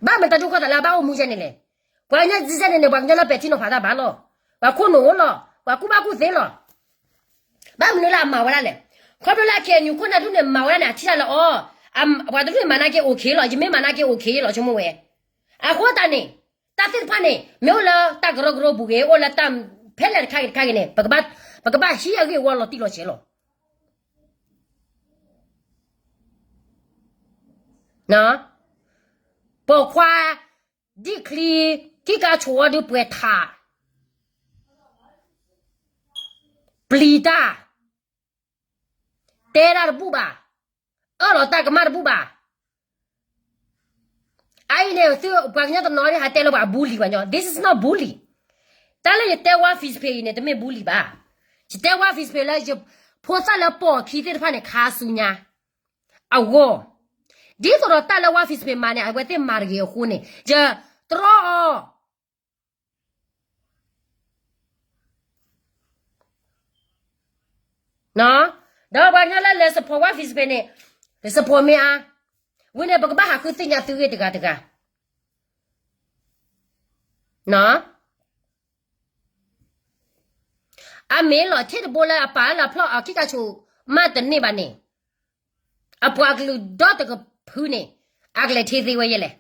ဘၣ်မနုၤတၢ်ဒိၣ်ခိၣ်သးလၢအဘၣ်အိၣ်မူယဲန့ၣ်လဲၣ်. ပှၤကညီယဲန့ၣ်န့ၣ် ပှၤကညီလၢပဲာ်ထံနီၤဖးတၢ်ဘၣ်လီၤ. ပှၤခိၣ်နူာ်အိၣ်လီၤ. ပှၤကူၣ်ဘၣ်ကူၣ်သ့လီၤ. ဘၣ်မနုၤလၢအမၤဝဲဒၣ်လဲၣ်. ခီဖျိလၢ KNU ခိၣ်နၢ်ဒူၣ်န့ၣ် မၤဝဲဒၣ်န့ၣ် အထံၣ်တၢ်လၢအီၤ, ပှၤတဒူၣ်န့ၣ်မၤနာ်က့ okay လီၤ, ယမ့ၢ်မၤနာ်က့ okay လီၤ ဆိကမိၣ်ဝဲ. အဃိသတးန့ၣ် တၢ်သ့ၣ်တဖၣ်န့ၣ် မ့ၢ်အိၣ်လၢတၢ်ကရၢကရိပူၤဂ့ၤ, အိၣ်လၢတၢ်ဖဲလဲၣ်တခါဂ့ၤတခါဂ့ၤန့ၣ် ပကဘၣ်ဟံးအဂ့ၢ်အဝီလီၤတံၢ်လီၤဆဲးလီၤ. ပိာ်ခွါ ဒ်ချံ ခံကါဆိးဝဲဒုးပှဲၤထး ပျံၤတၢ်, တဲတၢ်တဘူၣ်ဘၣ်, အၢၣ်လီၤတၢ်ကမၣ်တဘူၣ်ဘၣ်. အအံၤန့ၣ် သုပှၤကညီတနီၤဒ်ဟးတဲလၢပှၤ bully ပှၤညီ, this is not bully. တၢ်လၢယတဲဝါ Facebook အံၤန့ၣ် တမ့ၢ် bully ဘၣ်. ယတဲဝါ Facebook လၢယဖိသၣ်လၢပိာ်အခံသ့ၣ်တဖၣ်န့ၣ် ခါဆူညါ အဂီၢ်, ဒ်သိးဒီးတၢ်လၢဝါ Facebook မၤန့ၣ် အဝဲသ့ၣ်မၤတဂ့ၤအဃိန့ၣ် ယတြီအီၤ ဒီးပှၤကညီလၢလဲၤ support ဝါ Facebook န့ၣ် support မ့ၢ်အါ, ဝံၤန့ၣ် ပကဘၣ်ဟးဃုသ့ၣ်ညါသုဂ့ၢ်တဂၤတဂၤ. အမ့ၢ်လီၤထဲတဘိလၢအပာ်လၢအဖျီၣ်အခံကဆိးမးတန့ၢ်ဘၣ်န့ၣ်, အပှၤကလုာ်ဒီတကဖုန့ၣ် အကလဲၤထံသ့ဝဲယဲလဲၣ်.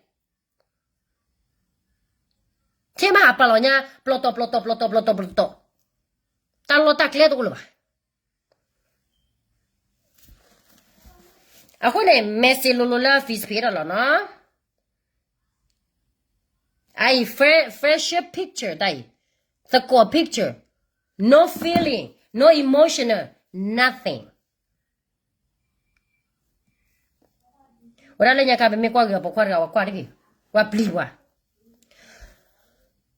ထဲမဟးပာ်လီၤညါ ပျီတီၤ ပျီတီၤ ပျီတီၤ ပျီတီၤ ပျီတီၤ, တၢ်လီၢ်တၢ်ကျဲတအိၣ်လၢၤဘၣ်. အဃိန့ၣ် message လိၤလိၤလၢ Facebook ဒီးလီၤနီၤ. အအံၤ facial picture တၢ်အံၤ, သကိး picture, no feeling, no emotional, nothing. ဝဲဒၣ်လၢညါခါ ပမ့ၢ်ကွၢ်ဂ့ၤအီၤ ပိာ်ခွါတဂၤ ပှၤကွၢ်တဂ့ၤ, ပှၤပျံၤ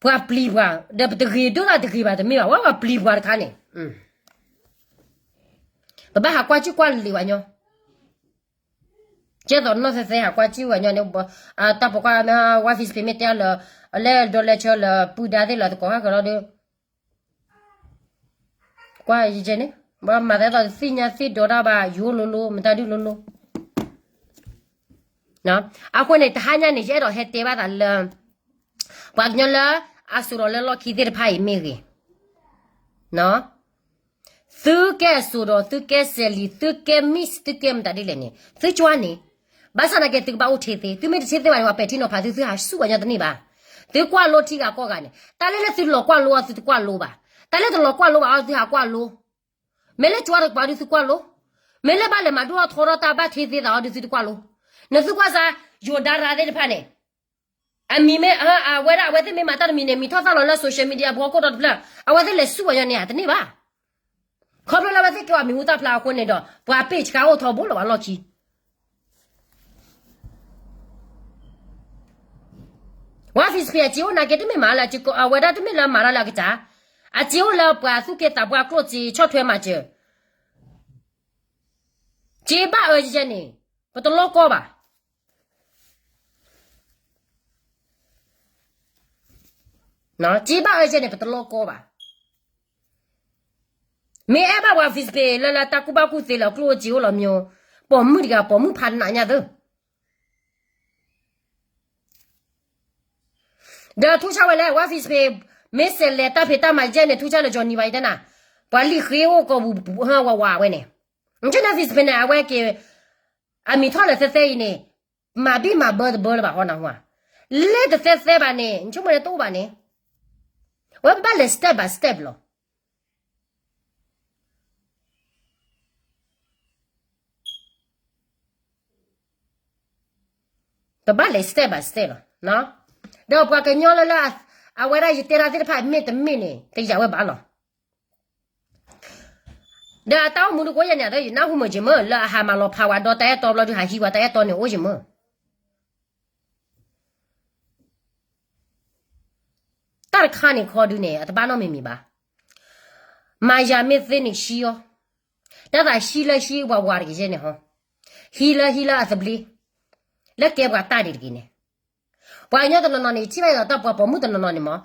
ပှၤ ပှၤပျံၤပှၤ, ဒီးပတဂ့ၤဒိၣ်သးတဂ့ၤဘၣ်တမ့ၢ်ဘၣ်, ဝဲပှၤပျံၤပှၤတခါန့ၣ်, ပဘၣ်ဟးကွၢ်စုကွၢ်လံၤဝဲညီ, ကဲသိးနီၢ်သဲသဲဟးကွၢ်စုဝဲညီန့ၣ်, တၢ်ပိာ်ခွါမ့ၢ်ဝါ Facebook မ့ၢ်တဲလၢ အလဲၤဒီးလဲၤဆၢလၢပုၢ်ဒါသ့ၣ်လၢသကိးခါကလီၤဒီး ကွၢ်ယကဲန့ၣ် ဘၣ်မၤသးဒ်သိးသ့ၣ်ညါသ့ၣ်ဒိးတၢ်ဘၣ် ယိလိၤလိၤ မတၤဒုလိၤလိၤ. အဃိန့ၣ် တဟါညါန့ၣ် ယအဲၣ်ဒိးဟဲတဲဘၣ်သးလၢ ပှၤကညီလၢအစိာ်ဒီးလၢလီၢ်ခံသ့ၣ်တဖၣ်အံၤမ့ၢ်ဂ့ၤ, သုကဲအစိာ်ဒီး သုကဲစဲးလံၤ သုကဲ miss သုကဲမတၤဒ်လဲၣ်န့ၣ် သုကွၢ်န့ၣ်, ဘၣ်ဆၣ်သနာ်က့ သုကဘၣ်အိၣ်ထဲသ့, သုမ့ၢ်တထဲသ့ဘၣ်န့ၣ် ပှၤပဲာ်ထံနီၤဖးသု သုဟးဆူၣ်ပှၤညီတန့ၢ်ဘၣ်. သုကွၢ်လိထံဂၤကီၢ်ဂၤန့ၣ် တၢ်လၢလၢသုလီၤကွၢ်လိအီၤ သုတကွၢ်လိဘၣ်, တၢ်လၢတလီၤကွၢ်လိဘၣ်အီၤ သုဟးကွၢ်လိ. မ့ၢ်လၢကွၢ်တကပၤဒုးသုကွၢ်လိ, မ့ၢ်လၢဘၣ်လဲၤမၤဒိၣ်ထီၣ်ထီထီၣ်တၢ်ဘၣ်ထဲသ့သးအီၤဒုးသုတကွၢ်လိ. နသုကွၢ်စ့ၢ် ယိၤဒါရၤသ့ၣ်တဖၣ်န့ၣ် အမံၤမ့ၢ် အဝဲဒၣ်အဝဲသ့ၣ်မ့ၢ်မၤတၢ်တမံၤန့ၣ် မံၤထီၣ်သၣ်လီၤလၢ social media အပူၤဟီၣ်ခိၣ်ဒီတဖျၢၣ် အဝဲသ့ၣ်လဲၤဆူၣ်ပှၤညီန့ၣ်ဧါ တန့ၢ်ဘၣ်. ခီဖျိလၢအဝဲသ့ၣ်ကဲအီၤမံၤဟူသၣ်ဖျါအဃိန့ၣ်ဒီး ပှၤပ့ၢ်ဆှါအိၣ်ထီဘိလီၤဘၣ်လီၢ်ခံ ဝါ Facebook အစ့အိၣ်နာ်က့ တမ့ၢ်မၤလၢအစ့ကိး အဝဲဒၣ်တမ့ၢ်လၢမၤတၢ်လၢအကစၢ်, အစ့အိၣ်လၢပှၤသူၣ်က့သးပှၢ်ကျိၣ်စ့ဆီၣ်ထွဲမၤစၢၤ, စ့ဘၣ်အၢယဲန့ၣ် ပတလီၢ်ကီဘၣ်. စ့ဘၣ်အၢယဲန့ၣ် ပတလီၢ်ကီဘၣ်. မ့ၢ်အဲၣ်ဘၣ်ပှၤ Facebook လၢလၢတၢ်ကူၣ်ဘၣ်ကူၣ်သ့လၢကျိၣ်စ့အိၣ်လီၤမ့ၢ်, ပိာ်မုၣ်တဂၤ ပိာ်မုၣ်ဖးနးညါသၢ ဒီးထူၣ်ဆါဝဲလဲၣ် ဝါ Facebook မ့ၢ်စဲးလဲၤတၢ်ဖံးတၢ်မၤယဲၢ်န့ၣ် ထူၣ်ဆါလၢ Johnny ဘၣ်ယတဲနၤ, ပှၤလံာ်ဃ့အိၣ်ကိးပူၤဝးဝးဝဲန့ၣ်, နဆိကမိၣ် Facebook န့ၣ် အဝဲက့ၤ အမံၤထီၣ်လၢသဲသဲအံၤန့ၣ်, မၤဘံၣ်မၤဘၢတဘၢလၢၤဘၣ်ဃီနဟူဧါ, လၢတသဲသဲဘၣ်န့ၣ် နဆိကမိၣ်န့ၣ်တအိၣ်ဘၣ်န့ၣ်, ဝဲပဘၣ်လဲၤ step by step လီၤ. ပဘၣ်လဲၤ step by step လီၤ. ဒီးပှၤကညီလၢလၢ အဝဲဒၣ်ယတဲတၢ်သ့ၣ်တဖၣ်မ့ၢ်တမ့ၢ်န့ၣ် တယာ်ဝဲဘၣ်လီၤ. ဒီးအတၢ်အိၣ်မူဒုးကအိၣ်ယဲန့ၣ် ဒီးယနၢ်ဟူမုာ်ယမုာ် လၢအဟးမၤလီၤဖးဝဲဒီးတၢ်အဲၣ်တီဘျီဒုးဟးဟံးဝဲတၢ်အဲၣ်တီန့ၣ်အိၣ်ယမုာ် တၢ်တခါန့ၣ်ခီဒုန့ၣ် အတဘၣ်နီတမံၤမံၤဘၣ်. မၤယၤမ့ၢ်သ့န့ၣ် ဟံးအီၤ, တၢ်သးဟံးလၢဟံးဝးဝးတက့ၢ်ယဲန့ၣ်ဟီ, ဟံးလၢဟံးလၢအသဘျ့, လၢကဲပှၤတၢ်ဒံးတက့ၢ်န့ၣ်, ပှၤကညီတနီၤနီၤန့ၣ် ထံၣ်ဘၣ်ဒ်သိးတၢ်ပှၤပိာ်မုၣ်တနီၤနီၤန့ၣ်မး,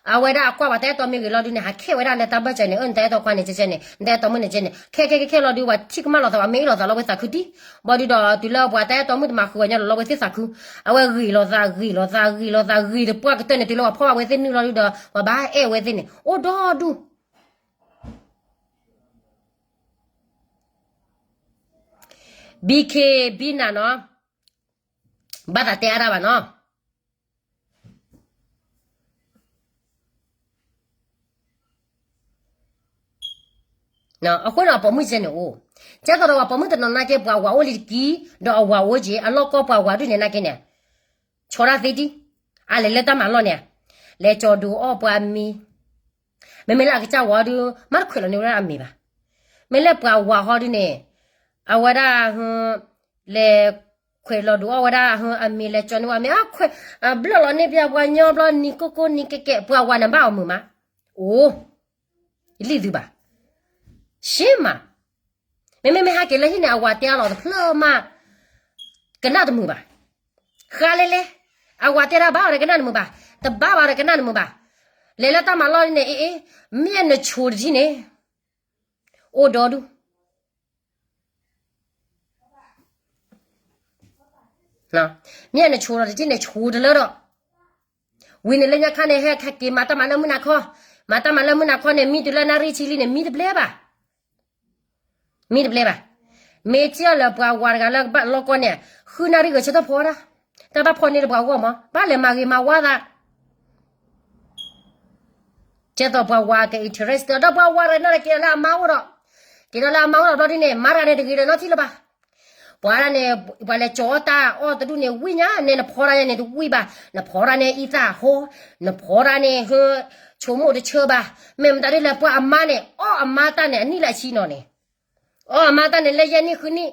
အဝဲဒၣ်အကွၢ်ပှၤတၢ်အဲၣ်တီမ့ၢ်ဂ့ၤလီၤဒုန့ၣ် ဟးခဲဝဲဒၣ်လၢတၢ်ဘၢၣ်စၢၤန့ၣ် အၢ နတၢ်အဲၣ်တီခွါန့ၣ်ကဲကဲန့ၣ် နတၢ်အဲၣ်တီမုၣ်န့ၣ်ကဲန့ၣ် ခဲခဲခဲခဲလီၤဒု ပှၤထံၣ်ကမၣ်လိာ်သး ပှၤမ့ၢ်အ့ၣ်လိာ်သးလၢဝဲသးခုတံၢ်, ဘၣ်ဒုဒီးတုၤလၢပှၤတၢ်အဲၣ်တီမုၣ်တမၤဃုာ်ဝဲညီလီၤလီၤဝဲသ့ၣ်သးခု, အဝဲဂ့ၤလိာ်သး ဂ့ၤလိာ်သး ဂ့ၤလိာ်သး ဂ့ၤတပှၢ်ကတၢၢ်န့ၣ် တုၤလၢပှၤဖီၣ်ဘၣ်ဝဲသ့ၣ်နုာ်လီၤဒုဒီး ပှၤဘၣ်အဲၣ်ဝဲသ့ၣ်န့ၣ် အိၣ်ဒီဒူၣ် ဘံခ့ဘံနၤနီၤ ဘၣ်သးတဲအါတၢ်ဘၣ်နီၤ. အဃိန့ၣ် အပိာ်မုၣ်ကဲန့ၣ်အိၣ်, ကဲသိးဒီးပှၤပိာ်မုၣ်တနီၤနာ်က့ ပှၤဝၤအိၣ်လံတက့ၢ်, ဒီးအဝၤအိၣ်က့ၤ အလီၢ်ကီၢ်ပှၤဝၤဒုးန့ၣ်နာ်က့န့ၣ်, ဆီတၢ်သ့ဒံး, အလဲၤလၢတၢ်မၤလီၢ်န့ၣ်, လဲၤကၠီၤဒုးအီၣ်ပှၤမ့ၤ, မ့မ့ၢ်လၢအကစၢ်ဝၤဒုး မ့တခွဲးလီၤန့ၢ်ဝဲဒၣ်အမ့ၤဘၣ်, မ့ၢ်လၢပှၤဝၤဟီဒုးန့ၣ်, အဝဲဒၣ် လဲၤခွဲးလီၤဒုးအီၣ်ဝဲဒၣ်အမ့ၤ လဲၤကၠီၤန့ၢ်ဝဲမ့ၤ အခွဲး, ဘျၢၣ်လီၤန့ၢ်ပှၤပှၤညီဘျီ နံၤကိၢ်ကိၢ်နံၤကဲကဲ ပှၤဝၤန့ၣ်ဘၣ်အီၤမုာ်မး, အိၣ်, ယလံၣ်သုဘၣ်, ရှ့မး, မ့မ့ၢ်မ့ၢ်ဟဲက့ၤလၢဟံၣ်န့ၣ် အဝၤတဲအီၤလီၤတဖျၢၣ်မး, ကနၣ်တမုာ်ဘၣ်, ဃါလဲလဲ, အဝၤတဲဒၣ်ဘၣ်အီၤဒီးကနၣ်တမုာ်ဘၣ်, တဘၣ်ဘၣ်ဒီးကနၣ်တမုာ်ဘၣ်, လဲၤလၢတၢ်မၤလီၢ်န့ၣ် အ့ၣ်အ့ၣ်, မ့ၢ်နဆိတထံၣ်န့ၣ်, အိၣ်ဒီဒူၣ် မ့ၢ်နဆိဒီးတထံၣ်န့ၣ် ဆိတလၢဒီး, ဝံၤန့ၣ်လၢညါခါန့ၣ် ဟဲက့ၤမၤတၢ်မၤလၢမုၢ်နၤခီ, မၤတၢ်မၤလၢမုၢ်နၤခီန့ၣ် မံတုၤလၢနၣ်ရံၣ်ဆံလံန့ၣ် မံတဘျဲဘၣ်, မံတဘျဲဘၣ်, မ့ၢ်ထံၣ်အီၤလၢပှၤဝၤတဂၤလၢဘၣ်လီၢ်ကီၢ်န့ၣ်, ဃုနၣ်ရံၣ်ဂဲၤဆၢထၢၣ်ဖီတၢ်, တၢ်ဘၣ်ဖီန့ၢ်လၢပှၤဂီၢ်မး ဘၣ်လဲၤမၤဂ့ၤမၤဝါသး ကဲသိးပှၤဝၤက interest ဒီးပှၤဝၤတဂၤန့ၣ်က့ၤဒီးလၢအမါအိၣ်ဒီး, က့ၤဒီးလၢအမါအိၣ်ဒီးဘျီဒ်န့ၣ် မါတဂၤန့ၣ်တဂ့ၤဒီးနီတထံၣ်လၢၤဘၣ်, ပှၤဒၣ်န့ၣ်, ပှၤလဲၤကၠီၤအီၣ်တၢ်အီၣ်တဒူၣ်န့ၣ် ဝံၣ်ညါန့ၣ် နဖီတၢ်ညါန့ၣ်တဝံၣ်ဘၣ်, နဖီတၢ်န့ၣ်အံသၣ်ဟီ, နဖီတၢ်န့ၣ်ဟ, ဆိကမိၣ်တဆၢဘၣ်, မ့ၢ်မတၤဒ်လဲၣ် ပှၤအမါန့ၣ် အီၣ်အမါတၢ်န့ၣ် အနံၣ်လၢအဆံနီၤန့ၣ်, အီၣ်အမါတၢ်န့ၣ်လၢယဲၢ်နံၣ်ဃုနံၣ်,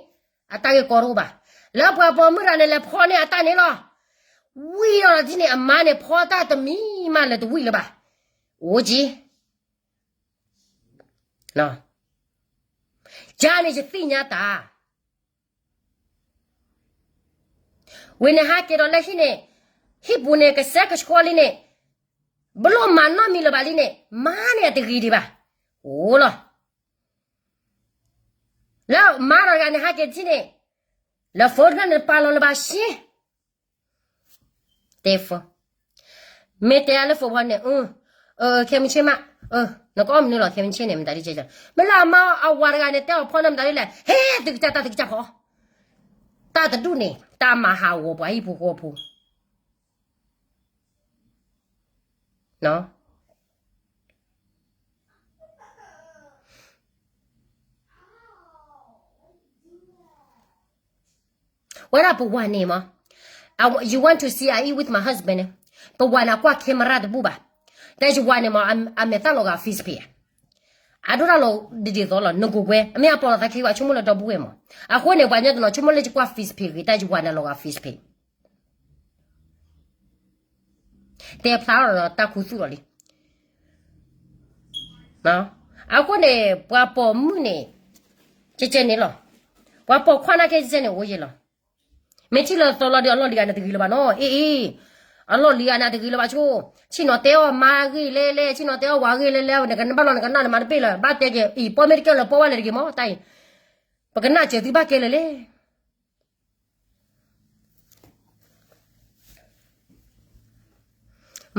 အတၢ်ဂ့ၢ်ကီတအိၣ်ဘၣ်, လၢပှၤပိာ်မုၣ်တဂၤန့ၣ် လဲၤဖီန့ၢ်အတၢ်န့ၣ်လီၤ, ဝံၣ်ဒီးဒ်န့ၣ် အမါန့ၣ် ဖီတၢ်တမံၤမးလၢတဝံၣ်လၢၤဘၣ်, အိၣ်က့ၤ ကန့ၣ်ယသ့ၣ်ညါတၢ်, ဝံၤန့ၣ်ဟဲက့ၤဒီးလၢဟံၣ်န့ၣ်, ဟံၣ်ပူၤန့ၣ် ကစဲကဆှီလံန့ၣ်, ဘၣ်လိၣ်မၤနီတမံၤလၢၤဘၣ်လံန့ၣ် မါန့ၣ်အတဂ့ၤဒံးဘၣ်, အိၣ်လီၤ, လၢမါဒီးတဂၤန့ၣ် ဟဲက့ၤတထံၣ်န့ၣ်, လၢ phone တဖျၢၣ်န့ၣ် ပာ်လီၤလၢၤဘၣ်ရှ့ တဲ phone, မ့ၢ်တဲလၢ phone ဖီန့ၣ်, ခဲမုၢ်ဆ့ၣ်မး, နကအီၣ်မနုၤလီၤ ခဲမုၢ်ဆ့ၣ်န့ၣ် မတၤဒ်ကဲ, မ့ၢ်လၢအမါအဝၤတဂၤန့ၣ် တဲအီၤဖီန့ၢ်မတၤဒ်လဲၣ်, ဟဲသုကစၢ်တၢ်သုကစၢ်ဖီ, တၢ်တဒူၣ်န့ၣ် တၢ်မၤဟးဂီၤပှၤဟံၣ်ဖိဃီဖိ ဝဲဒၣ်ပဝၤန့ၣ်မး, you want to see I eat with my husband, ပဝၤန့ၣ် အကွၢ် camera တဘူၣ်ဘၣ်, တၢ်ယဝၤန့ၣ်မး အမဲာ်သၣ်လီၤဂာ် Facebook, အဒိၣ်တၢ်လီၤဒ်သိးလီၤ နကိးကွဲ အမ့ၢ်အပီၢ်လီၤသးခံ ပှၤဆိကမိၣ်လၢဒီပုၢ်ဝဲၢ်မး, အဃိန့ၣ် ပှၤညီတနီၤဆိကမိၣ်လၢယကွၢ် Facebook ဂ့ၤ တၢ်ယဝၤန့ၣ်လီၤဂာ် Facebook တဲဖျါထီၣ်ဒီးတၢ်ခူသူၣ်လီၤလံ. အဃိန့ၣ် ပှၤပိာ်မုၣ်န့ၣ် ကဲကဲန့ၣ်လီၤ. ပှၤပိာ်ခွါနာ်က့ ကဲကဲန့ၣ်အိၣ်ယဲလီၤ. မ့ၢ်ထံၣ်လၢသီလီၤဒီး အလီၢ်လံၤဂၤန့ၣ်တဂ့ၤလၢၤဘၣ်နီၤ. အ့ၣ်အ့ၣ်, အလီၢ်လံၤဂၤန့ၣ်တဂ့ၤလၢၤဘၣ်ဆိ. ဆ့ၣ်နီၤတဲအီၣ်မါဂ့ၢ်လဲလဲ, ဆ့ၣ်နီၤတဲအီၣ်ဝၤဂ့ၢ်လဲလဲ, နကဘၣ်လီၤနကနၣ်နမၤတပ့ၢ်လၢၤ, ဘၣ်တဲက့ၤ အံၤ ပီၢ်မ့ၢ်တကဲလၢၤ ပီၢ်ဝဲလဲၣ်တဂ့ၤမး တၢ်အံၤ, ပကနၣ်စၢၤသုဘၣ်ကဲလၢၤလဲၣ်.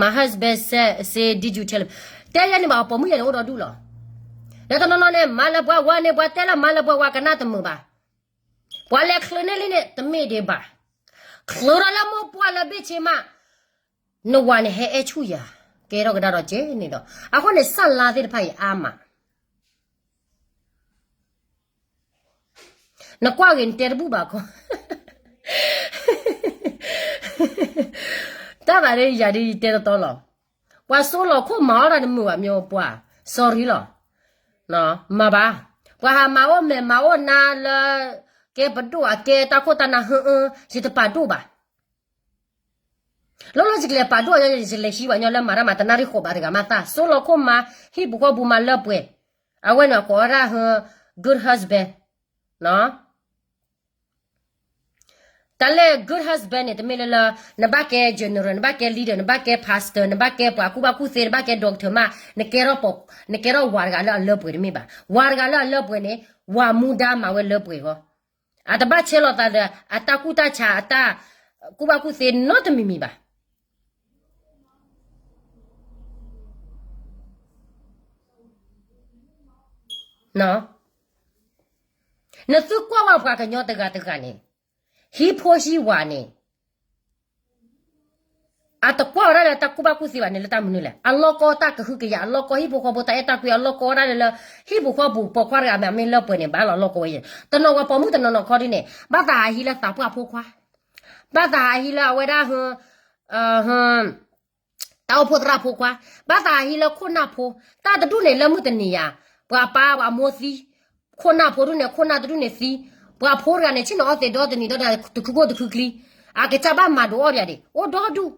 My husband said, say, did you tell him? တဲယဲန့ၣ်ဘၣ် အပိာ်မုၣ်ယဲန့ၣ်အိၣ်ဒီဒူၣ်လီၤ. လၢတနီၤနီၤန့ၣ် မါလၢပှၤဝၤန့ၣ် ပှၤတဲလၢမါလၢပှၤဝၤကနၣ်တမုာ်ဘၣ်. ပှၤလဲၤချုးန့ၢ်လံန့ၣ် တမ့ၢ်ဒံးဘၣ်. ချုးထီၣ်လၢမိၢ်ပှၢ်လၢဘ့ၣ်ဆ့မး, နဝၤန့ၣ်ဟဲအဲၣ်ဆူၣ်ယၤ, ကဲထီၣ်ကဒါဒီးကဲန့ၣ်ဒီး, အဃိန့ၣ် စၢ်လါသ့ၣ်တဖၣ်အံၤအါမး နကွၢ်ဂ့ၤနတဲတဘူၣ်ဘၣ်ခီ, တၢ်ဘၣ်ဒ်ယၤဒ်ယတဲတတီလီၤ. ပှၤစိလီၤခိၣ်မၤအီၣ်တၢ်တမုာ်ဘၣ် မ့ၢ်ပှၤ, sorry လီၤ. မၤဘၣ်, ပှၤဟးမၤအိၣ်မဲာ်မၤအိၣ်နါလၢ ကဲပဒိၣ်အကဲတၢ်ခိၣ်တၢ်နၢ်ဟၢအၢ, ယတပာ်ဒိၣ်ဘၣ်. လီၤလီၤ ယကလဲၤပာ်ဒိၣ်အီၤ ယလဲၤဟံးဘၣ်ညီလၢမၤတၢ်မၤတနၣ်ရံၣ်ဃိးဘးတဂၤမးသၣ်, စိလီၤခိၣ်မၤ, ဟံၣ်ပူၤဃီပူၤမၤလၢပှဲၤ, အဝဲန့ၣ်ကိးဝဲဒၣ်ဟၢ good husband. တၢ်လၢ good husband န့ၣ် တမ့ၢ်လၢလၢ နဘၣ်ကဲ general, နဘၣ်ကဲ leader, နဘၣ်ကဲ pastor, နဘၣ်ကဲပှၤကူၣ်ဘၣ်ကူၣ်သ့, နဘၣ်ကဲ doctor မး, နကဲထီၣ်ပှၤ, နကဲထီၣ်ဝၤတဂၤလၢအလၢပှဲၤတမ့ၢ်ဘၣ်. ဝၤတဂၤလၢအလၢပှဲၤန့ၣ် ဝၤမူဒါမၤဝဲလၢပှဲၤဂီၢ်, အတဘၣ်ဆဲးလီၤသးဒီး အတၢ်ကူၣ်တၢ်ဆး အတၢ်ကူၣ်ဘၣ်ကူၣ်သ့နီတမံၤမံၤဘၣ်. နသုကွၢ်ဝဲပှၤကညီတဂၤတဂၤန့ၣ်, ဟံၣ်ဖိဟံၣ်ဝၤန့ၣ်, အတကွၢ်ဝဲဒၣ်လၢတၢ်ကူၣ်ဘၣ်ကူၣ်သ့ဘၣ်န့ၣ် လၢတၢ်မနုၤလဲၣ်. အလီၢ်ကီတၢ်ကဟုကယာ်, အလီၢ်ကီဟံၣ်ဖိဃီဖိတၢ်အဲၣ်တၢ်ကွံ, အလီၢ်ကီဝဲဒၣ်လၢ ဟံၣ်ဖိဃီဖိပိာ်ခွါတဂၤမ့ၢ်အမ့ၢ်လၢပှဲၤန့ၣ် ဘၣ်လီၤလီၢ်ကီဝဲ. တနီၤပှၤပိာ်မုၣ်တနီၤနီၤခီဒ်န့ၣ် ဘၣ်သးဟးဟံးလၢသးပှၢ်ဖိခွါ, ဘၣ်သးဟးဟံးလၢအဝဲဒၣ် တၢ်အိၣ်ဖှိၣ်သရၣ်ဖိခွါ, ဘၣ်သးဟးဟံးလၢခိၣ်နၢ်ဖိ, တၢ်တဒူၣ်န့ၣ်လၢမုၢ်တနံၤယၤ, ပှၤပၢ်ပှၤမိၢ်သံ, ခိၣ်နၢ်ဖိဒူၣ်န့ၣ် ခိၣ်နၢ်တဒူၣ်န့ၣ်သံ, ပှၤဖိတဂၤန့ၣ် ဆ့ၣ်နီၤအီၣ်သ့ၣ်ဒီတနံၤဒီတခူခိၣ်တခူချံ, အကစၢ်ဘၣ်မၤဒိးအီၣ်ပၠးဒံး အိၣ်ဒီဒူၣ်.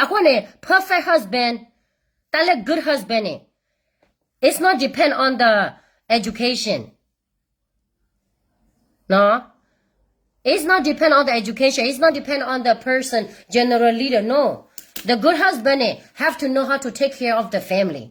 အဃိန့ၣ် perfect husband, တၢ်လၢ good husband န့ၣ် it's not depend on the education. No. It's not depend on the education. It's not depend on the person, general leader. No. The good husband န့ၣ် have to know how to take care of the family.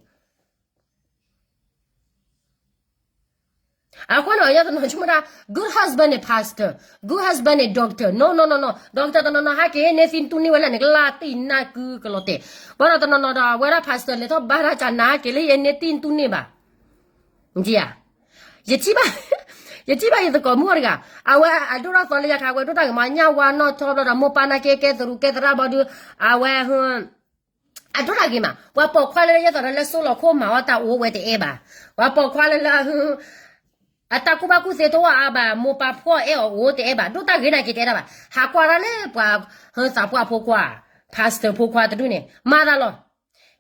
အဃိန့ၣ် ယတနီၤဆိကမိၣ်တၢ် good husband န့ၣ် pastor, good husband န့ၣ် doctor. No, no, no, no. Doctor တနီၤနီၤဟဲက့ၤ န့ၢ်သံတူၢ်န့ၢ်ဝဲလၢန့ၣ် ကလၢ်တံၢ်နၢ်ကုကလီၤတဲာ်. ဘၣ်ဒီးတနီၤနီၤဒီး အဝဲဒၣ် pastor လဲၤထီၣ်ဘါတၢ်ကနၤဟဲက့ၤလၢယန့ၢ်သံတူၢ်န့ၢ်ဘၣ်. ယထံၣ်ဘၣ်, ယထံၣ်ဘၣ်ယသကိးမုၣ်အီၤတဂၤ, အဝဲအဒိၣ်ထီၣ်သီလၢယခါ အဝဲဒိၣ်တၢ်ဂ့ၤမး ညၣ်ဝါနီၣ်ထီဘျီဒီး မိၢ်ပၢ်နာ်က့ကဲသရူးကဲသရၣ်ဘီဒုး, အဝဲ အဒိၣ်တၢ်ဂ့ၤမး, ပှၤပိာ်ခွါလၢယသးဒီးလၢစိလီၤခိၣ်မၤအီၣ်တၢ်အိၣ်ဝဲတအဲၣ်ဘၣ်, ပှၤပိာ်ခွါလၢလၢ အတၢ်ကူၣ်ဘၣ်ကူၣ်သ့တအိၣ်အါဘၣ်, မိၢ်ပၢ်ဖှီၣ်အဲၣ်အီၤအိၣ်တအဲၣ်ဘၣ်, ဒိၣ်တၢ်ဂ့ၤနာ်က့တအဲၣ်ဒၣ်ဘၣ်, ဟးကွၢ်တၢ်လၢပှၤ ဟၢသးပှၢ်ဖိခွါ, pastor ဖိခွါတဒူၣ်န့ၣ် မၤသးလီၤ.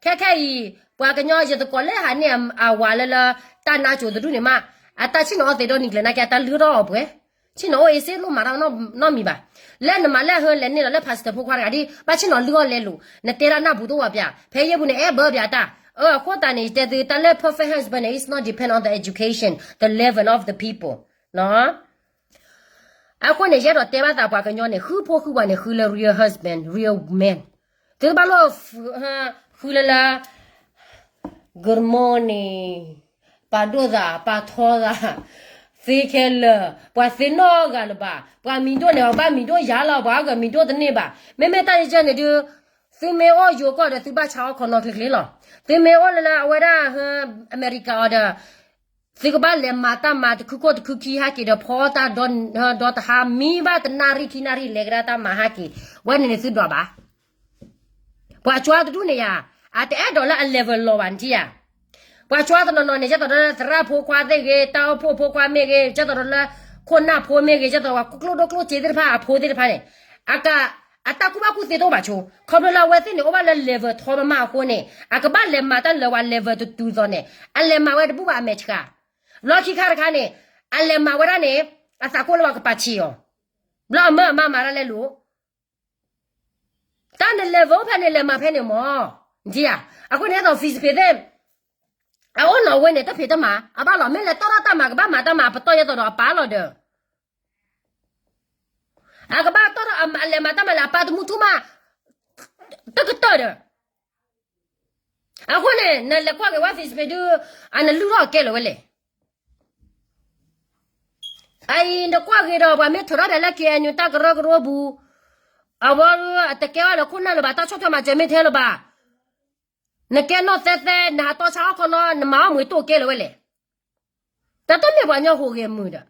ခဲခဲအံၤ ပှၤကညီယသကိးလၢဟးန့ၢ်အဝၤလၢလၢ တၢ်နါစိၤတဒူၣ်န့ၣ်မး, အတၢ်ဆ့ၣ်နီၤအီၣ်သ့ၣ်ဒီနံၤကျၢၤနာ်က့ အတၢ်လုၢ်ထီၣ်အီၤပှဲၤ, ဆ့ၣ်နီၤအိၣ်အ့ၣ်စ့လိၣ်မၤတၢ်နီတမံၤဘၣ်. လၢနမၤလၢအဟၢလဲၤန့ၢ်လီၤလၢ pastor ဖိခွါတဂၤဒ် ဘၣ်ဆ့ၣ်နီၤလုၢ်အီၣ်လဲၤလိာ်, နတဲဒၣ်နၢ်ပူၤတအိၣ်ဝဲပၠး, ဖဲယဲပူၤန့ၣ် အဲၣ်ဘၢပၠးတၢ်, အဃိသတးန့ၣ် ယတဲသုတၢ်လၢ perfect husband န့ၣ် is not depend on the education, the level of the people. အဃိန့ၣ် ယအဲၣ်ဒိးတဲဘၣ်သးပှၤကညီန့ၣ် ဃုဖိဃုဝၤန့ၣ် ဃုလၢ real husband, real man. သုတဘၣ်လိၣ်ဃုလၢလၢ good morning, ပာ်ဒိၣ်သး ပာ်ထီသး, သ့ခဲလၢာ်, ပှၤသ့နီတဂၤလၢၤဘၣ်, ပှၤမံၤဒိၣ်န့ၣ် ပှၤဘၣ်မံၤဒိၣ်ယၤလီၤ, ပှၤအဂၤမံၤဒိၣ်တန့ၢ်ဘၣ်. မ့မ့ၢ်တၢ်ယဲန့ၣ်ဒုး သုမ့ၢ်အိၣ်ယိၤကီၢ်ဒီးသုဘၣ်ဆါဟီၣ်ခီနီချ့ချ့လီၤ. သုမ့ၢ်အိၣ်လၢလၢအဝဲဒၣ် အမဲရကၤအီၤဒီး သုကဘၣ်လဲၤမၤတၢ်မၤတခုခိၣ်တခုခံဟဲက့ၤဒီး ဖီတၢ်ဒီတဟါ မံဘၣ်တနၣ်ရံၣ်ခံနၣ်ရံၣ် လဲၤကဒါတၢ်မၤဟဲက့ၤ, ဝဲန့ၣ်န့ၣ်သုဒွးဘၣ်. ပှၤကွၢ်တဒူၣ်န့ၣ်ယၤ, အတအဲၣ်ဒိးလၢအ level လီၤဘၣ်နထံၣ်ဧါ. ပှၤကွၢ်တနီၤနီၤန့ၣ် ကဲသိးဒီးလၢသရၣ်ဖိခွါသ့ၣ်ဂ့ၤ, တၢ်အိၣ်ဖှိၣ်ဖိခွါမ့ၢ်ဂ့ၤ, ကဲသိးဒီးလၢခိၣ်နၢ်ဖိမ့ၢ်ဂ့ၤ, ကဲသိးဒီးပှၤကျိၣ်ဒိၣ်ကျိၣ်စ့သ့ၣ်တဖၣ်အဖိသ့ၣ်တဖၣ်န့ၣ်, အက အတၢ်ကူၣ်ဘၣ်ကူၣ်သ့တအိၣ်ဘၣ်ဆိ, ခီဖျိလၢအဝဲသ့ၣ်န့ၣ် အိၣ်ဘၣ်လၢ level ထီမးမးအဃိန့ၣ် အကဘၣ်လဲၤမၤတၢ်လၢပှၤ level တတုၤသိးန့ၣ် အလဲၤမၤဝဲတဘူၣ်ဘၣ်အမဲာ်ဆှး. ဘျီခံခါတခါန့ၣ် အလဲၤမၤဝဲဒၣ်န့ၣ် အသးကိၢ်လၢပှၤကပာ်ဆံးအီၤ, ဘျီအမၢအမါမၤတၢ်လဲလိာ် တၢ်န့ၣ် level ဖဲန့ၣ် လဲၤမၤဖဲန့ၣ်မး, နထံၣ်ဧါ. အဃိန့ၣ်ဒ်သိး Facebook သ့ၣ် အအိၣ်နီၣ်ဝဲန့ၣ် တဖံးတမၤ အဘၣ်လီၤ. မ့ၢ်လဲၤတီၢ်ထီၣ်တၢ်မၤ ကဘၣ်မၤတၢ်မၤ အပတီၢ်ယဲသိးဒီးအပၢ်လီၤဒီး အကဘၣ်တီၢ်ထီၣ်အလဲၤမၤတၢ်မၤလၢအပၢ်တမူထူၣ်မး တကတၢၢ်ဒီး အဃိန့ၣ် နလဲၤကွၢ်က့ၤဝဲ Facebook ဒုး အနလုၢ်ထီၣ်ကဲလၢၤဝဲလဲၣ်. အအံၤ နကွၢ်က့ၤဒီး ပှၤမ့ၢ်ထုးထီၣ်ဒၣ်လၢ KNU တၢ်ကရၢကရိပူၤ အဝဲအတကဲအီၤလၢခိၣ်နၢ်လၢၤဘၣ် တၢ်ဆီၣ်ထွဲမၤစၢၤမ့ၢ်ထဲလၢၤဘၣ်. နကဲနီၢ်သဲသဲ နဟးတီဆါဟီၣ်ခီနီ နမၤအီၣ်မူးတိၢ်ကဲလၢၤဝဲလဲၣ်. တၢ်တမ့ၢ်ပှၤကညီဟူးဂဲၤမုာ်ဒီး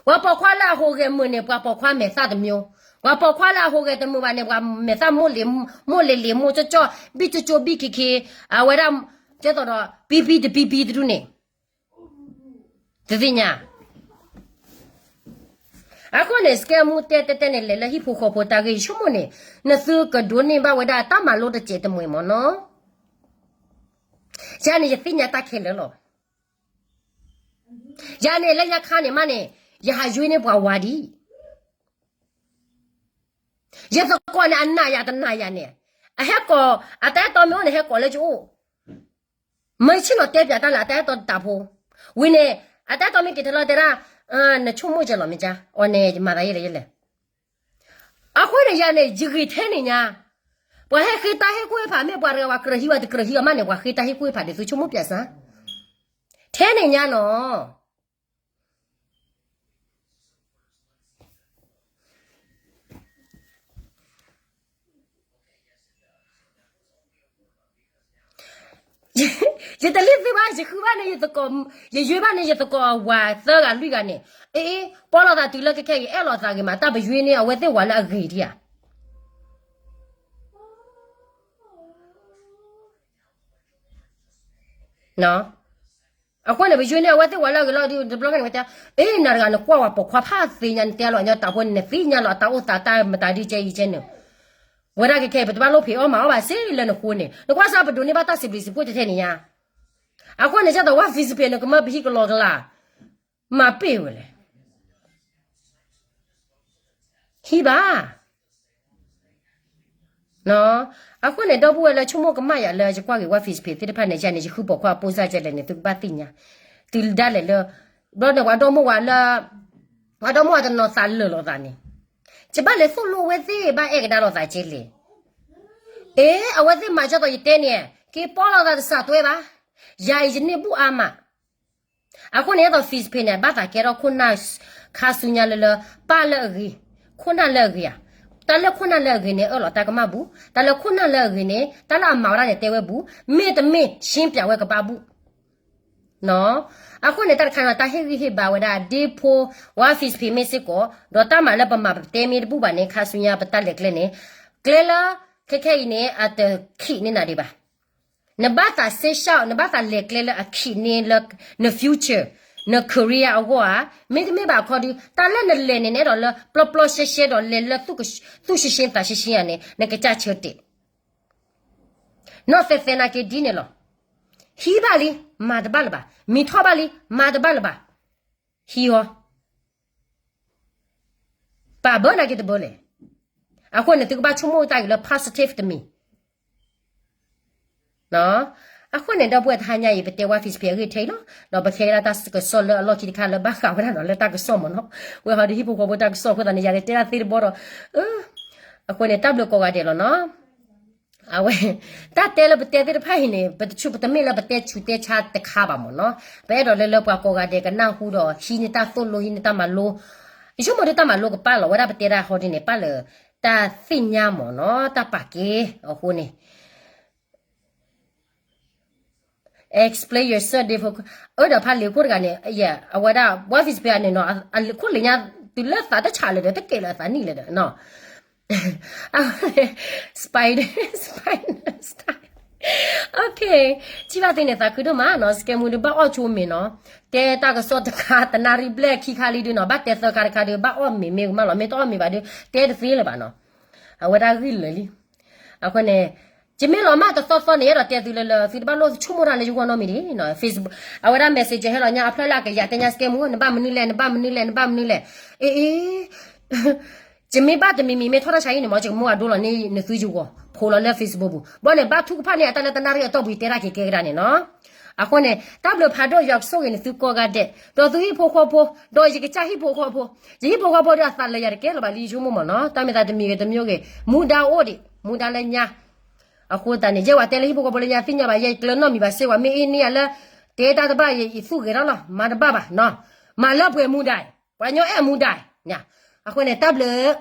ပှၤပိာ်ခွါလၢအဟူးဂဲၤမုာ်န့ၣ် ပှၤပိာ်ခွါမဲာ်သၣ်တမျိုး, ပှၤပိာ်ခွါလၢအဟူးဂဲၤတမုာ်ဘၣ်န့ၣ် ပှၤမဲာ်သၣ်မိၢ်လ့ၤမိၢ်ကၠီၣ်ကၠီၣ် ဘံၣ်ကၠိကၠိၣ်ဘံၣ်ခံခံ, အဝဲဒၣ် ကဲသိးဒီး ပံပံတပံပံတဒူၣ်န့ၣ် တသ့ၣ်ညါ. အဃိန့ၣ် စကဲမူတဲတဲတဲန့ၣ် လဲၤလၢဟံၣ်ဖိဃီဖိတၢ်ဂ့ၢ် ယဆိကမိၣ်န့ၣ် နသုကဒိးန့ၢ်ဘၣ်ဝဲဒၣ်တၢ်မၤလိတစဲးတမှဲၤမ့ၢ်နီၤ. ယၤန့ၣ် ယသ့ၣ်ညါတၢ်ခဲလၢာ်လီၤ. ယၤန့ၣ် လၢညါခါန့ၣ်မးန့ၣ် ယဟးယွ့န့ၢ်ပှၤဝၤဒံး ယသကိးန့ၣ် အနာ်ယၤတနာ်ယၤန့ၣ်, အဟဲကိး အတၢ်အဲၣ်တီမ့ၢ်အိၣ်န့ၣ် ဟဲကိးလၢယအိၣ်, မ့ၢ်ဆ့ၣ်နီၤတဲပၠးတၢ်လၢအတၢ်အဲၣ်တီတတးဖိ, ဝံၤန့ၣ် အတၢ်အဲၣ်တီမ့ၢ်က့ၤထဲလီၤတဲဒၣ်, နဆိကမိၣ်ကလီၤမ့ၢ်ကါ, အီၤန့ၣ် ယမၤသးယဲလဲၣ်ယဲလဲၣ်. အဃိန့ၣ် ယၤန့ၣ် ယဂ့ၤထဲန့ၣ်ညါ, ပှၤဟဲဃ့တၢ်ဟ့ၣ်ကူၣ်ဟ့ၣ်ဖး မ့ၢ်ပှၤတဂၤဝဲကြၢးဟံးဝဲတကြၢးဟံးအီၤမးန့ၣ် ပှၤဃ့တၢ်ဟ့ၣ်ကူၣ်ဟ့ၣ်ဖးဒ်သိးဆိကမိၣ်ပၠးစၢ်, ထဲန့ၣ်ညါနီၤ. ယတလံၣ်သုဘၣ် ယဃုဘၣ်န့ၣ်ယသကိး, ယယွ့ဘၣ်န့ၣ်ယသကိးအဝၤသၢဂၤလွံၢ်ဂၤန့ၣ်, အ့ ပီၢ်လိာ်သးတုၤလၢခဲခဲအံၤ အဲၣ်လိာ်သးဂ့ၤမး တၢ်ပယွ့န့ၢ်အဝဲသ့ၣ်ဝၤလၢအဂ့ၤဒံးဧါ. အဃိန့ၣ် ပယိန့ၢ်အဝဲသ့ၣ်ဝဲလၢအဂ့ၤလီၤဒုး တဘျီခါန့ၣ်ဝဲတဲ, အ့ နၤတဂၤနကွၢ်ဝဲပိာ်ခွါဖးသ့ညါ နတဲလီၤညီတၢ်ဖိန့ၣ် နသ့ၣ်ညါလီၤ အတၢ်အိၣ်သးတၢ်မတၤဒ်ကဲအံၤကဲန့ၣ်, ဝဲဒၣ်ခဲခဲအံၤ ပတဘၣ်လိၣ်ဖံးအီၣ်မၤအီၣ်ဘၣ်စ့လၢနဃိန့ၣ် နကွၢ်စၢ်ပဒိးန့ၢ်ဘၣ်တၢ်စံးဘျုးစံးဖှိၣ်တထဲန့ၣ်ညါ, အဃိန့ၣ် ကၢ်သိးဝဲ Facebook နကမၢပဟံၣ်ကလီကလီ မၤပ့ၢ်ဝဲလဲၣ် ဟံၣ်ဘၣ်. အဃိန့ၣ် ဒီပုၢ်ဝဲၢ်လၢဆိကမိၣ်ကမၣ်ယၤလၢယကွၢ်က့ၤဝဲ Facebook သ့ၣ်တဖၣ်န့ၣ် ယၤန့ၣ် ယဃုပိာ်ခွါအပိၢ်စၢ်ကဲလဲၣ်န့ၣ် သုကဘၣ်သ့ၣ်ညါ, တုၤဒၣ်လဲာ်လၢ ဘျီန့ၣ် ပှၤဒီမိၢ်ဝဲလၢ ပှၤဒီမိၢ်ဝဲတနီၤသးလၢာ်လိာ်သးန့ၣ်, ယဘၣ်လဲၤသိၣ်လိဝဲသ့ၣ် ဘၣ်အဲၣ်ကဒါလိာ်သးက့လဲၣ်. အ့ အဝဲသ့ၣ်မၤကၢ်သိးယတဲန့ၣ် က့ၤပီၣ်လိာ်သးတစးတွဲဘၣ်, ယၤအံၤယန့ၢ်ဘူၣ်အါမး အဃိန့ၣ် ဒ်သိး Facebook န့ၣ် ဘၣ်သးကဲထီၣ်ခိၣ်နၢ် ခါဆူညါလၢလၢ ပၢ်လၢအဂ့ၤ, ခိၣ်နၢ်လၢအဂ့ၤဧါ, တၢ်လၢခိၣ်နၢ်လၢအဂ့ၤန့ၣ် အၢၣ်လီၤတၢ်ကမၣ်ဘူး, တၢ်လၢခိၣ်နၢ်လၢအဂ့ၤန့ၣ် တၢ်လၢအမၤဝဲဒၣ်န့ၣ် တဲဝဲဘူး, မ့တမ့ၢ် ရှင်းပြဝဲကဘၣ်ဘူး. အဃိန့ၣ် တၢ်တခါန့ၣ် တၢ်ဟ့ၣ်ဂံၢ်ဟ့ၣ်ဘါဝဲဒၣ် ဒ့ဖိ ဝါ Facebook မ့ၢ်စ့ၢ်ကီး, ဒီးတၢ်မၤလၢပမၤပတဲမ့ၢ်တဘူၣ်ဘၣ်န့ၣ် ခါဆူညါပတၢ်လဲၤကျဲန့ၣ်, ကျဲလၢ ခဲခဲအံၤန့ၣ် အတခံးန့ၢ်နၤဒံးဘၣ်. နဘၣ်သးစ့ရှောက် နဘၣ်သးလဲၤကျဲလၢအခံးန့ၢ်လၢ န future န career အဂီၢ်ဧါ, မ့တမ့ၢ်ဘၣ်ခီဒုး တၢ်လၢနလဲၤန့ၣ် နအဲၣ်ဒိးလၢပျီပျီရှဲရှဲဒီးလဲၤလၢ သူၣ်ရှင်းရှင်းသးရှင်းရှင်းဧါန့ၣ် နကစၢ်ဆၢတဲာ် နီၢ်သဲးသဲနာ်က့ဒ်န့ၣ်လီၤ. ဟံးဘၣ်လံ မၤတဘၣ်လၢၤဘၣ်, မံၤထီၣ်ဘၣ်လံ မၤတဘၣ်လၢၤဘၣ်, ဟံးအီၤ ပာ်ဘၢနာ်က့တဘၢလဲၣ်. အဃိန့ၣ် သုကဘၣ်ဆိကမိၣ်တၢ်ဂ့ၤလၢ positive တမံၤ အဃိန့ၣ် ဒီပုၢ်ဝဲၢ်တဟါညါအံၤ ပတဲဝဲ Facebook အဂ့ၢ်ထဲအံၤလီၤ. ဒီးပကဲဝဲဒၣ်တၢ်ကစီၣ်လၢအလီၢ်ခံတခါလၢဘၣ်ဃးဝဲဒၣ်ဒီး လၢတၢ်ကစီၣ်မ့ၢ်နီၤ, ဝဲဟီဒီးဟံၣ်ဖိဃီဖိတၢ်ကစီၣ်အဃိသတးန့ၣ် ယၤန့ၣ်တဲဒၣ်သ့တဘီဒီး, အဃိန့ၣ် တၢ်ဘျုးကိးဂၤဒဲးလီၤနီၤ. အဝဲ တၢ်တဲလၢပတဲသ့ၣ်တဖၣ်အံၤန့ၣ် ပတဆူၣ်ပတမ့ၢ်လၢပတဲ ဆူးတဲဆါတခါဘၣ်မ့ၢ်နီၤ. ပအဲၣ်ဒိးလၢလၢပှၤကိးဂၤဒဲးကနၢ်ဟူဒီး ဟံးန့ၢ်တၢ်သိၣ်လိ ဟံးန့ၢ်တၢ်မၤလိ, ယဆိကမိၣ်ဒ်တၢ်မၤလိကပာ်လီၤဝဲဒၣ် ပတဲဒၣ်ဟီဒ်န့ၣ် ပာ်လၢတၢ်သ့ၣ်ညါမ့ၢ်နီၤ တၢ်ပာ်က့ၤအဃိန့ၣ် explain yourself ဒ်ဖိ အၢ ဒီးဖးလံာ်ခိၣ်တဂၤန့ၣ် အဝဲဒၣ် ဝါ Facebook န့ၣ်နီၤ အလံာ်ခိၣ်လံာ်ညါ တုၤလၢသးတဆးလၢၤဒီး တကဲလၢၤအသးနံၣ်လၢၤဒီးနီၤ spider spider style, okay, ထံၣ်ဘၣ်သ့န့ၣ် သးခုဒိၣ်မးနီၤ, စကဲမူဒုး ဘၣ်အီၣ်ဆိမ့ၤနီၤ, တဲတၢ်ကစီၣ်တခါ တနၣ်ရံၣ်ဘျဲၣ်ခံခါလံဒုးနီၤ, ဘၣ်တဲသၢခါတခါဒုး ဘၣ်အီၣ်မ့ၤမ့ၢ်ကမၣ်လီၤ, မ့ၢ်တအီၣ်မ့ၤဘၣ်ဒုး တဲတသ့လၢၤဘၣ်နီၤ, အဝဲဒၣ်ဂံၢ်လၢာ်လံ. အဃိန့ၣ် ယမ့ၢ်လီၤမၢ်တသီသီန့ၣ် အဲၣ်ဒိးတဲသုလၢလၢ သုတဘၣ်လိၣ်ဆိကမိၣ်တၢ်လၢယဂီၢ်နီတမံၤဒံး, Facebook အဝဲဒၣ် messenger ဟဲလီၤညါအဖျၢၣ်လၢအကယၤတဲညါ စကဲမူ နဘၣ်မနုၤလဲၣ် နဘၣ်မနုၤလဲၣ် နဘၣ်မနုၤလဲၣ်, အ့ အ့ ယမ့ၢ်ဘၣ်တမံၤမံၤ မ့ၢ်ထီၣ်တၢ်ဆါဟံၣ်န့ၣ်မ့ၢ် ယကမူအဒိလီၤန့ၢ်နသုယဂီၢ် ဖိးလီၤလၢ Facebook ပူၤ, ဘၣ်န့ၣ် ဘၣ်ထုကဖၣ်န့ၢ်အတၢ်လၢတနၣ်ရံၣ်အတီၢ်ပူၤ ယတဲတၢ်က့ၤကဲကဒါန့ၣ်နီၤ. အဃိန့ၣ် တၢ်ဘျုးဖးဒိၣ် ယွၤကဆိၣ်ဂ့ၤန့ၢ်သုကိးဂၤဒဲး, ဒီးသုဟံၣ်ဖိဃီဖိ, ဒီးယကစၢ်ဟံၣ်ဖိဃီဖိ, ယဟံၣ်ဖိဃီဖိဒီးအသးလၢယၤတကဲလၢၤဘၣ်လံ ယဆိကမိၣ်မ့ၢ်နီၤ, တၢ်မ့ၢ်သးတမံၤဂ့ၤတမံၤဂ့ၤ မူဒါအိၣ်ဒံး မူဒါလၢညါ အဃိသတးန့ၣ် ယဲဝဲတဲလၢဟံၣ်ဖိဃီဖိလၢညါသ့ၣ်ညါဘၣ် ယဲကျၢၤနီတမံၤဘၣ်စ့ၢ်ကီး မ့ၢ်အ့ၣ်န့ၢ်ယၤလၢ တဲတၢ်တဘၣ်ယသူၣ်ဂဲၤထီၣ်လီၤ မၤတဘၣ်ဘၣ်နီၤ, မၤလၢပှဲၤမူဒါအံၤ ပှၤကညီအဲၣ်မူဒါအံၤ, အဃိန့ၣ် တၢ်ဘျုး